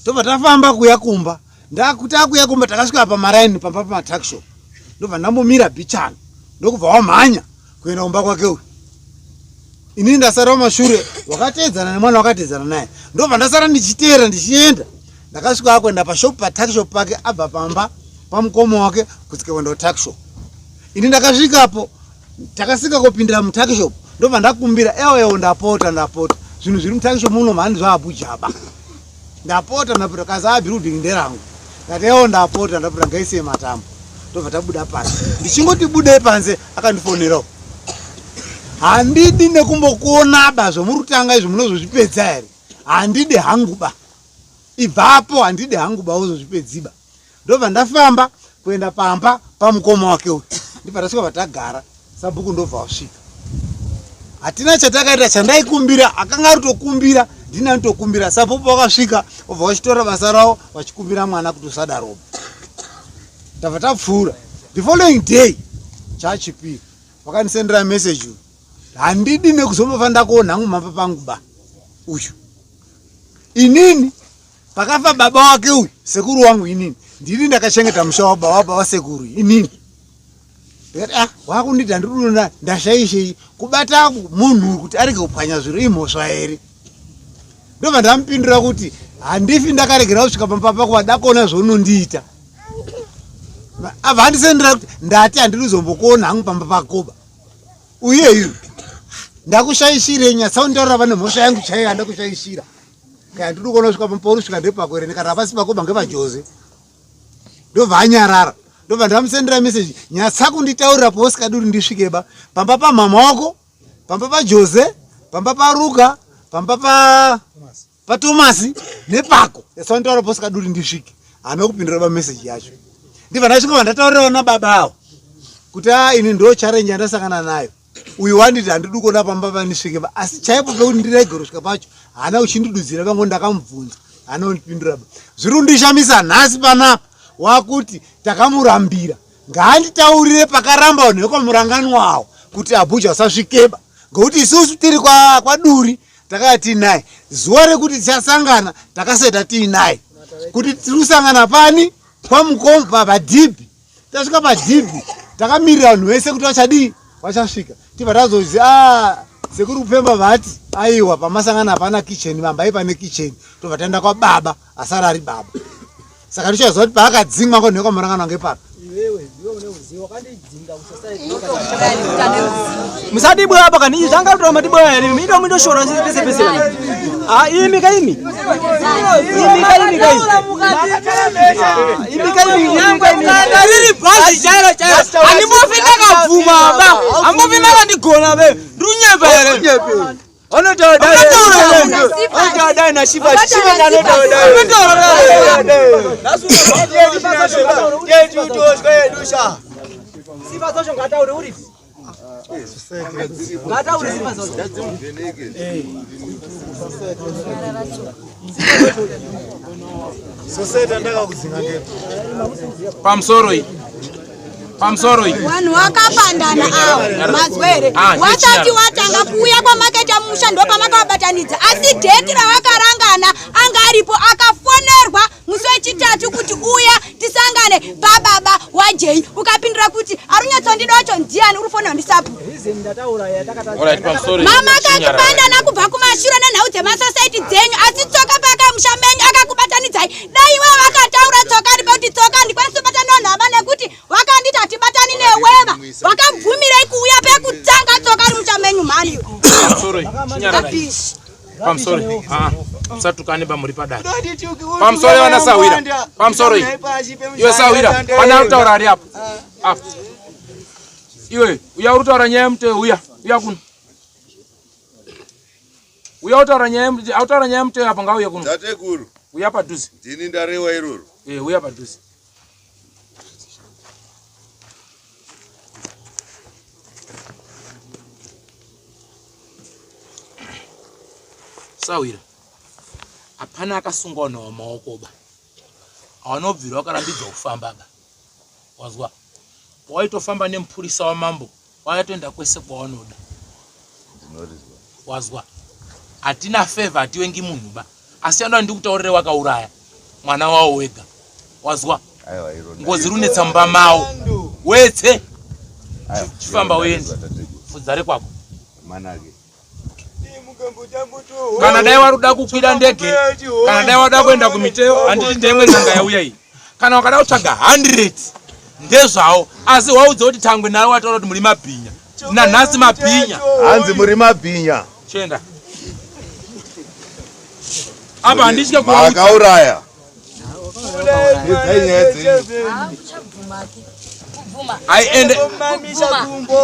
tobva tafamba kuya kumba ndakuya kumba takasvika pamaraini pamba pamatuckshop ndobva ndambomira bichana ndokubva wamhanya kuenda kumba kwake uyu inini ndasara kumashure wakateedzana nemwana wakateedzana naye ndobva ndasara ndichiteera ndichienda ndakasvika akuenda pashop patuckshop pake abva pamba pamukoma wake kusvika kuenda kutuckshop ini ndakasvikapo takasika kupindira mutuckshop ndobva ndakumbira ewo ewo ndapota ndapota zvinhu zviri mutuckshop muno mhani zvaabujaba ndapota ndapota kazi a building nderangu ndati ewo ndapota ndapota ngaisiye matambo ndobva tabuda panze ndichingoti budei panze akandifonerawo handidi nekumbokuonaba zvomuri kutanga izvo munozozvipedza here handidi hangu ba ibvapo handidi hangu ba uzozvipedziba ndobva ndafamba kuenda pamba pamukoma wake uyu ndibva tasvika patagara sabhuku ndobva wasvika hatina chatakaita chandaikumbira akanga aritokumbira ndini anitokumbira sabhuku wakasvika obva wachitora basa ravo vachikumbira mwana kuti usadaroba tabva tapfuura the following day chachipiri wakandisendera message uyu handidi nekuzombofa ndakuona hangu mamba pangu ba uyu inini pakafa baba wake uyu sekuru wangu inini ndini ndakachengeta musha wababa wasekuru inini ndikati ah wakunditi handidunona ndashaishei kubata munhu kuti arege kupwanya zviro imhosva here ndobva ndamupindura kuti handifi ndakaregera kusvika pamba pako vadakuona zvaunondiita abva andisendera kuti ndati handidi kuzombokuona hangu pamba pakoba uye iyo ndakushaishirei nyatsaundaurira vane mhosva yangu chaiyo yandakushaishira kana ndiri kuona kusvika pamba pauri ndepako here ndikati hapasi pakoba ngepajoze ndobva anyarara ndobva ndamusendera message nyatsa kunditaurira pausikadi kuti ndisvike ba pamba pamama wako pamba pajoze pamba paruka pamba pa patomasi nepako yasanditaura pausikadi kuti ndisvike haana kupindura pameseji yacho ndibva ndasvika vandataurirawo nababa avo kuti a ini ndo challenge yandasangana nayo uyu wanditi handidi kuona pamba pandisvike pa asi chaipo pekuti ndirege kusvika pacho haana kuchindidudzira pango ndakamubvunza haana kundipindura ba zviri kundishamisa nhasi panapa wakuti takamurambira ngaanditaurire pakaramba vanhu vekwamuranganwawo kuti abuja usasvikeba ngokuti isusu tiri kwaduri takaya tiinaye zuva rekuti tichasangana takaseta tiinaye kuti tiri kusangana pani kwamukomba padhibhi tasvika padhibhi takamirira vanhu vese kuti vachadii vachasvika tibva tazozi a sekuru kupemba vati aiwa pamasangana hapana kitchen vambai pane kitchen tobva taenda kwababa asara ari baba saka tichaziva kuti paakadzimwa kwanhu vekwamarangano ange papi iwewe ndiwe une uziva Musadibwa apa kani izvi anga kutora madibwa here imi ndo mundoshora pese pese kani. Ah imi ka imi. Imi ka imi ka imi. Imi ka imi imi ka imi. Riri bhazi chairo chairo. Handimbofi ndakabvuma ba. Handimbofi ndakandigona be. Ndiri kunyepa here? Anotaura dai. Anotaura dai na Shiva. Shiva anotaura dai. Anotaura dai. Yedu toshwa yedu sha. Sifa dzacho ngataure uripi? Ngataure sifa dzacho. Society andakakudzinga ngepo. Pamusoro iyi. Pamusoro iyi. Vanhu vakapandana avo mazwa here? Ah, Wasati watanga kuuya kwamakaita musha ndopamakavabatanidza, asi dheti ravakarangana anga aripo, akafonerwa musi wechitatu kuti uya tisangane pababa wajei, ukapindura kuti arunyatsondida wacho ndiani uri kufonerwa ndisapu. Alright, pamusoro iyi. Mama akakupandana kubva kumashure nenhau dzemasosaiti dzenyu, asi tsoka paakamusha menyu akakubatanidzai. Dai iwe vakataura tsoka ari pekuti tsoka handikwanisi kubatana nevanhu ava nekuti vakanditi hatibatani neweva, vakabvumirei kuuya pekutanga tsoka ari musha menyu mhani iwe. Pamusoro iyi. Chinyararai. Pamusoro iyi. Ah, musatukane pamuri padare. Pamusoro vana Sahwira. Pamusoro iyi. Iwe Sahwira, pane ari kutaura ari apo. Apo. Iwe, uya uri kutaura nyaya yemuteyo uya, uya kuno. Uya utaura nyaya yemuteyo, autaura nyaya yemuteyo apo ngauye kuno. Tateguru. Uya padhuze. Ndini ndarewa iroro. Eh, uya padhuze. Sahwira, hapana akasungwa nawo maoko ba. Hawanobvira wakarambidzwa kufamba ba. Wazwa? Waitofamba nemupurisa wamambo, waitoenda kwese kwawanoda. Wazwa? Hatina favor, hatiwengi munhu ba. Asi anoda ndikutaurire wakauraya mwana wawo wega. Wazwa? Aiwa iro. Ngozi runetsa mumba mawo. Wetse. Chifamba uende. Pfudza rekwako. Manake. Kana dai waruda kukwira ndege, kana dai wada kuenda kumiteyo, handiti ndeimwe n'anga yauya iyi. Kana wakada kutsvaga 100 ndezvawo, asi waudza kuti tangwe nawe wataura kuti muri mabhinya. Nanhasi mabhinya. Hanzi muri mabhinya. Chienda. Apa handitye kuvaudza. Makauraya. Pedzai nyaya dzenyu. Ai ende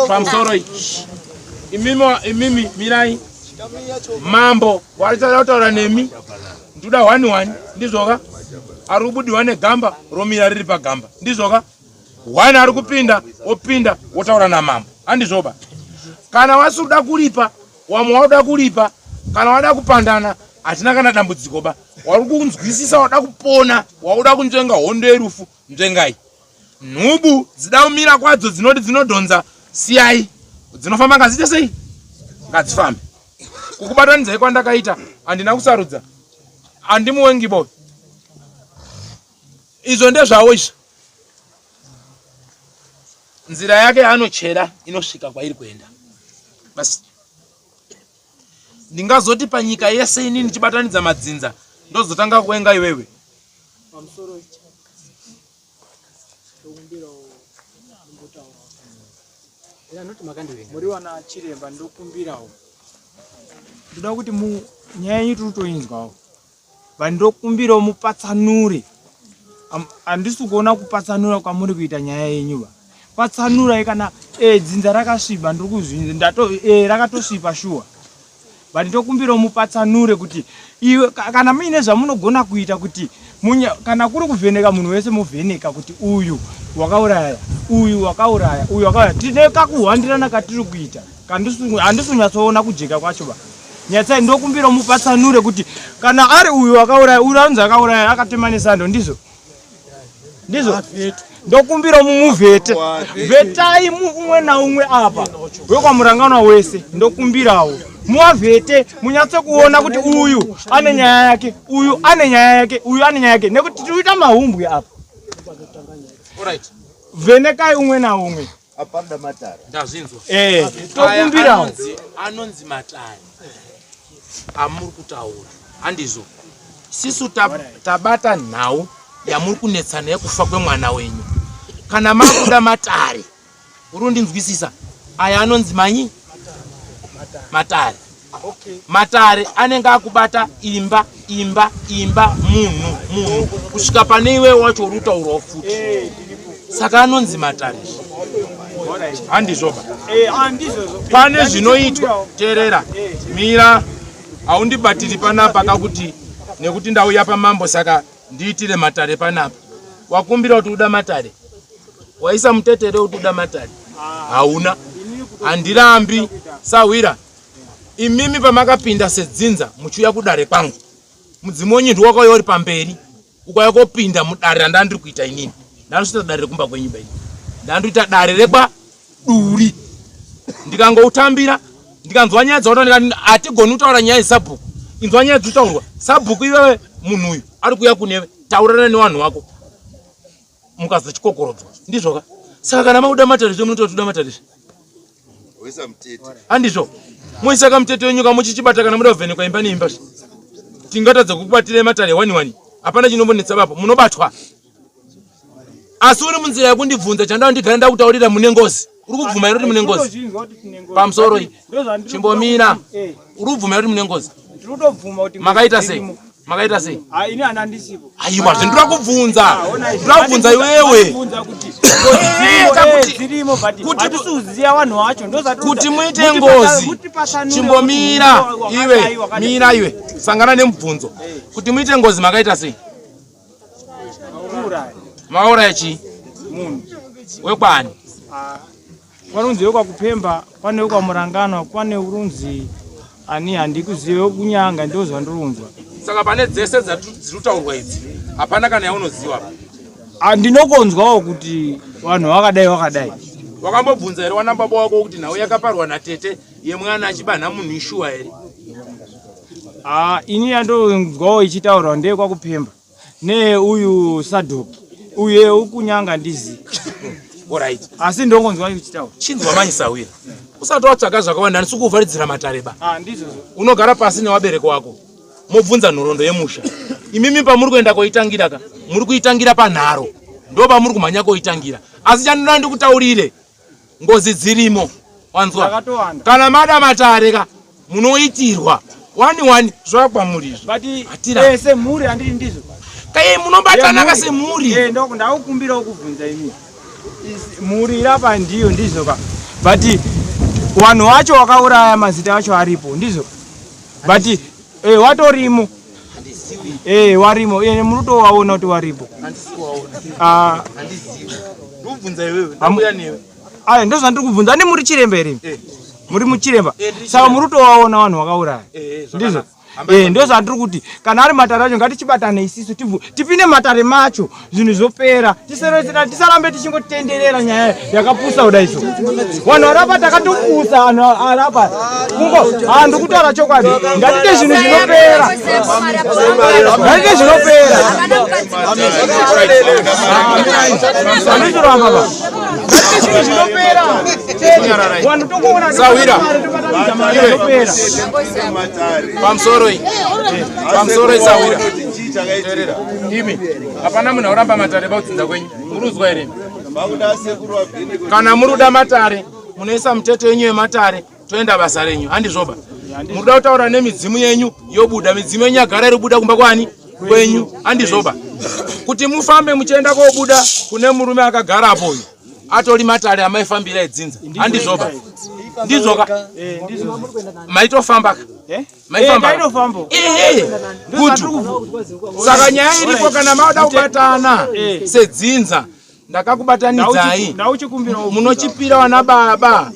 pamusoro iyi. Imimi imimi mirai. Mambo warichada kutaura nemi. Ndoda 1 1 ndizvoka? Ari kubudirwa negamba romira riri pagamba. Ndizvoka? One ari kupinda opinda wotaura namambo. Handizvoba. Kana wasi uda kuripa, wamwe wauda kuripa, kana wada kupandana, hatina kana dambudziko ba. Wari kunzwisisa wada kupona, wauda kunzvenga hondo yerufu, nzvengai. Nhubu dzida kumira kwadzo dzinoti dzinodhonza, siyai. Dzinofamba ngadziite sei? Ngadzifambe. Kukubatanidzai kwandakaita handina kusarudza. Handimuwengi boy. Izvo ndezvawo izvo. Nzira yake yaanochera inosvika kwairi kuenda. Basi. Ndingazoti panyika yese inini ndichibatanidza madzinza ndozotanga kuwenga iwewe. Pamusoro ndokumbirawo ndimbotaurawo. Muri wana chiremba ndokumbirawo. Ndoda kuti mu nyaya yenyu tiri kutoinzwawo. But ndokumbirawo mupatsanure. Handisi kuona kupatsanura kwamuri kuita nyaya yenyu ba. Patsanurai kana dzinza rakasviba ndiri kuzvinza ndato rakatosviba shuwa. But ndokumbirawo mupatsanure kuti iwe kana muine zvamunogona kuita kuti munya, kana kuri kuvheneka munhu wese muvheneka kuti uyu wakauraya, uyu wakauraya, uyu wakauraya. Tine kakuhwandirana katiri kuita. Handisi kunyatsoona kujeka kwacho ba. Nyatsai ndokumbira mupatsanure kuti kana ari uyu wakauraya, uyu anonzi akauraya akatema nesando ndizvo. Ndizvo. Ndokumbira mumuvhete. Vhetai umwe naumwe apa. Wekwamuranganwa wese ndokumbirawo. Muwavhete munyatse kuona kuti uyu ane nyaya yake, uyu ane nyaya yake, uyu ane nyaya yake nekuti tiri kuita mahumbwe apa. Alright. Vhenekai umwe naumwe. Apanda matare. Ndazvinzwa. Tokumbirawo. Anonzi matare amuri kutaura. Handizvo. Sisu tabata nhau yamuri kunetsana yekufa kwemwana wenyu. Kana makuda matare, uri kundinzwisisa? Aya anonzi manyi matare. Matare anenge akubata imba imba imba munhu munhu kusvika pane iwe wacho uri kutaurawo futi eh, saka anonzi matare handizvoba eh, pane zvinoitwa teerera eh. mira haundibatiri panapa kakuti nekuti ndauya pamambo saka ndiitire matare panapa wakumbira kuti uda matare waisa mutetere kuti uda matare hauna handirambi sahwira imimi pamakapinda sedzinza muchiuya kudare kwangu mudzimu wenyu ndiwo wakauya uri pamberi ukauya kopinda mudare randandiri kuita inini ndanoita dare rekumba kwenyu baini ndandoita dare rekwa duri ndikangoutambira ndikanzwa nyaya dzautaura ndikati hatigoni kutaura nyaya yesabhuku inzwa nyaya dzikutaurwa sabhuku iwewe munhu uyu ari kuuya kunewe taurana nevanhu vako mukazochikokorodzwa ndizvoka saka kana makuda matare zve munotoda toda matare zve handizvo moisa kamutete wenyu kamuchichibata kana muda kuvhenekwa imba neimba zve tingatadza kukubatirei matare wani wani hapana chinombonetsa bapo munobatwa asi uri munzira yekundibvunza chandaa ndigara ndakutaurira mune ngozi uri kubvuma here kuti mune ngozi pamusoro iyi chimbomira eh. uri kubvuma here kuti mune ngozi makaita sei makaita sei ah, ini ana ndisipo aiwa zve ndinoda kubvunza ah, ndinoda kubvunza iwewe eh, dzirimo but hatisiuziya vanhu vacho kuti muite ngozi chimbomira iwe mira iwe sangana nemubvunzo eh. kuti muite ngozi makaita sei Mauraya chii? Munhu. Wekwani? Ah, kwanonzi wekwaKupemba, pane wekwaMuranganwa, pane urunzi ani handikuzive wekunyanga ndozvandironzwa. Saka pane dzese dziri kutaurwa idzi hapana kana yaunoziva? Ah, ndinokonzwawo kuti vanhu vakadai vakadai. Wakambobvunza here wana baba wako kuti nhau yakaparwa natete yemwana achibanha munhu ishuwa here? Ah, ini yandonzwawo ichitaurwa ndeyekwakupemba neuyu sadoki uye ukunyanga ndizi Alright. asi ndongonzwa ichitaura Chinzwa manje sahwira. Usati watsvaga zvakawanda handisi kuvharidzira matare ba. Ah, ndizvozvo. Unogara pasi newabereki wako. Mobvunza nhoroondo yemusha. Imimi pamuri kuenda koitangira ka, muri kuitangira panharo. Ndo pamuri kumhanya koitangira. Asi chandinoda ndikutaurire ngozi dzirimo wanzwa kana mada matare ka munoitirwa wani wani zvakwamuri izvo eh, semhuri handiti ndizvo kai munobatana ka semhuri eh, ndakukumbirawo kubvunza imi mhuri irapa ndiyo ndizvo ka but vanhu vacho wakauraya mazita acho aripo ndizvo but eh, watorimo Eh, warimo. Eh, muri kutowaona kuti waripo. Ah. Ndikubvunza iwewe, ndauya newe. Aya ndozvandiri kubvunza. Ane muri chiremba here? Eh. Muri muchiremba. Eh, ndiri Saka chiremba. muri kutowaona vanhu vakauraya. Eh, eh, Ndizvo. zvakanaka. Hamba Eh, ndozvandiri kuti kana ari matare acho ngatichibatane isisu tibvu tipinde matare macho zvinhu zvopera tisarambe tichingotenderera nyaya yakapusa kudai so vanhu varapa takatopusa vanhu arapa kungo ha ndikutaura chokwadi ngatite zvinhu zvinopera ngatite zvinopera andizoramba ba ngatite zvinhu zvinopera vanhu tongoona Sahwira. Iwe. Pamusoro iyi. Pamusoro iyi sahwira. Teerera. Imi. Hapana munhu auramba matare paudzinza kwenyu. Muri kuzwa here? Kana muri kuda matare, munoisa mutete yenyu yematare toenda basa renyu. Handizvoba. Muri kuda kutaura nemidzimu yenyu yobuda. Midzimu yenyu yagara iri kubuda kumba kwani? Kwenyu. Handizvoba. Kuti mufambe muchienda kobuda kune murume akagara apo uyu. Atori matare amaifambira edzinza. Handizvoba. Ndizvoka. Maitofamba ka. Maifamba. Ehe. Good. Saka nyaya iripo kana mauda kubatana sedzinza ndakakubatanidzai munochipira wana baba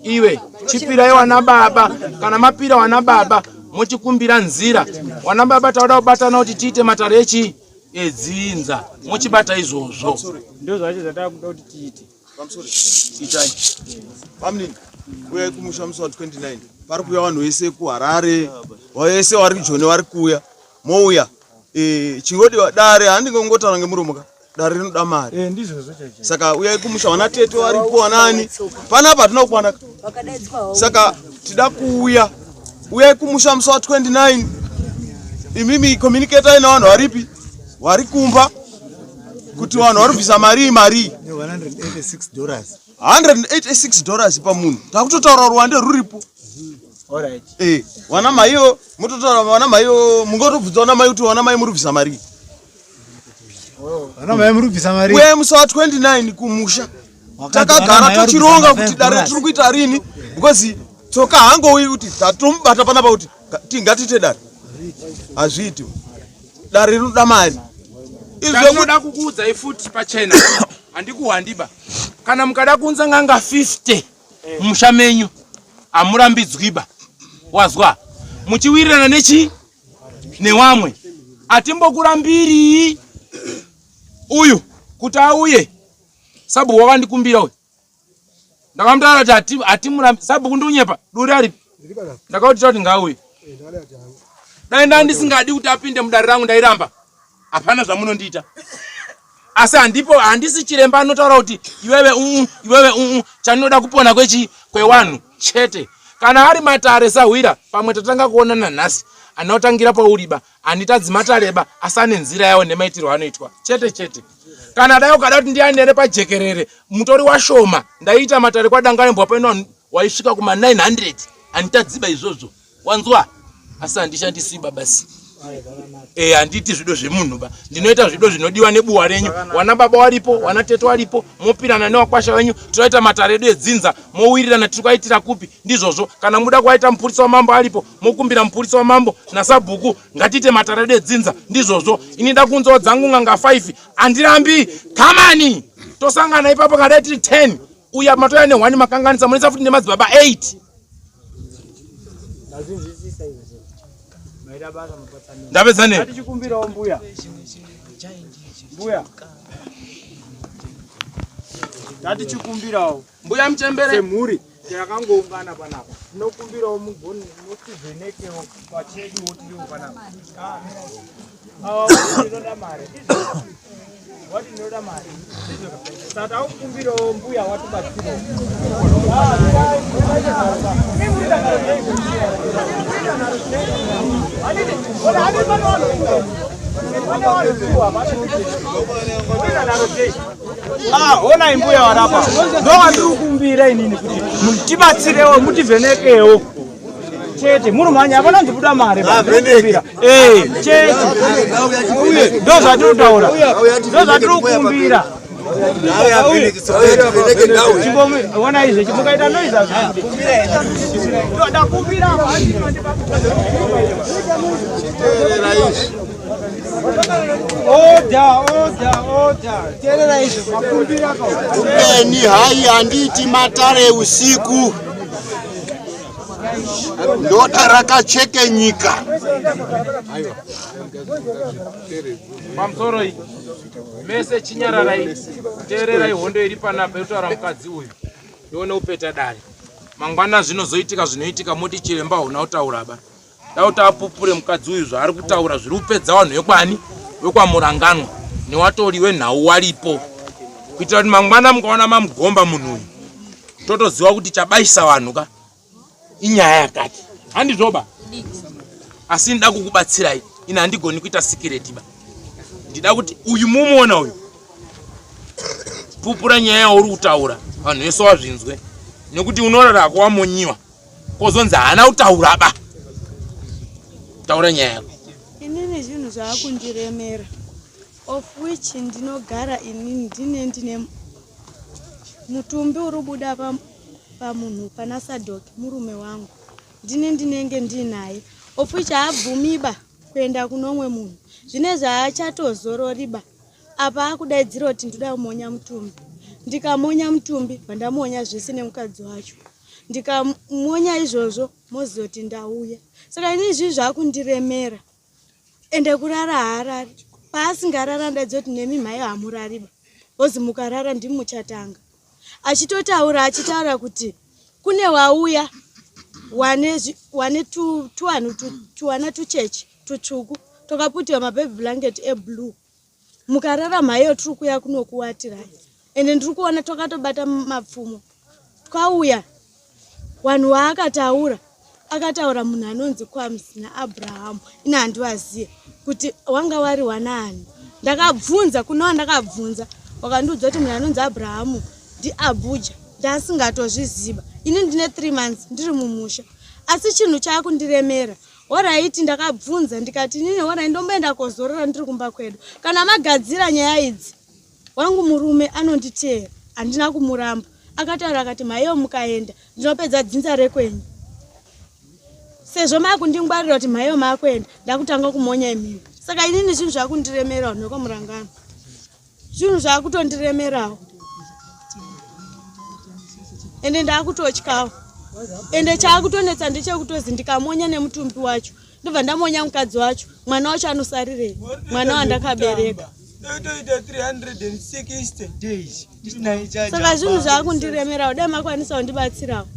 iwe chipirai wana baba kana mapira wana baba mochikumbira nzira wana baba tauda kubatana kuti tiite matare echi edzinza mochibata izvozvo ndozvacho zvatakuda kuti tiite Itai. Bamnini, uyai kumusha musi wa 29. Pari kuuya vanhu vese kuHarare, vese vari kuJoni vari kuuya. Mouya. Eh, chingodiwa dare handingongotaura ngemuromo ka. Dare rinoda mari. Eh, ndizvozvo chaizvo. Saka uyai kumusha vana tete varipo vanani. Panapa hatina kukwana. Saka tida kuuya. Uyai kumusha musi wa 29. Imimi communicatai nevanhu varipi? Vari kumba. Kuti Kuti vanhu vari kubvisa marii marii? 186 dollars. 186 dollars pamunhu. Takutotaura ruwande ruripo. Alright. Eh, wana maiyo mototaura wana maiyo mungotobvunza wana mai kuti wana mai muri kubvisa marii? Vana mai muri kubvisa marii? Uye musi wa 29 kumusha. Wakati Takagara vana mai vari tochironga kubvisa kuti dare five tiri kuita rini because tsoka hangouyi kuti tatomubata panapa kuti ngatiite dare. Hazviiti. Dare rinoda mari. Ndinoda kukuudzai futi pachena, handikuhwandiba. Kana mukada kuunza n'anga 50 mumusha menyu, hamurambidzwiba. Wazwa? Muchiwirirana nechi newamwe. Atimbokurambirii uyu kuti auye. Sabhuku wakandikumbira uyu. Ndakamutaura kuti hatimurambi. Sabhuku ndiunyepa, duri aripi? Ndakautira kuti ngauye. Dai ndandisingadi kuti apinde mudare rangu ndairamba. Hapana zvamunondiita. Asi handipo, handisi chiremba anotaura kuti iwewe uu, iwewe uu, chandinoda kupona kwechi kwewanhu chete. Kana ari matare sahwira, pamwe tatanga kuonana nhasi, anotangira pauriba, handitadzi matareba, asi ane nzira yawo nemaitirwo anoitwa. Chete chete. Kana dai ukada kuti ndianere pajekerere, mutori washoma, ndaiita matare kwaDangarembwa paino vanhu waisvika kuma 900, handitadziba izvozvo. Wanzwa? Asi handishandisi baba si. Eh, handiti zvido zvemunhu ba. Ndinoita zvido zvinodiwa nebuwa renyu. Wana baba waripo, wana tete waripo, mopirana newakwasha wenyu, tinoita matare edu edzinza, mowirirana tiri kuaitira kupi. Ndizvozvo. Kana muda kuaita mupurisa wamambo aripo, mokumbira mupurisa wamambo nasabhuku, ngatiite matare edu edzinza. Ndizvozvo. Ini ndakunzawo dzangu n'anga 5, handirambi. Kamani! Tosangana ipapo kana dai tiri 10. Uya matouya ne 1 makanganisa, munoisa futi nemadzibaba 8. Ndazvinzwisisa izvo. Maita basa mupatsanura. Ndapedza nei? Ngatichikumbirawo mbuya. Mbuya. Ngatichikumbirawo. Mbuya muchembere. Semhuri takangoungana panapa. Tinokumbirawo mugoni mutivhenekewo pacheduwo tiriwo panapa. Ava ndinoda mari. Wati ndinoda mari. Saka takukumbirawo mbuya watibatsirawo. Ah, honai mbuya warapa. Ndowandiri kukumbira inini kuti mutibatsirewo mutivhenekewo. Chete muri mhanya hapana nzibuda mari. Eh, chete. Ndo zvatiri kutaura. Ndo zvatiri kukumbira. Ona izvi chimukaita noise azvikuti. Ndakumbira. Order, order, order. Teerera izvi makumbira ka. Ubeni hai handiti matare usiku. Ndoda rakacheke nyika. Pamusoro iyi mese chinyararai, teererai hondo iri panapa yotaura mukadzi uyu, ione upeta dare. Mangwana zvinozoitika zvinoitika moti chiremba hauna kutaura ba. Da kuti apupure mukadzi uyu zvaari kutaura zviri kupedza vanhu vekwani vekwaMuranganwa newatori wenhau waripo, kuitira kuti mangwana mukaona mamugomba munhu uyu totoziva kuti chabaisa vanhu ka inyaya yakati. Handizvoba, asi ndida kukubatsirai ini handigoni kuita sikireti ba. Ndida kuti uyu mumuona uyu pupura nyaya yauri kutaura vanhu vese wazvinzwe, nekuti unorara hako wamonyiwa kozonzi haana kutaura ba. Taura nyaya yako. Inini zvinhu zvaakundiremera, of which ndinogara inini ndine ndine mutumbi uri kubuda pamunhu pana Sadoki murume wangu, ndini ndinenge ndinaye, of which haabvumiba kuenda kunomwe munhu, zvine zvaachatozororiba apa akudaidzira kuti ndoda kumonya mutumbi. Ndikamonya mutumbi vandamonya zvese nemukadzi wacho, ndikamonya izvozvo mozoti ndauya. Saka ini izvi zvakundiremera, ende kurara haarari, paasingarara ndaidza kuti nemi mhai hamurariba, ozi mukarara ndimi muchatanga. Achitotaura achitaura kuti kune wauya wane tuwanhu tuwana tuchechi tutsvuku twakaputirwa mababy blanket eblue, mukarara mhaiyo tiri kuuya kunokuwatirai, ende ndiri kuona twakatobata mapfumo twauya. Vanhu waakataura akataura munhu anonzi Kwams naAbraham, ini handivazive kuti wanga wari wanaani. Ndakabvunza kune wandakabvunza wakandiudza kuti munhu anonzi Abrahamu ndiAbuja ndasingatozviziva. Ini ndine 3 months ndiri mumusha asi chinhu chaakundiremera. Horaiti ndakabvunza ndikati inini horai ndomboenda kozorora ndiri kumba kwedu. Kana magadzira nyaya idzi wangu murume anonditeera handina kumuramba. Akataura akati mhaiyo mukaenda ndinopedza dzinza rekwenyu. Sezvo makundingwarira kuti mhaiyo makuenda ndakutanga kumonya imimi. Saka inini zvinhu zvakundiremera vanhu vekwamurangano. Zvinhu zvakutondiremerawo. Ende ndakutotyawo. Ende chaakutonetsa ndechekutozi ndikamonya nemutumbi wacho ndobva ndamonya mukadzi wacho mwana wacho anosarirei mwana wandakabereka. Totoita 360 days tisina ichaja. Saka zvinhu zvakundiremerawo dai makwanisa kundibatsirawo.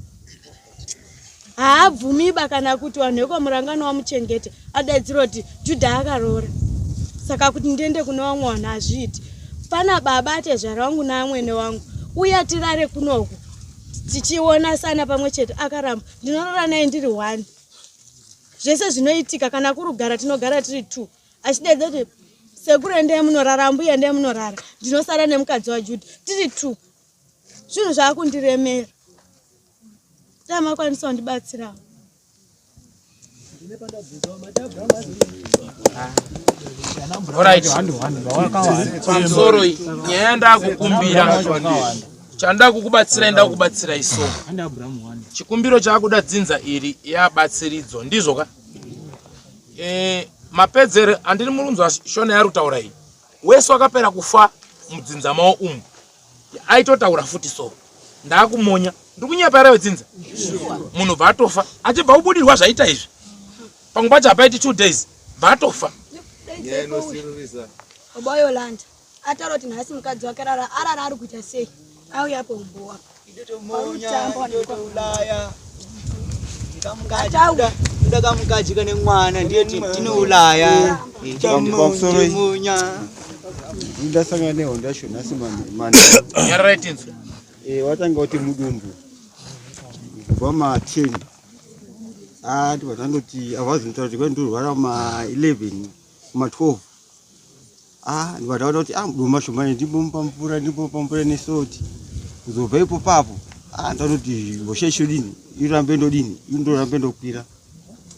Haabvumiba kana kuti vanhu vekwamurangano wamuchengete adaidzira kuti Judha akaroora saka kuti ndiende kune vamwe vanhu hazviiti. Pana baba atezvara wangu naamwene wangu uya tirare kunoku tichiona sana pamwe chete akaramba ndinorara naye ndiri one zvese zvinoitika kana kurugara tinogara tiri two achidaidza kuti sekuru endai munorara ambuya endai munorara ndinosara nemukadzi waJudha tiri two zvinhu zvaakundiremera dai makwanisa kundibatsirawo. Alright. Pamusoro iyi nyaya yandakukumbira chandakukubatsirai ndakubatsirai so chikumbiro chaakuda dzinza iri yabatsiridzo ndizvo ka e, mapedzere andiri murunzwa shona yari kutaura iyi wese wakapera kufa mudzinza mawo umu aitotaura futi so ndakumonya ndikunyepa here vedzinza munhu bva atofa achibva kubudirwa zvaita izvi pamwe pacho hapaiti two days bva atofa Baba Yolanda ataura kuti nhasi mukadzi wake arara arara ari kuita sei auya apo umbowa Toda kamukadzi kane mwana ndiye tinoulaya. Pamusoro Munya. ndasangana nehondo yacho nhasi Nyararai tinzwe. Eh, watanga kuti mudumbu kubva ma 10 ah ndibva tandoti avazi kutaura kuti kwai ndorwara ma 11 ma 12 ah ndibva taona kuti ah mudumbu macho manje ndimbomupa mvura ndimbomupa mvura nesoti kuzobva ipo papo ah ndanoti hosha icho dini irambe ndodini indorambe ndokwira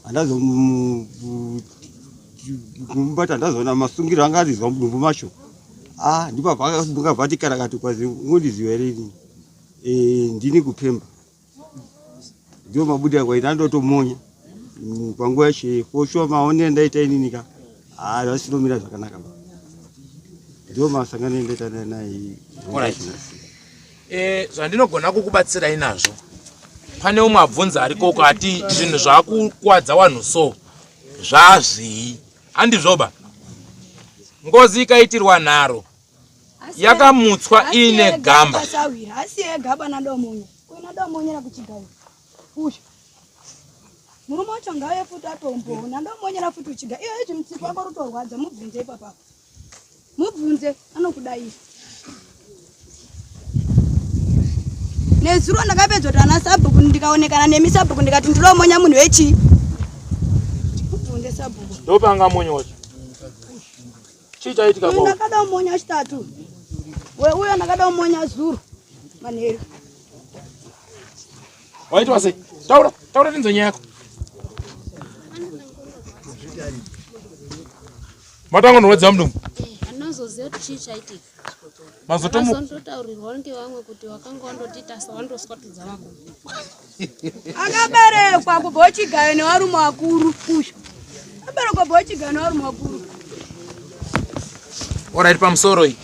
handazokumubata ndazoona masungiro anga arizwa mudumbu macho ah ndipo paakabva ati karakati kwazi unondiziva here ini Eh, ndini kupemba ndiwo mabudira kwaita andotomonya panguva yacho for sure maonero ndaita inini ka ah zvasinomira zvakanaka ba ndiwo masangano endaita naye Alright. Eh, zvandinogona kukubatsirai nazvo pane umwe abvunza arikoko ati zvinhu zvakukwadza wanhu so zvazvii handizvoba ngozi ikaitirwa nharo yakamutswa iine gamba sahwira asi ega bana domonya kuina domonyera kuchigayo uyu murume wacho ngauye futi atomboona ndomonyera futi uchiga iyo izvi mutsipa wako rutorwadza mubvunze ipapapa mubvunze anokudaira nezuro ndakapedza kuti ana sabhuku ndikaonekana nemi sabhuku ndikati ndiromonya munhu wechii mubvunze sabhuku ndopanga monyo wacho chii chaitika uyu kwauri ndakada kumonya chitatu weuyo ndakada kumonya zuro manheru waitwa sei taura taura tinzwe nyaya yako matanga norwadzira mudumbu Anozoziva kuti chii chaitika. Mazotomu- Akazondotaurirwa ngevamwe kuti wakanga wandotiita sewandoswatudza vako. Akaberekwa kubva uchigayo nevarume vakuru uyu. Akaberekwa kubva uchigayo nevarume vakuru. Alright, pamusoro iyi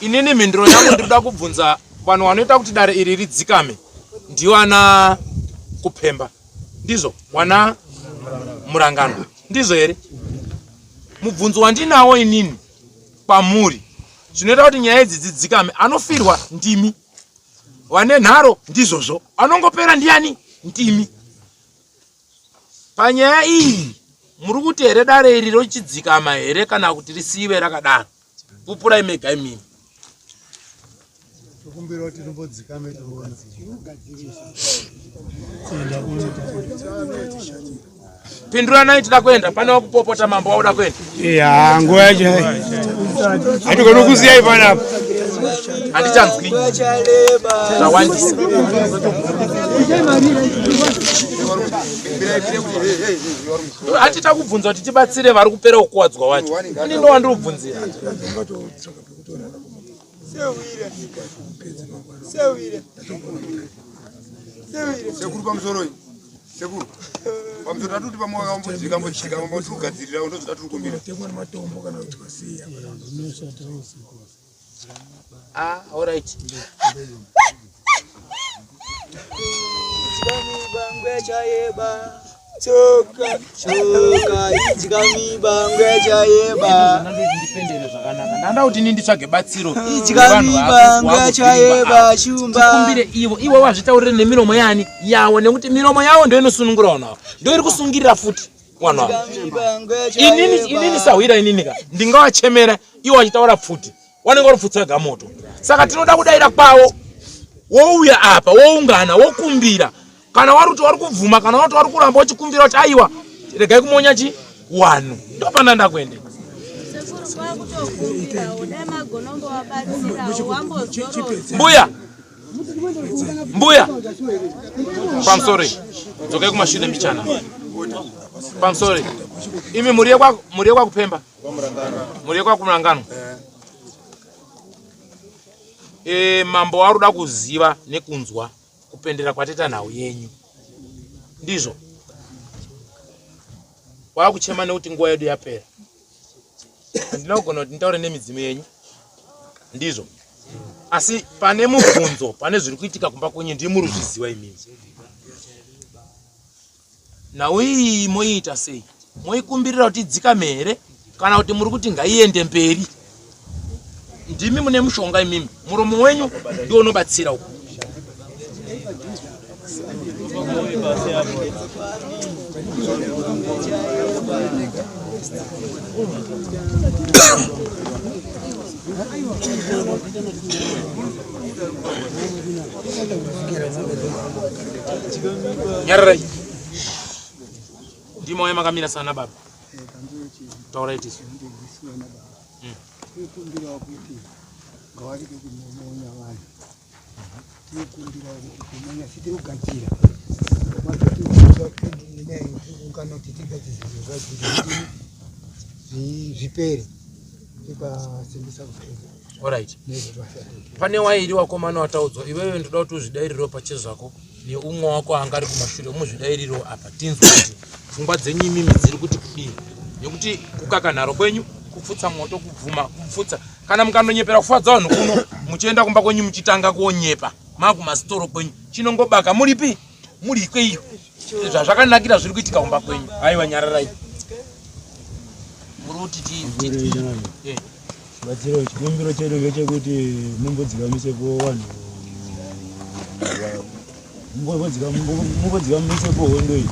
inini mhinduro yangu ndinoda kubvunza vanhu vanoita kuti dare iri ridzikame ndiwo ana kupemba ndizvo wana murangano ndizvo here mubvunzo wandinawo inini kwamuri zvinoita kuti nyaya idzi dzidzikame anofirwa ndimi vane nharo ndizvozvo anongopera ndiyani ndimi panyaya iyi muri kuti here dare iri rochidzikama here kana kuti risiiwe rakadaro pupurai mega imimi Tokumbira kuti rimbodzikame tione. Pinduranai tida kuenda pane wakupopota mambo wauda kuenda. Ya, nguva yacho hatigoni kusiyai panapa. Handichanzwi. Zvawandisa. Hatita kubvunza kuti tibatsire vari kupera kukuwadzwa wacho. Ini ndo wandiri kubvunzira. Sekuru pamusoroi. Sekuru. Pamusoro tatuti pamwe wakambodzika mbodzika mbotigadzirira ndozvida tiri kumbira. Ah, all right. Tsoka, tsoka, idya mibango yachayeba. Ndipendere zvakanaka. Ndanda kuti ini nditsvage batsiro. Idya mibango yachayeba shumba. Tikumbire ivo, ivo vazvitaurire nemiromo yani yawo nekuti miromo yawo ndio inosunungura vanhu ava. Ndio iri kusungirira futi vanhu ava. Inini inini sahwira inini ka ndingavachemera ivo vachitaura pfuti. Wanenge uri pfutsa wega moto. Saka tinoda kudaira kwavo. Wouya apa, woungana, wokumbira. Kana wari kuti wari kubvuma kana wati wari kuramba uchikumbira kuti aiwa regai kumonya chi wanhu. Ndopana ndakuende. Mbuya. Mbuya. Pamusoro. Dzokai kumashure mbichana. Pamusoro. Imi muriye kwa muriye kwa kupemba. Muriye kwa kumurangano. E, mambo waruda kuziva nekunzwa kupendera kwateta nhau yenyu. Ndizvo. Wakuchema nekuti nguva yedu yapera. Handina kugona kuti nditaure nemidzimu yenyu. Ndizvo. Asi pane mubvunzo, pane zviri kuitika kumba kwenyu ndimi muri kuzviziva imimi. Nhau iyi moiita sei? Moikumbirira kuti idzikame here kana kuti muri kuti ngaiende mberi? Ndimi mune mushonga imimi, muromo wenyu ndiwo unobatsira uku. Nyararai. Ndimo waya makamira sana baba. Taurai tisu. Tinokumbirawo kuti ngawarege kumomonya vanhu. Tinokumbirawo kuti kumonya sitiri kugadzira. Matoti kuungana kuti tigadzire zvinhu zvacho zvipere. Tikasimbisa kupera. Alright. Pane wairi wakomana wataudzwa iwewe ndoda kuti uzvidairirewo pachezvako neumwe wako anga ari kumashure muzvidairirewo apa tinzwe kuti pfungwa dzenyu imimi dziri kuti kudii nekuti kukaka nharo kwenyu kupfutsa moto kubvuma kupfutsa kana mukandonyepera kufadza vanhu kuno muchienda kumba kwenyu muchitanga kuonyepa makumasitoro kwenyu chinongobaka muripi muri ikweyo zvazvakanakira zviri kuitika kumba kwenyu haiwa nyararai muri kuti ti eh. Batsiro chikumbiro chedu ngechekuti mumbodzikamisepo vanhu mumbodzikamisepo hondo iyi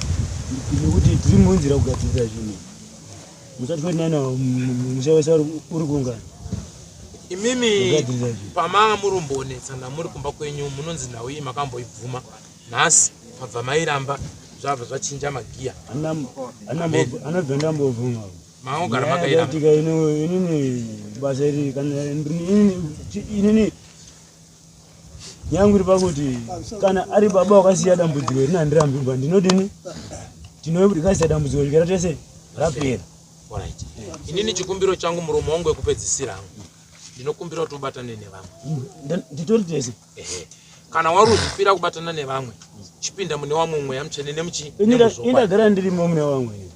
nekuti tiri munzira kugadzirisa zvinhu musati 29 musha wese uri kuungana imimi pamanga murumbonetsana muri kumba kwenyu munonzi nhau iyi makamboibvuma nhasi pabva mairamba zvabva zvachinja magiya anobva ndambobvuma Maogara makairamba. Tika ino inini basa iri kana inini yangu iri pakuti kana ari baba wakasiya dambudziko iri nandirambi bva ndinodini tinorikasiya dambudziko rikera tese rapera. Alright. Inini chikumbiro changu muromo wangu wekupedzisira hangu. Ndinokumbira kuti ubatane nevamwe. Nditori tese. Ehe. Kana wari uzvipira kubatana nevamwe, chipinda mune wamwe mweya mutsvene nemuchi. Indagara ndirimo mune wamwe.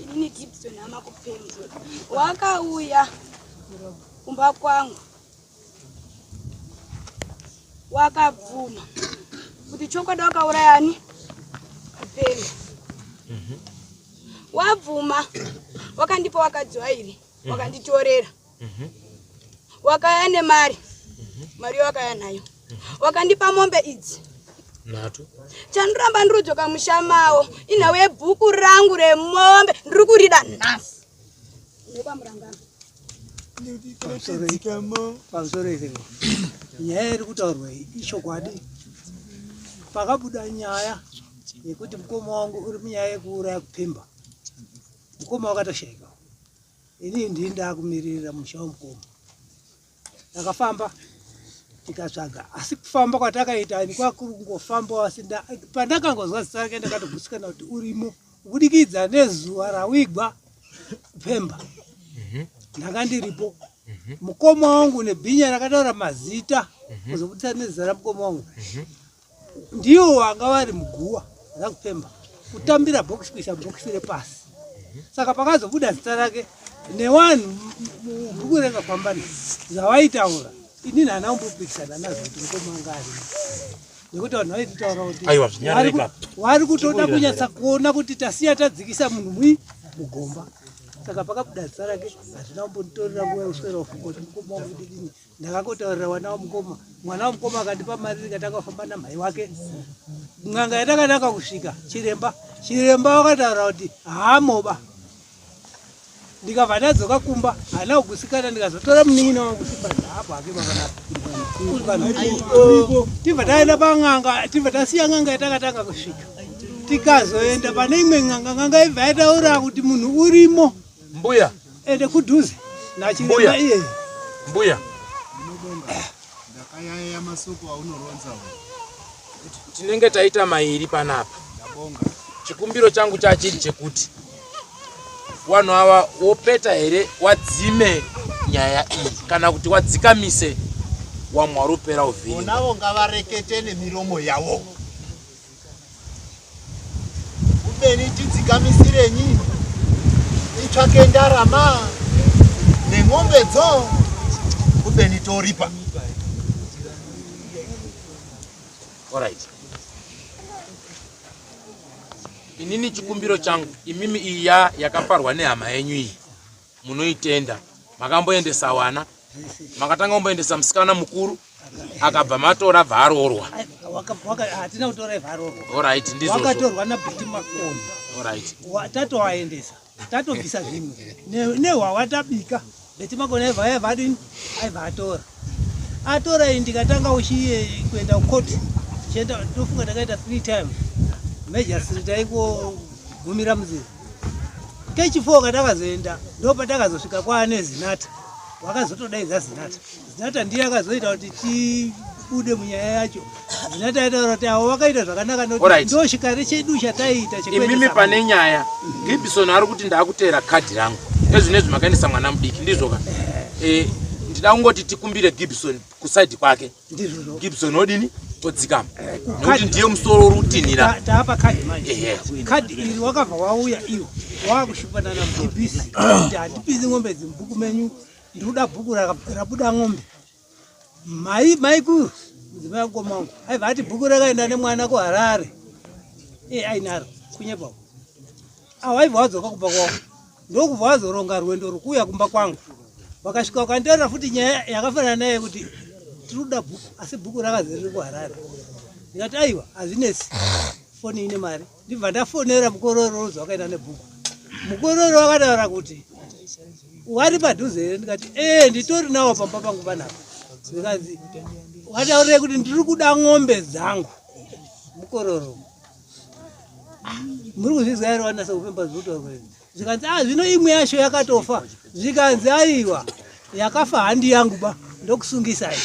Inini Gibson hama kupemba wakauya kumba kwangu wakabvuma kuti chokwadi wakauraya ani kupemba wabvuma wakandipa wakadzi wairi wakanditorera wakaya nemari mari wakaya nayo wakandipa mombe idzi nhatu chandoramba ndiri kudzoka musha mawo inhau yebhuku rangu remombe ndiri kurida nhasi nekwamurangano. Pamusoro izvo nyaya iri kutaurwa iyi ichokwadi. Pakabuda nyaya yekuti mukoma wangu uri munyaya yekuuraya kupemba, mukoma wakatoshaika. Ini ndini ndakumiririra musha wemukoma. Takafamba tikatsvaga, asi kufamba kwatakaita ni kwakuri kungofamba, asi pandakangozwa zita rake ndakatogutsikana kuti urimo, kubudikidza nezuva rawigwa kupemba. Ndanga ndiripo. Mukoma wangu nebhinya rakataura mazita kuzobudisa nezita ramukoma wangu, ndiwo wanga vari muguwa rakupemba kutambira bhokisi kuisa bhokisi repasi. Saka pakazobuda zita rake newanhu mubhuku rekafambani zvavaitaura, inini hana kumbopikisana nazvo kuti mukoma wanga arimo, nekuti vanhu vaititaura kuti Aiwa, zvinyarare ipapo. vari kutoda kunyatsa kuona kuti tasiya tadzikisa munhu mui mugomba. Saka pakabuda zita rake hazvina kumbonditorera nguva yekuswera kufunga kuti mukoma wangu ndidini. Ndakangotaurira wana wamukoma, mwana wamukoma akandipa mari, ndikatanga kufamba namhai wake. N'anga yatakanaka kusvika chiremba, chiremba wakataura kuti haamoba. Ndikabva ndadzoka kumba, haana kugutsikana, ndikazotora munin'ina wangu Simba apo hake baba tibva taenda pan'anga, tibva tasiya n'anga yatakatanga kusvika, tikazoenda pane imwe n'anga. N'anga ibva yataura kuti munhu urimo. Mbuya. Ende kudhuze nachiremba Mbuya. iyeye. Mbuya. Ndakayaiya masoko aunoronza uyu. Tinenge taita mairi panapa. Ndabonga. Chikumbiro changu chachiri chekuti vanhu ava wopeta here wadzime nyaya iyi, kana kuti wadzikamise wamwe wari kupera uvhiri. Vonavo ngavarekete nemiromo yavo. Ubeni tidzikamisirenyi, titsvake ndarama neng'ombedzo, ubeni toripa. Alright. Inini chikumbiro changu, imimi iya yakaparwa nehama yenyu iyi munoitenda, makamboendesa wana, makatanga kumboendesa musikana mukuru akabva matora bva aroorwa. Hatina kutora ivharorwa. Alright, ndizvozvo. Wakatorwa nabhiti Makoni. Alright. Tatowaendesa, tatobvisa zvimwe nehwawa tabika. Bhiti Makoni aibva aibva adini, aibva atora atora iyi. Ndikatanga uchiye kuenda kukoti, chienda, tofunga takaita 3 times major taingogumira munzira. Kechi4 katakazoenda ndo patakazosvika kwaane Zinata, wakazotodaidza Zinata. Zinata ndiye akazoita kuti tibude munyaya yacho. Zinata aitaura kuti avo vakaita zvakanaka nekuti ndo chikare chedu chataiita chekuendesa Imimi pane nyaya, Gibson ari kuti ndakuteera kadhi rangu ezvinezvi, makaendesa mwana mudiki, ndizvoka? Ndida kungoti tikumbire Gibson kusaidi kwake. Ndizvozvo. Gibson odini, odzikama, nekuti ndiye musoro uri kutinhira. Taapa kadhi manje. Kadhi iri wakabva wauya iwo wakushupana namudhibhisi kuti handipisi ng'ombe dzimubhuku menyu, ndikuda bhuku rabuda ng'ombe. Mai maikuru mudzimai wamukoma wangu aibva ati bhuku rakaenda nemwana kuHarare, e ainaro kunyepa uko. Awo aibva wadzoka kumba kwavo, ndokubva wazoronga rwendo rwekuuya kumba kwangu. Vakasvika vakanditarira futi nyaya yakafanana naye kuti tiri kuda bhuku, asi bhuku rakazi riri kuHarare. Ndikati aiwa, hazvinetsi, foni ine mari. Ndibva ndafonera mukororo uzi wakaenda nebhuku. Mukororo wakataura kuti wari padhuze here? Ndikati ee, nditori nawo pamba pangu panapa. Ndikanzi wataurire kuti ndiri kuda ng'ombe dzangu. Mukororo, muri kuzvizwa here wanasa kupemba zvinotaurwa izvi? Zvikanzi ah, zvino imwe yacho yakatofa. Zvikanzi aiwa, yakafa handi yangu ba, ndokusungisai.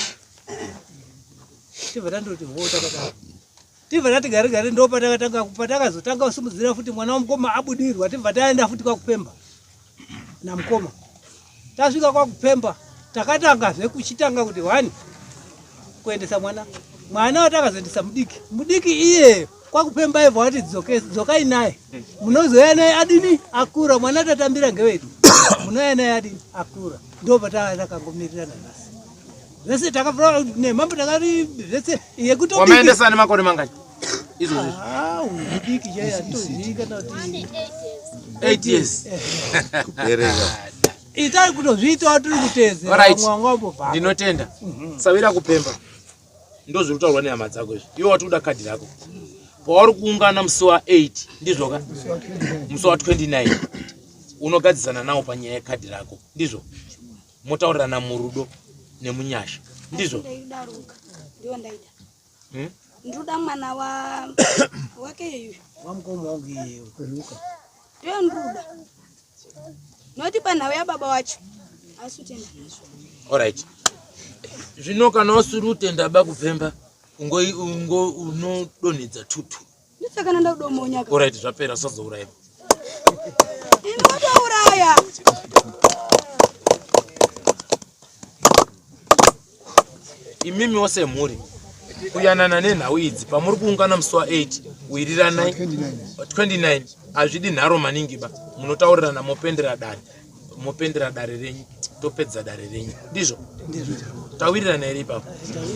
Tibva tandoti ho takadaro, tibva tati gare gare ndo patakatanga patakazotanga kusimudzira futi mwana wamukoma abudirwa. Tibva taenda futi kwakupemba namukoma. Tasvika kwakupemba takatangazve kuchitanga kuti one kuendesa mwana, mwana watakazoendesa mudiki, mudiki iye kwakupemba ibva wati dzokai naye, munozouya naye adini akura. Mwana tatambira ngewedu, munouya naye adini akura. Ndo patakakangomirira nanhasi zvese takavura nemambo takari zvese yekutobiki. Wamaendesa nemakore mangani izvozvo? Ah, mudiki chaiye hatitozivi kana kuti 8 years. Kupereka. Itai kutozviitawo tiri kuteedzera. Alright. Vamwe vanga vambobva. Ndinotenda. Sawira kupemba ndozviri kutaurwa nehama dzako izvi. Iwe wati kuda kadhi rako pauri kuungana musi wa8, ndizvoka? Musi wa29 unogadzisana nawo panyaya yekadhi rako, ndizvo? Motaurirana murudo nemunyasha. Ndizvo? Ndaidaruka. Ndiyo ndaida. Ndinoda mwana wa wake iyeyu. Wamukoma wangu iyeyu kuruka. Ndiyo ndinoda. Noti panhau yababa wacho. Asi utenda nazvo. Alright. Zvino kana usiri utenda ba kupfemba ungo ungo unodonhedza tutu. Ndisakana ndakudomonya ka. Alright zvapera usazouraya. Ndinotouraya. Imimiwo semhuri kuyanana nenhau idzi pamuri kuungana musi wa8 wiriranai 29 hazvidi nharo maningi ba munotaurirana mopendera dare mopendera dare renyu topedza dare renyu ndizvo tawirirana here ipapo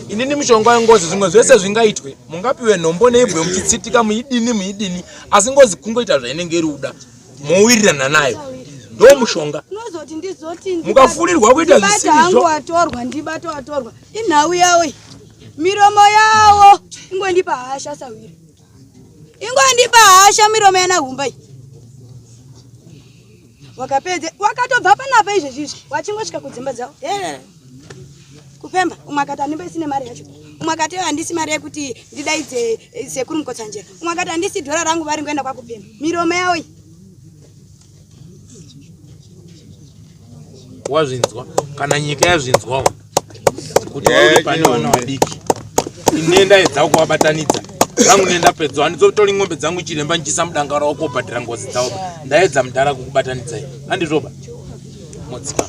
inini mishonga yengozi zvimwe zvese zvingaitwe mungapiwe nhombo neibwe muchitsitika muidini muidini asi ngozi kungoita zvainenge iri kuda mowirirana nayo ndo mushonga Unozoti ndizoti Mukafurirwa kuita ndibate zvisizvo. hangu watorwa ndibate watorwa inhau yawo iyi. Miromo yawo ingondipa hasha sawira. Ingondipa hasha miromo yana humba iyi. Wakapedze wakatobva panapa izvezvi izvi wachingosvika kudzimba dzavo. Here. Kupemba umwe akati handimbo isine mari yacho. Umwe akati handisi mari yekuti ndidaidze sekuru Mukotsanjera. Umwe akati handisi dhora rangu vari ngoenda kwakupemba. Miromo yawo iyi. Wazvinzwa kana nyika yazvinzwawo kuti wauri pane vana vadiki ine ndaedza kuvabatanidza dzangu nendapedzwa handizotori ng'ombe dzangu chiremba ndichiisa mudanga ravo kobhadhira ngozi dzavo ndaedza mudhara kukubatanidzai handizvoba modzika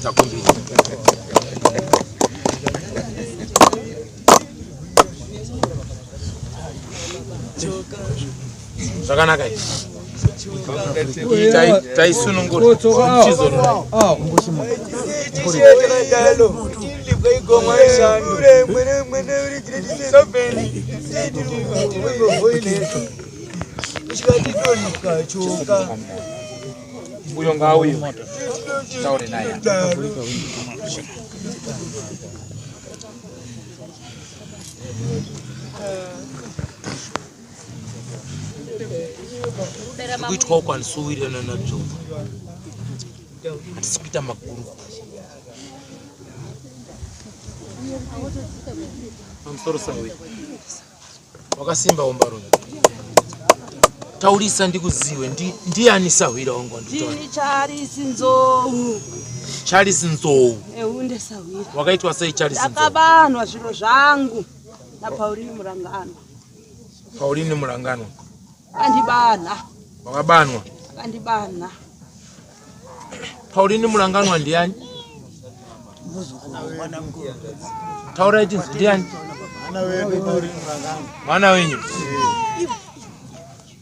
takumbira zvakanaka izvi taisunungura chizorora uyo ngauye taure naye kuitwa uko handisuwirirana nabyo hatisi kuita magurupu pamusoro sawe wakasimba umbarume taurisa ndikuziwe ndiani sahwira wangu wandikutaura Ndini Charles Nzou. Charles Nzou Eunde sahwira. wakaitwa sei Charles Nzou Ndakabanwa zviro zvangu naPauline Muranganwa. Pauline Muranganwa Akandibana, wakabanwa akandibana. Pauline Muranganwa ndiani taurai tinzi ndiani mwana wenyu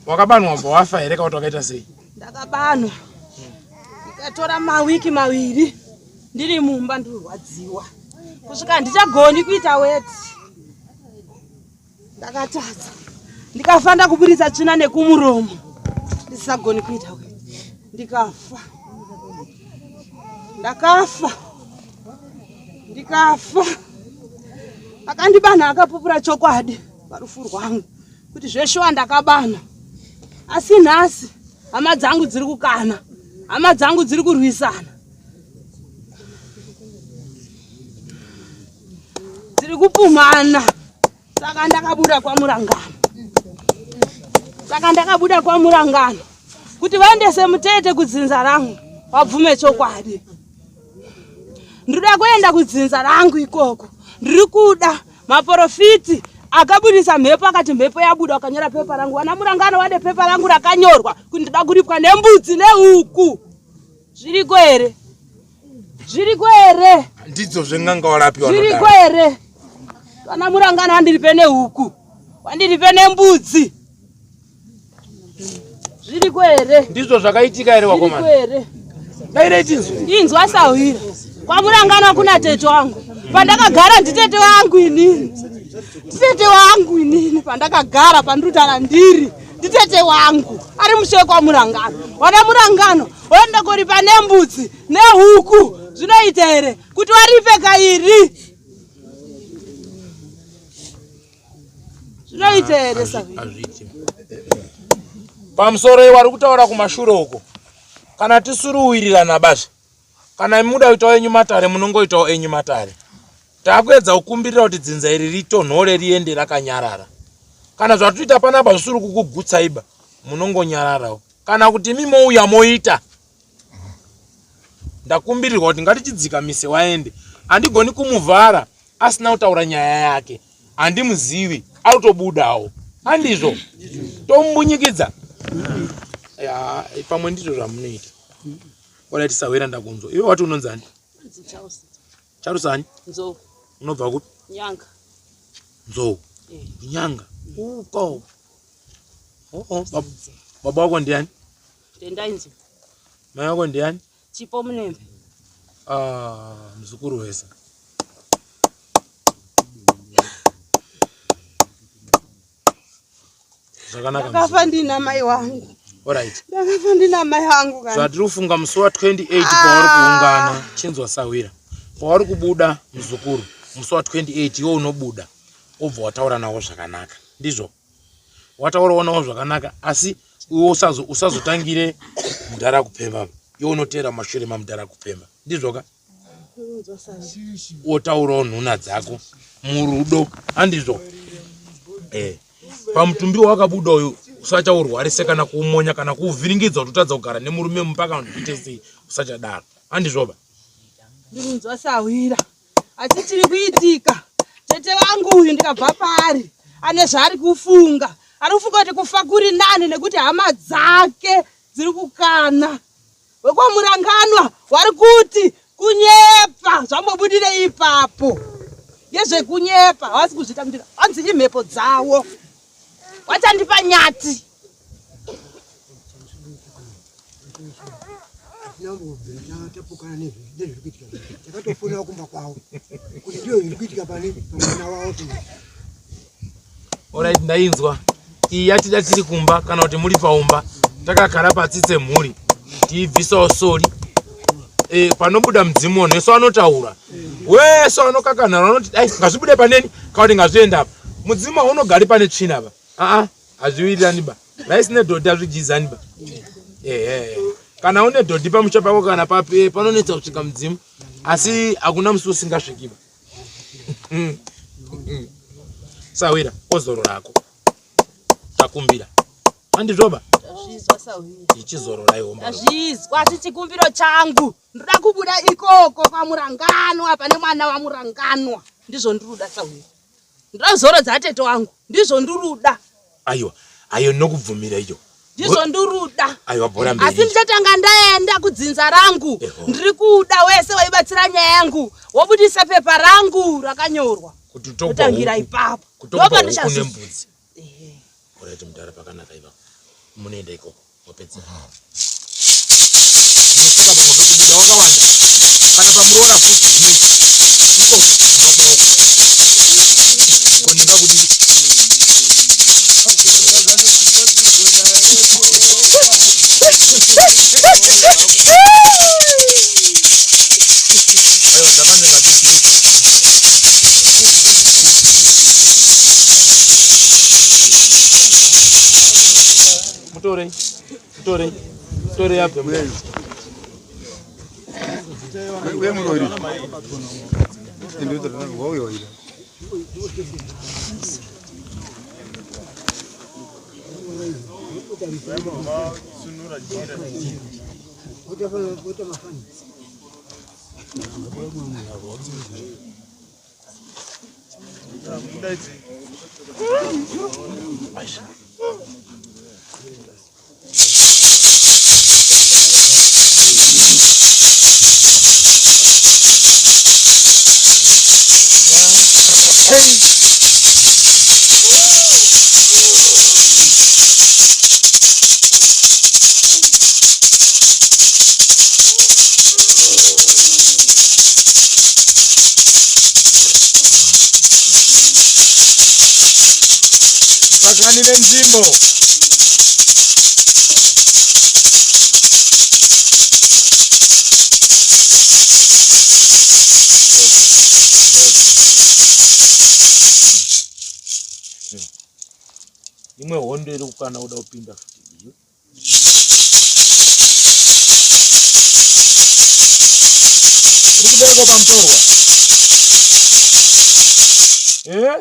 wakabanwa ubva wafa here kana kuti wakaita sei Ndakabanwa. Ndikatora mawiki mawiri ndiri mumba ndirwadziwa. Kusvika handichagoni kuita weti. Ndakatadza. Ndikafa ndakuburitsa tsvina nekumuromo. Ndisisagoni kuita weti. Ndikafa. Ndakafa. Ndikafa. Akandibana akapupura chokwadi parufu rwangu kuti zveshuwa ndakabana. Asi nhasi hama dzangu dziri kukana. Hama dzangu dziri kurwisana. Dziri kupumhana. Saka ndakabuda kwaMurangano. Saka ndakabuda kwaMurangano kuti vaendese mutete kudzinza rangu vabvume chokwadi. Ndinoda kuenda kudzinza rangu ikoko. Ndiri kuda maporofiti akabudisa mhepo akati mhepo yabuda akanyora pepa rangu. Vana Murangano vade pepa rangu rakanyorwa kuti ndoda kuripwa nembudzi nehuku. Zviriko here? Zviriko here? Ndidzo zven'anga warapiwa Zviriko here? Vana Murangano vandiripe nehuku, vandiripe nembudzi. Zviriko here? Ndizvo zvakaitika here Zviriko wakomana? here? Dairei tinzwe. Inzwa sahwira. KwaMurangano kuna tete wangu. Pandakagara nditete wangu inini. Nditete wangu inini pandakagara pandiri ndiri. Nditete wangu ari mushe kwaMurangano. Wana Murangano woenda kuripa nembudzi nehuku. Zvinoita here kuti waripe kairi? Zvinoita here sahwira? Hazviiti. Pamusoro iwe wari kutaura kumashure uko. Kana tisiri kuwirirana bazve. Kana imi muda kuitawo enyu matare munongoitawo enyu matare. Takuedza kukumbirira kuti dzinza iri ritonhore riende rakanyarara. Kana zvatikuita panapa zvisiri kukugutsaiba munongonyararawo. Kana kuti imi mouya moita. Ndakumbirirwa kuti ngatichidzikamise waende. Handigoni kumuvhara asina kutaura nyaya yake. Handimuzivi autobudawo. Handizvo? Tomumbunyikidza. Ya, pamwe ndizvo zvamunoita. Alright sahwira ndakunzwa. Iwe wati unonzani? Charles. Charles ani? Nzou. Unobva kupi? Nyanga. Nzou. Eh. Nyanga. Uko. Oh, oh. Baba wako ndiani? Tendai Nzou. Mai wako ndiani? Chipo Munembe. Ah, mzukuru wese. Zvakanaka. Ndakafa ndina mai wangu. Alright. Ndakafa ndina mai wangu kana. Zvatiri kufunga musi wa 28 pauri kuungana, chinzwa sahwira. Pauri kubuda muzukuru, musi wa 28 iwe unobuda wobva wataura navo zvakanaka. Ndizvo? Wataurawo navo zvakanaka asi iwe usazotangire mudhara kupemba. Iwe unoteera mashure mamudhara kupemba. Ndizvo ka? Wotaurawo nhuna dzako murudo. Handizvo? Eh. Pamutumbi wakabuda uyu usachaurwarise kana kuumonya kana kuuvhiringidza kuti utadza kugara nemurume mumba kana kuti uite sei usachadaro. Handizvoba? Ndinonzwa sahwira. Asi chiri kuitika tete vangu uyu ndikabva paari ane zvaari kufunga. Ari kufunga kuti kufa kuri nani nekuti hama dzake dziri kukana. Wekwamuranganwa wari kuti kunyepa zvambobudire ipapo ngezvekunyepa havasi kuzvitambira hanzi imhepo dzawo wachandipa nyati. Hatina kumbobvira tapokana nezviri kuitika takatofonawo kumba kwavo kuti ndiyo zviri kuitika pane pamwana wavo. Alright, ndainzwa iyi yatida tiri kumba kana kuti muri paumba takagara patsi tsemhuri tiibvisawo sori e, panobuda mudzimu wanhu wese anotaura wese anokakanhara anoti dai ngazvibude paneni kana kuti ngazvienda apa mudzimu haunogari pane tsvina apa aa hazviwirirani ba raisi nedhodhi hazvidyizani ba ehe kana une dhodhi pamusha pako kana papi eh, panonetsa kusvika mudzimu asi hakuna musi usingasviki ba sawira ozoro rako takumbira handizvoba Tazvizwa sahwira. ichizororai homba Tazvizwa asi chikumbiro changu ndoda kubuda ikoko kwaMuranganwa pane mwana waMuranganwa ndizvo ndiruda sahwira. Ndoda kuzorodza tete wangu ndizvo ndiruda. Aiwa ayo ndinokubvumira iyo Ndizvo ndiruda. Aiwa bhora mberi. Asi ndichatanga ndaenda kudzinza rangu. Ndiri kuda wese waibatsira nyaya yangu wobudisa pepa rangu rakanyorwa. Kuti tokupa Kutangira huku. ipapo. Kutokupa Ndopa huku ndichazo- nembudzi. Alright mudhara pakanaka ipapo. Munoenda ikoko wapedza. Munosvika pamwe pekubuda wakawanda. Kana pamuroora futi zvinoita. Ikoko kumba kwako. Ko ndingakudii? Aiwa dzakanzi ngadzibvire. Mutorei, mutorei, mutorei abve mudare. Uye murori. Wauya waida. Pakani nenzvimbo. Imwe hondo iri kukana kuda kupinda futi iyo. Uri kudeiko pamutorwa? Eh?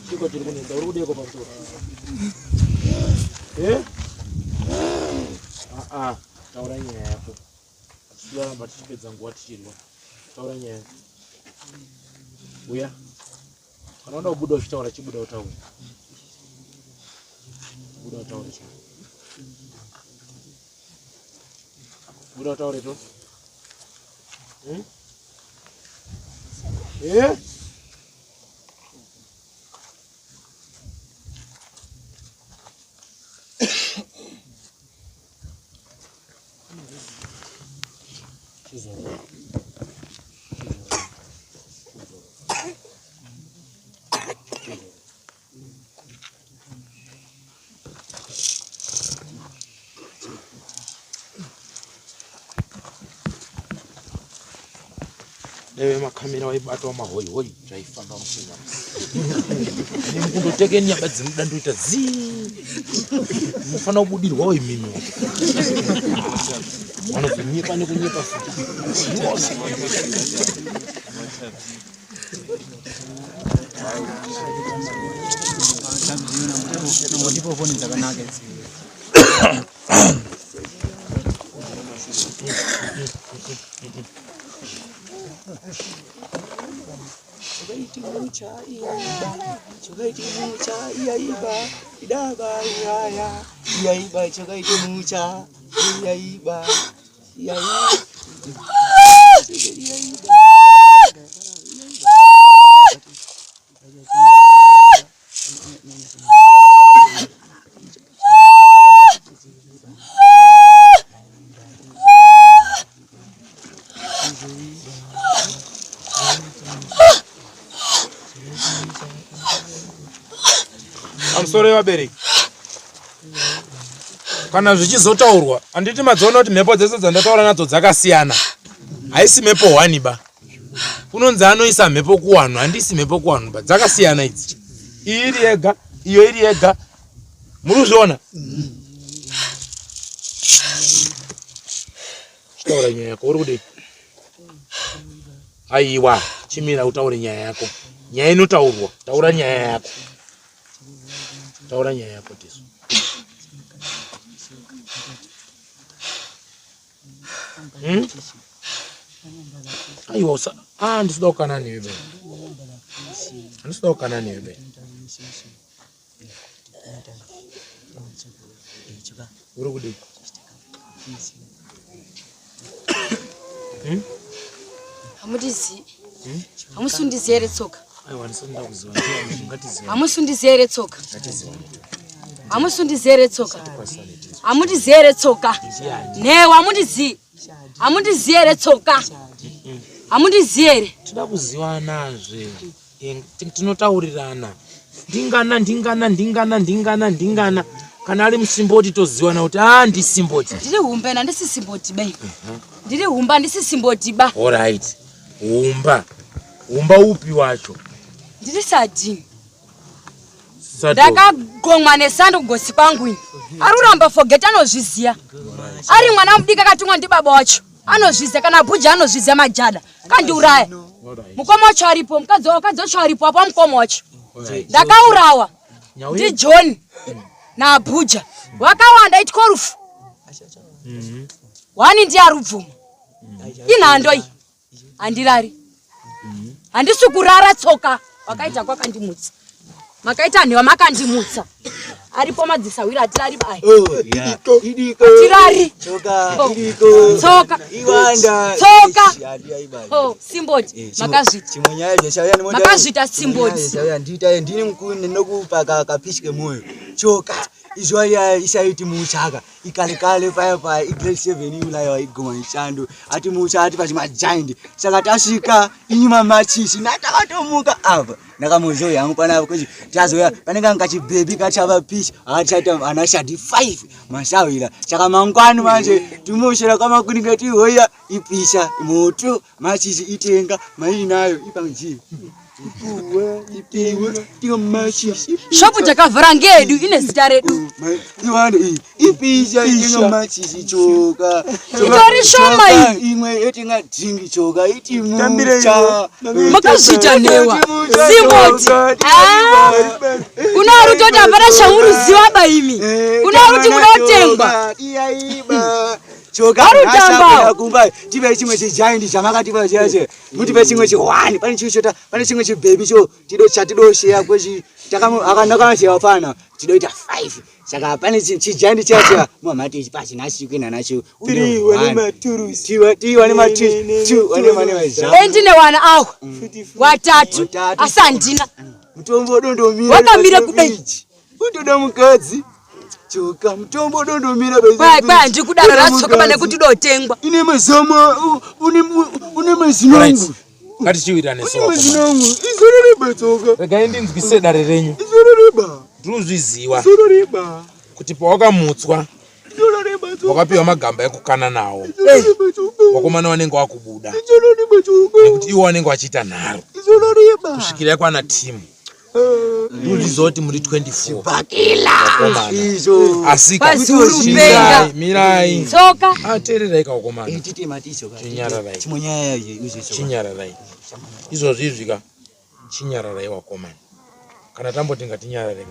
Chiko chiri kunetsa, uri kudiiko pamusoro? Eh? Ah ah, taura nyaya yako. Tichiramba tichipedza nguva tichirwa. Taura nyaya. Uya. Kana unoda kubuda uchitaura chibuda utaure. Buda utaure cha. Buda utaure to. Hmm? Eh? Dai makamera waibatwa mahoihoi zvaifamba musina kundotekeni nyaba dzinoda ndoita zii mufanira kubudirwawo imimi vanozonyepa nekunyepa futi Ndipo foni dzakanaka idzi. Chakaiti mucha iyaiba, chakaiti mucha iyaiba, idaba iyaya, iyaiba chakaiti mucha iyaiba, iyaiba. Pamusoro yevabereki kana zvichizotaurwa handiti madziona kuti mhepo dzese dzandataura nadzo dzakasiyana haisi mhepo hwani ba kunonzi anoisa mhepo kuwanhu handisi mhepo kuwanhu ba dzakasiyana idzi iyi iri yega iyo iri yega muri kuzviona chitaura nyaya yako uri kudei aiwa chimira utaure nyaya yako nyaya inotaurwa taura nyaya yako taura nyaya yako tisu hmm? aiwa usa ah ndisida kukana newe be handisida kukana newe be uri kudii hmm? Hamutizivi. Hmm? Hamusundizi here tsoka? Aiwa handisati ndakuziva. Ngatiziva. Hamusundizi here tsoka? Ngatiziva. Hamusundizi here tsoka? Hamutizi here tsoka? Nhewa hamutizivi. Hamutizivi here tsoka? Hamutizivi here? Tinoda kuzivanazve. Tinotaurirana. Ndingana ndingana ndingana ndingana ndingana. Kana ari musimboti toziwana kuti ah ndisimboti. Ndiri humba ina ndisi simboti be. Ndiri humba ndisi simboti ba. All right. Humba. Humba upi wacho? Ndiri sadini. Ndakagomwa nesando kugosi kwangu ini. Ari kuramba forget anozviziya. Ari mwana mudiki akatumwa ndibaba wacho. Anozviziya kana bhuja anozviziya majada. Kandiuraya. Mukoma wacho aripo, mukadzi mukadzi wacho aripo apo mukoma wacho. Ndakaurawa ndiJohn naBhuja. Wakawanda itiko rufu. Wani ndiye arubvuma. Inhando iyi. Handirari. Handisi kurara tsoka. Wakaita kwakandimutsa. Makaita nhewa makandimutsa. Aripo madzisahwira hatirari bai. Oh, yeah. Idiko. Hatirari. Tsoka, Oh. idiko. Tsoka. Iwanda. Tsoka. Eish, hadi aiba. Oh, Simboti. Eh, Makazvita. Chimwe nyaya zvechauya nemonda. Makazvita Simboti. Chauya ndiita ndini mukuru ndinokupa ka kapishi kemoyo. Choka. Izuva riya isaiti muchaka ikale kale paya paya igrade 7 iulayiwa igoma nechando ati mucha ati pachimagiant saka tasvika inyuma machisi natakatomuka apa ndakamuzoya yangu panapa kuti tazouya panenge anga kachibhebhi kachava picha akachaita ana shadi 5 masahwira saka mangwani manje timoshera kwamakuninga tihoya ipisha moto machisi itenga mainayo ipanjii Shopu takavhura ngeyedu ine zita redu. Ipisha itenga machisi choka. Itori shoma iyi. Imwe yotenga dhingi choka iti mucha. Makazviita newa. Simboti. Ah. Kuna uri kutoti hapana chamuruziva ba imi. Kuna uri kuti muda kutengwa. Choka Varutamba. kumba tipe chimwe chigiant chamakatipa chiya chiya. Mutipe chimwe chihwani pane chimwe chota pane chimwe chibhebi cho tido chatidosheya kwechi akanakasheya pana tidoita 5 saka pane chigiant chiya chiya mumamati ichi pachina chikuenda nacho Three, wane maturusi. tiwa nematurusi two wane mane mazha Endine wana awa. Watatu. Asi handina. Mutombo dondomira Wakamira kudai. Utoda mukadzi choka mutombo dondomira Kwai kwai handikudaro ratsoka pane kuti dotengwa. Ine mazama une une mazino angu. Ngatichiwirirane Une mazino angu. Izoro reba tsoka. Regai ndinzwise dare renyu. Izoro reba. Ndinozviziva Izoro reba. kuti pawakamutswa Izoro reba tsoka. wakapiwa magamba ekukana nawo. Izoro reba tsoka. Wakomana vanenge wakubuda Izoro reba tsoka. nekuti iwo vanenge vachiita nharo Izoro reba. kusvikira kwana timu. Ndinozviziva kuti muri 24 Chibakela. Izvo. Asi Kwasi uri kupenga. mirai. Tsoka. Ateererai kakomana. Tite matiso ka. Chinyararai. Chimonyaya izvo. Chinyararai. Izvozvi izvi ka chinyararai wakomana. Kana tamboti ngatinyarare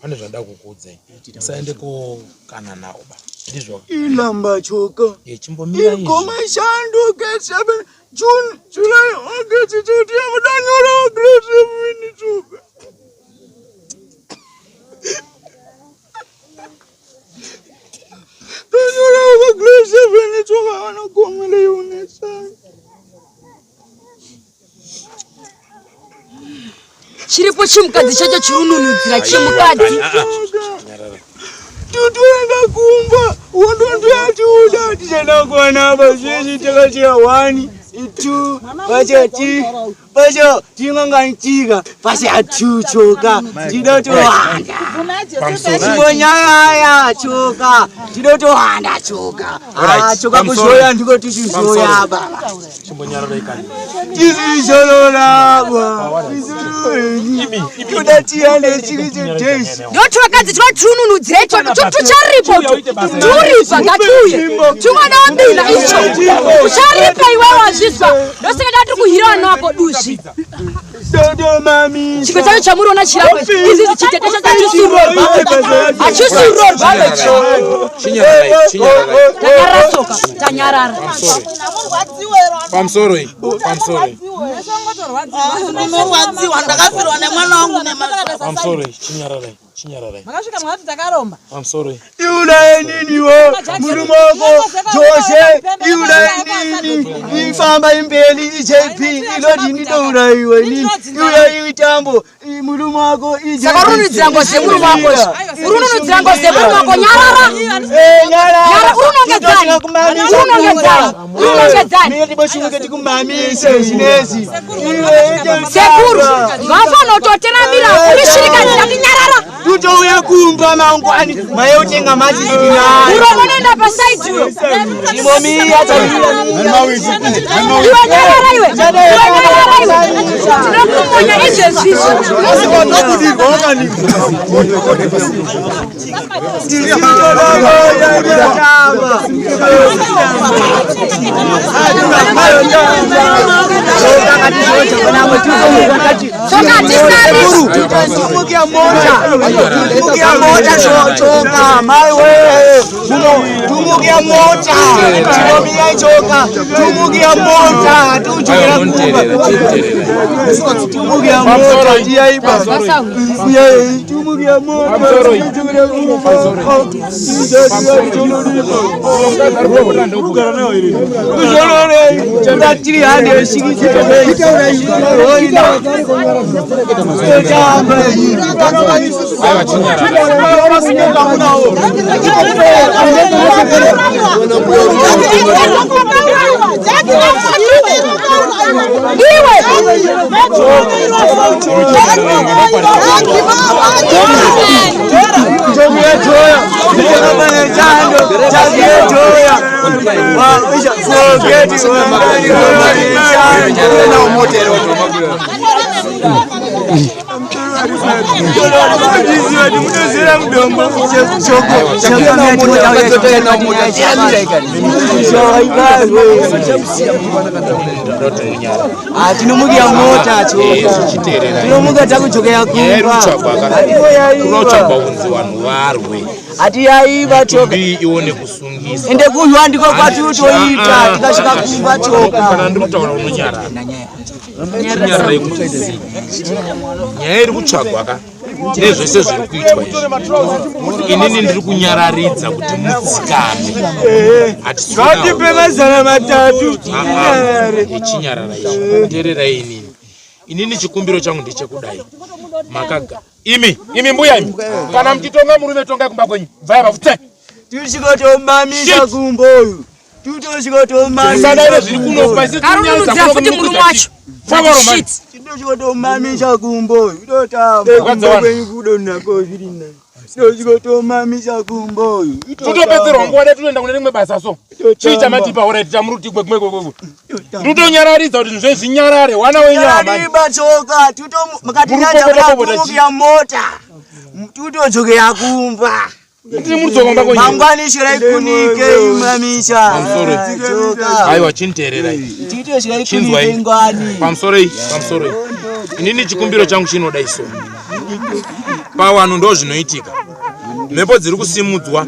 pane zvandada kukuudzai. Musaende kokana nawo ba. Ndizvo. Ilamba choka. Chimbomira izvi. Igoma shando grade 7 June July August September danyora grade 7 choka. Danyora grade 7 choka anogoma leunesa. Chiripo chimukadzi chacho chirununudzira chimukadzi. Tutoenda kumba wondondoyatiuda tichaenda kuwana apa zveshe takachiya 1 2 pacha ti pacha tinganganchika pacha 2 choka tinotowanda chimbonyayaya choka tinotowanda choka Ah, choka kuzoya ndiko tichizoya baba Chimbonyararai kani. tizizorora toda tiyande chiri chedhesi Ndoti vakadzi tinotirununudzira icho tucharipo turipa ngatiuye tumwana wabila icho ucharipa iwe wazvizwa ndosaka tati kuhira vana wako duzvi chimwe chacho chamuriona chirangwe izi chitete chacho hachisurorwa hachisurorwa icho Chinyararai, chinyararai. tanyarara tsoka tanyarara Pamusoro iyi. Pamusoro iyi. Ndinorwadziwa ndakafirwa nemwana wangu Pamusoro iyi. Chinyararai. Chinyararai. makasvika mwakati takaromba Pamusoro iyi. iulaye niniwo murume wako jose iulaye nini ifamba imbeli ijp iloti ndidourayiwe nini iulaye itambo murume wako Saka urunudzira ngozi yemurume wako izvi. Urunudzira ngozi yemurume wako nyarara. Nyarara urunongedzani. Urunongedzani. Urunongedzani. tiboshumuke zvinezi Sekuru, vafanira kutoteramira uri shirikadzi ndati nyarara. tutouya kumba mangwani maye utenga machisi Muromo unoenda pasaidi uyo. Chimbomiya Iwe nyarara iwe. Iwe nyarara iwe. Tinokumonya izvezvi izvi. Tumukia mota tumukia mota choka maiwe tumukia mota chinomia choka tumukia mota tuchokera kumba tumukia mota tiyaiba tumukia mota tuchokera kumba Iwe! Tinomukira mota tinomuka takudzokera kumba. Kunotsvagwa kunzi vanhu varwe. Hatiyaiva tsoka. Mitumbi ione kusungisa. Ende kunywa ndiko kwatinotoita tikasvika kumba tsoka. Kana ndiri kutaura unonyarara. Chinyararai kuti zii. Nyaya iri kutsvagwa ka nezvese zviri kuitwa izvi. Inini ndiri kunyararidza kuti mudzikame. Ngatipe 300. Chinyarara izvi. Teererai inini. Inini chikumbiro changu ndechekudai. Makaga. Imi, imi mbuya imi. Kana muchitonga murume tongai kumba kwenyu. Bvai pafute. Tichikotomamisa kumboyu. Musadaire zviri kuno pasi Karunudzira futi murume wacho. Shit. Tinochikotomamisa kumboyu. Totamba kwenyu kudonako zviri nani. Tinochikotomamisa kumboyu. Totopedzerwa nguva dai totoenda kune rimwe basa so. Chii chamatipa ora tichamuri kuti gwe gwe gwe gwe. Ndotonyararidza kuti zvinhu zvinyarare wana wenyama. Nyarariba tsoka mukatinyadza mota tutodzokera kumba. Mangwani shirai kunike imamisha. Pamusoro. Aiwa chiniteererai. Titoshirai kunike Chinzwai. ngwani. Pamusoro iyi, pamusoro iyi. Inini chikumbiro changu chinoda iso. Pawanhu ndo zvinoitika. Mhepo dziri kusimudzwa,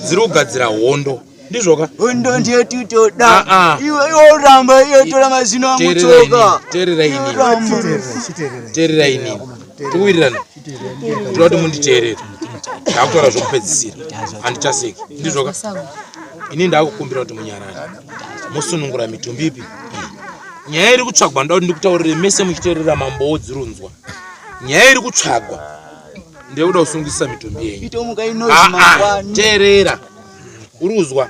dziri kugadzira hondo. Ndizvoka? Hondo ndiyo titoda. Ah, ah. Iwe iwe uramba iwe tora mazino angu Teererai tsoka. inini, teererai inini. Teererai inini. Tikuwirirana. Ndoda kuti munditeerere. Ndakutaura zvokupedzisira. Handichaseki. Ndizvoka? Inini ndakukumbira kuti munyarare. Musunungura mitumbi ipi? Nyaya iri kutsvagwa ndoda kuti ndikutaurire mese muchiteerera mambo wodzirunzwa. Nyaya iri kutsvagwa ndeyekuda kusungisa mitumbi yenyu. Itomuka inozi Ah, ah, mangwani. teerera. Uri kuzwa?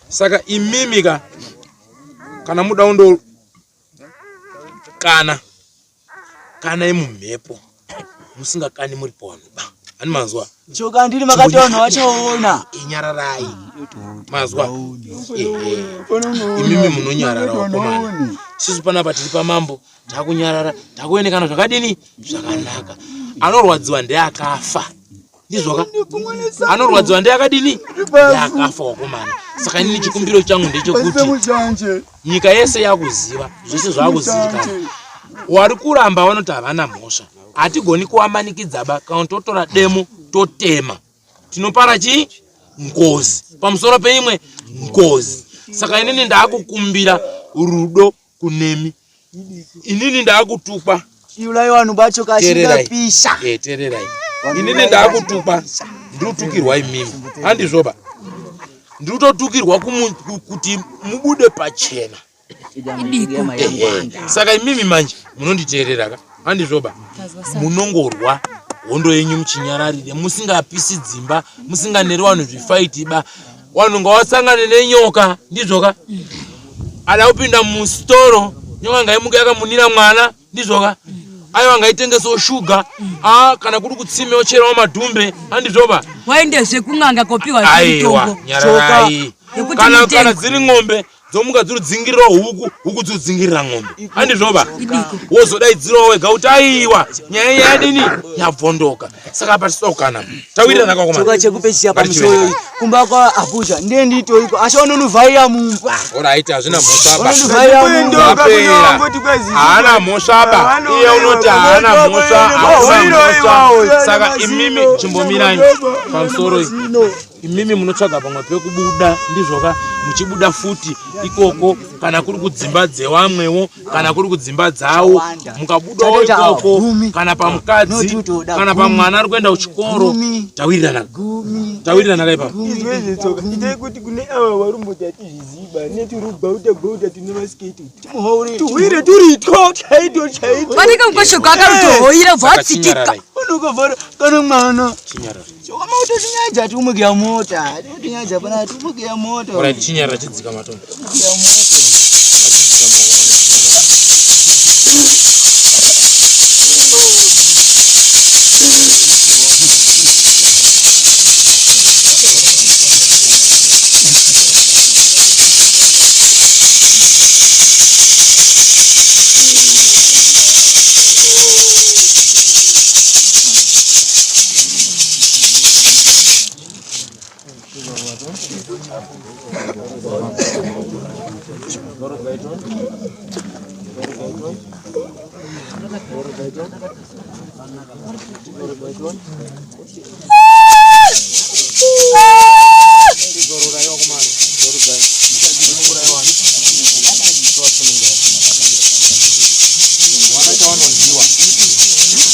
Saka imimi ka kana muda undo kana kana imumhepo musingakani muri pavanhu ba ani manzwa Tsoka ndiri makati vanhu vachaona. Inyararai. Mazwa. Ehe. Imimi munonyarara wakomana. Isusu panapa tiri pamambo takunyarara takuonekana zvakadini zvakanaka. Anorwadziwa ndeakafa. Ndizvoka? Anorwadziwa ndeakadini? Ndeakafa wakomana. Saka inini chikumbiro changu ndechekuti nyika yese yakuziva zvese zvakuzivikanwa. Wari kuramba vanoti havana mhosva. Hatigoni kuwamanikidza ba kana totora demo totema. Tinopara chii? Ngozi. Pamusoro peimwe ngozi. Saka inini ndakukumbira rudo kunemi. Inini ndakutukwa. Iulai vanhu bacho Teererai. kashingapisha. Eh, teererai. Inini ndakutukwa. Ndiri kutukirwa imimi. Handizvoba. Ndiri kutotukirwa kuti mubude pachena. Ehe. Saka imimi manje munonditeerera ka? Handizvoba. Munongorwa hondo yenyu muchinyararire musingapisi dzimba musinganeri vanhu zvifaiti ba vanhu ngavasangane nenyoka ndizvoka ada kupinda musitoro nyoka ngaimuke yakamunira mwana ndizvoka aiwa ngaitengesewo shuga a kana kuri kutsime ocherawo madhumbe handizvoba Waendezve kun'anga kopiwa aiwa mitombo. nyararai Yekuti kana mitengo. kana dziri ng'ombe dzomuka dziri dzingirira huku huku dziri dzingirira ng'ombe handizvoba wozodaidzirawo wega kuti aiwa nyaya yadini yabvondoka saka apa tisida kukana tawirirana Tsoka chekupedzisira pamusoro iyi. Kumba kwa Abuja ndiye nditoiko asi vanonuvhaira mumba. Alright, hazvina mhosva ba. Vanondivhaira mumba. Yapera. Haana mhosva ba. Iye unoti haana mhosva, hakuna mhosva. Saka imimi chimbomirai pamusoro iyi. Imimi munotsvaga pamwe pekubuda ndizvoka muchibuda futi ikoko kana kuri kudzimba dzewamwewo kana kuri kudzimba dzawo mukabudawo ikoko kana pamukadzi kana pamwana ari kuenda kuchikoro tawirirana tawirirana kaipapo Izvezve tsoka itai kuti kune ava varumboti hatizviziba neturugauta gauta tine masiketi tuhwire turi two chaito chaito. Panenge mukwesho kwakarutohoira Saka bvatsikika. chinyararai. Unokavhara kana mwana. Chinyarara. Chokama utotinyaja tiumugira mota. Tinotinyaja pana tiumugira mota. Alright, chinyarara chidzika matombo. Tiumugira mota.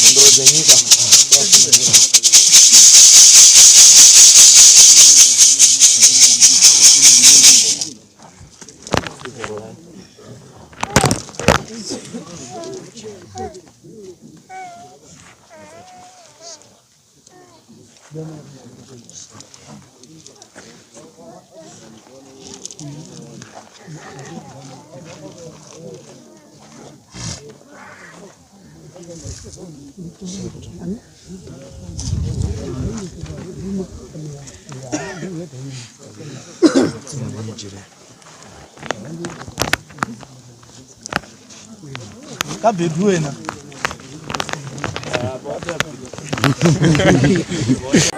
Mhondoro dzenyika. Kabhebhi wena.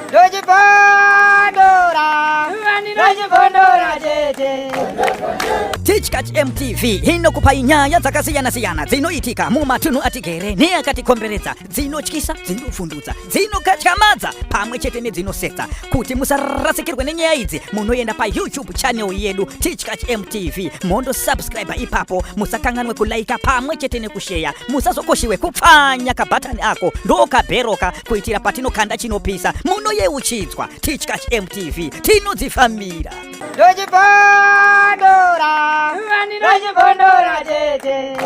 Ndochibondora, ndochibondora tete. Tichkach MTV inokupai nyaya dzakasiyana-siyana dzinoitika mumatunhu atigere neakatikomberedza, dzinotyisa, dzinovhundutsa, dzinokatyamadza pamwe chete nedzinosetsa. Kuti musarasikirwe nenyaya idzi, munoenda paYouTube channel yedu Tichkach MTV mondosubscribe ipapo. Musakanganwe kulaika pamwe chete nekusheya. Musazokoshiwe kupfanya kabhatani ako ndokabheroka kuitira patinokanda chinopisa munoyeuchidzwa. Tichkach MTV tinodzifambira. Ndochibondora, ndochibondora tete.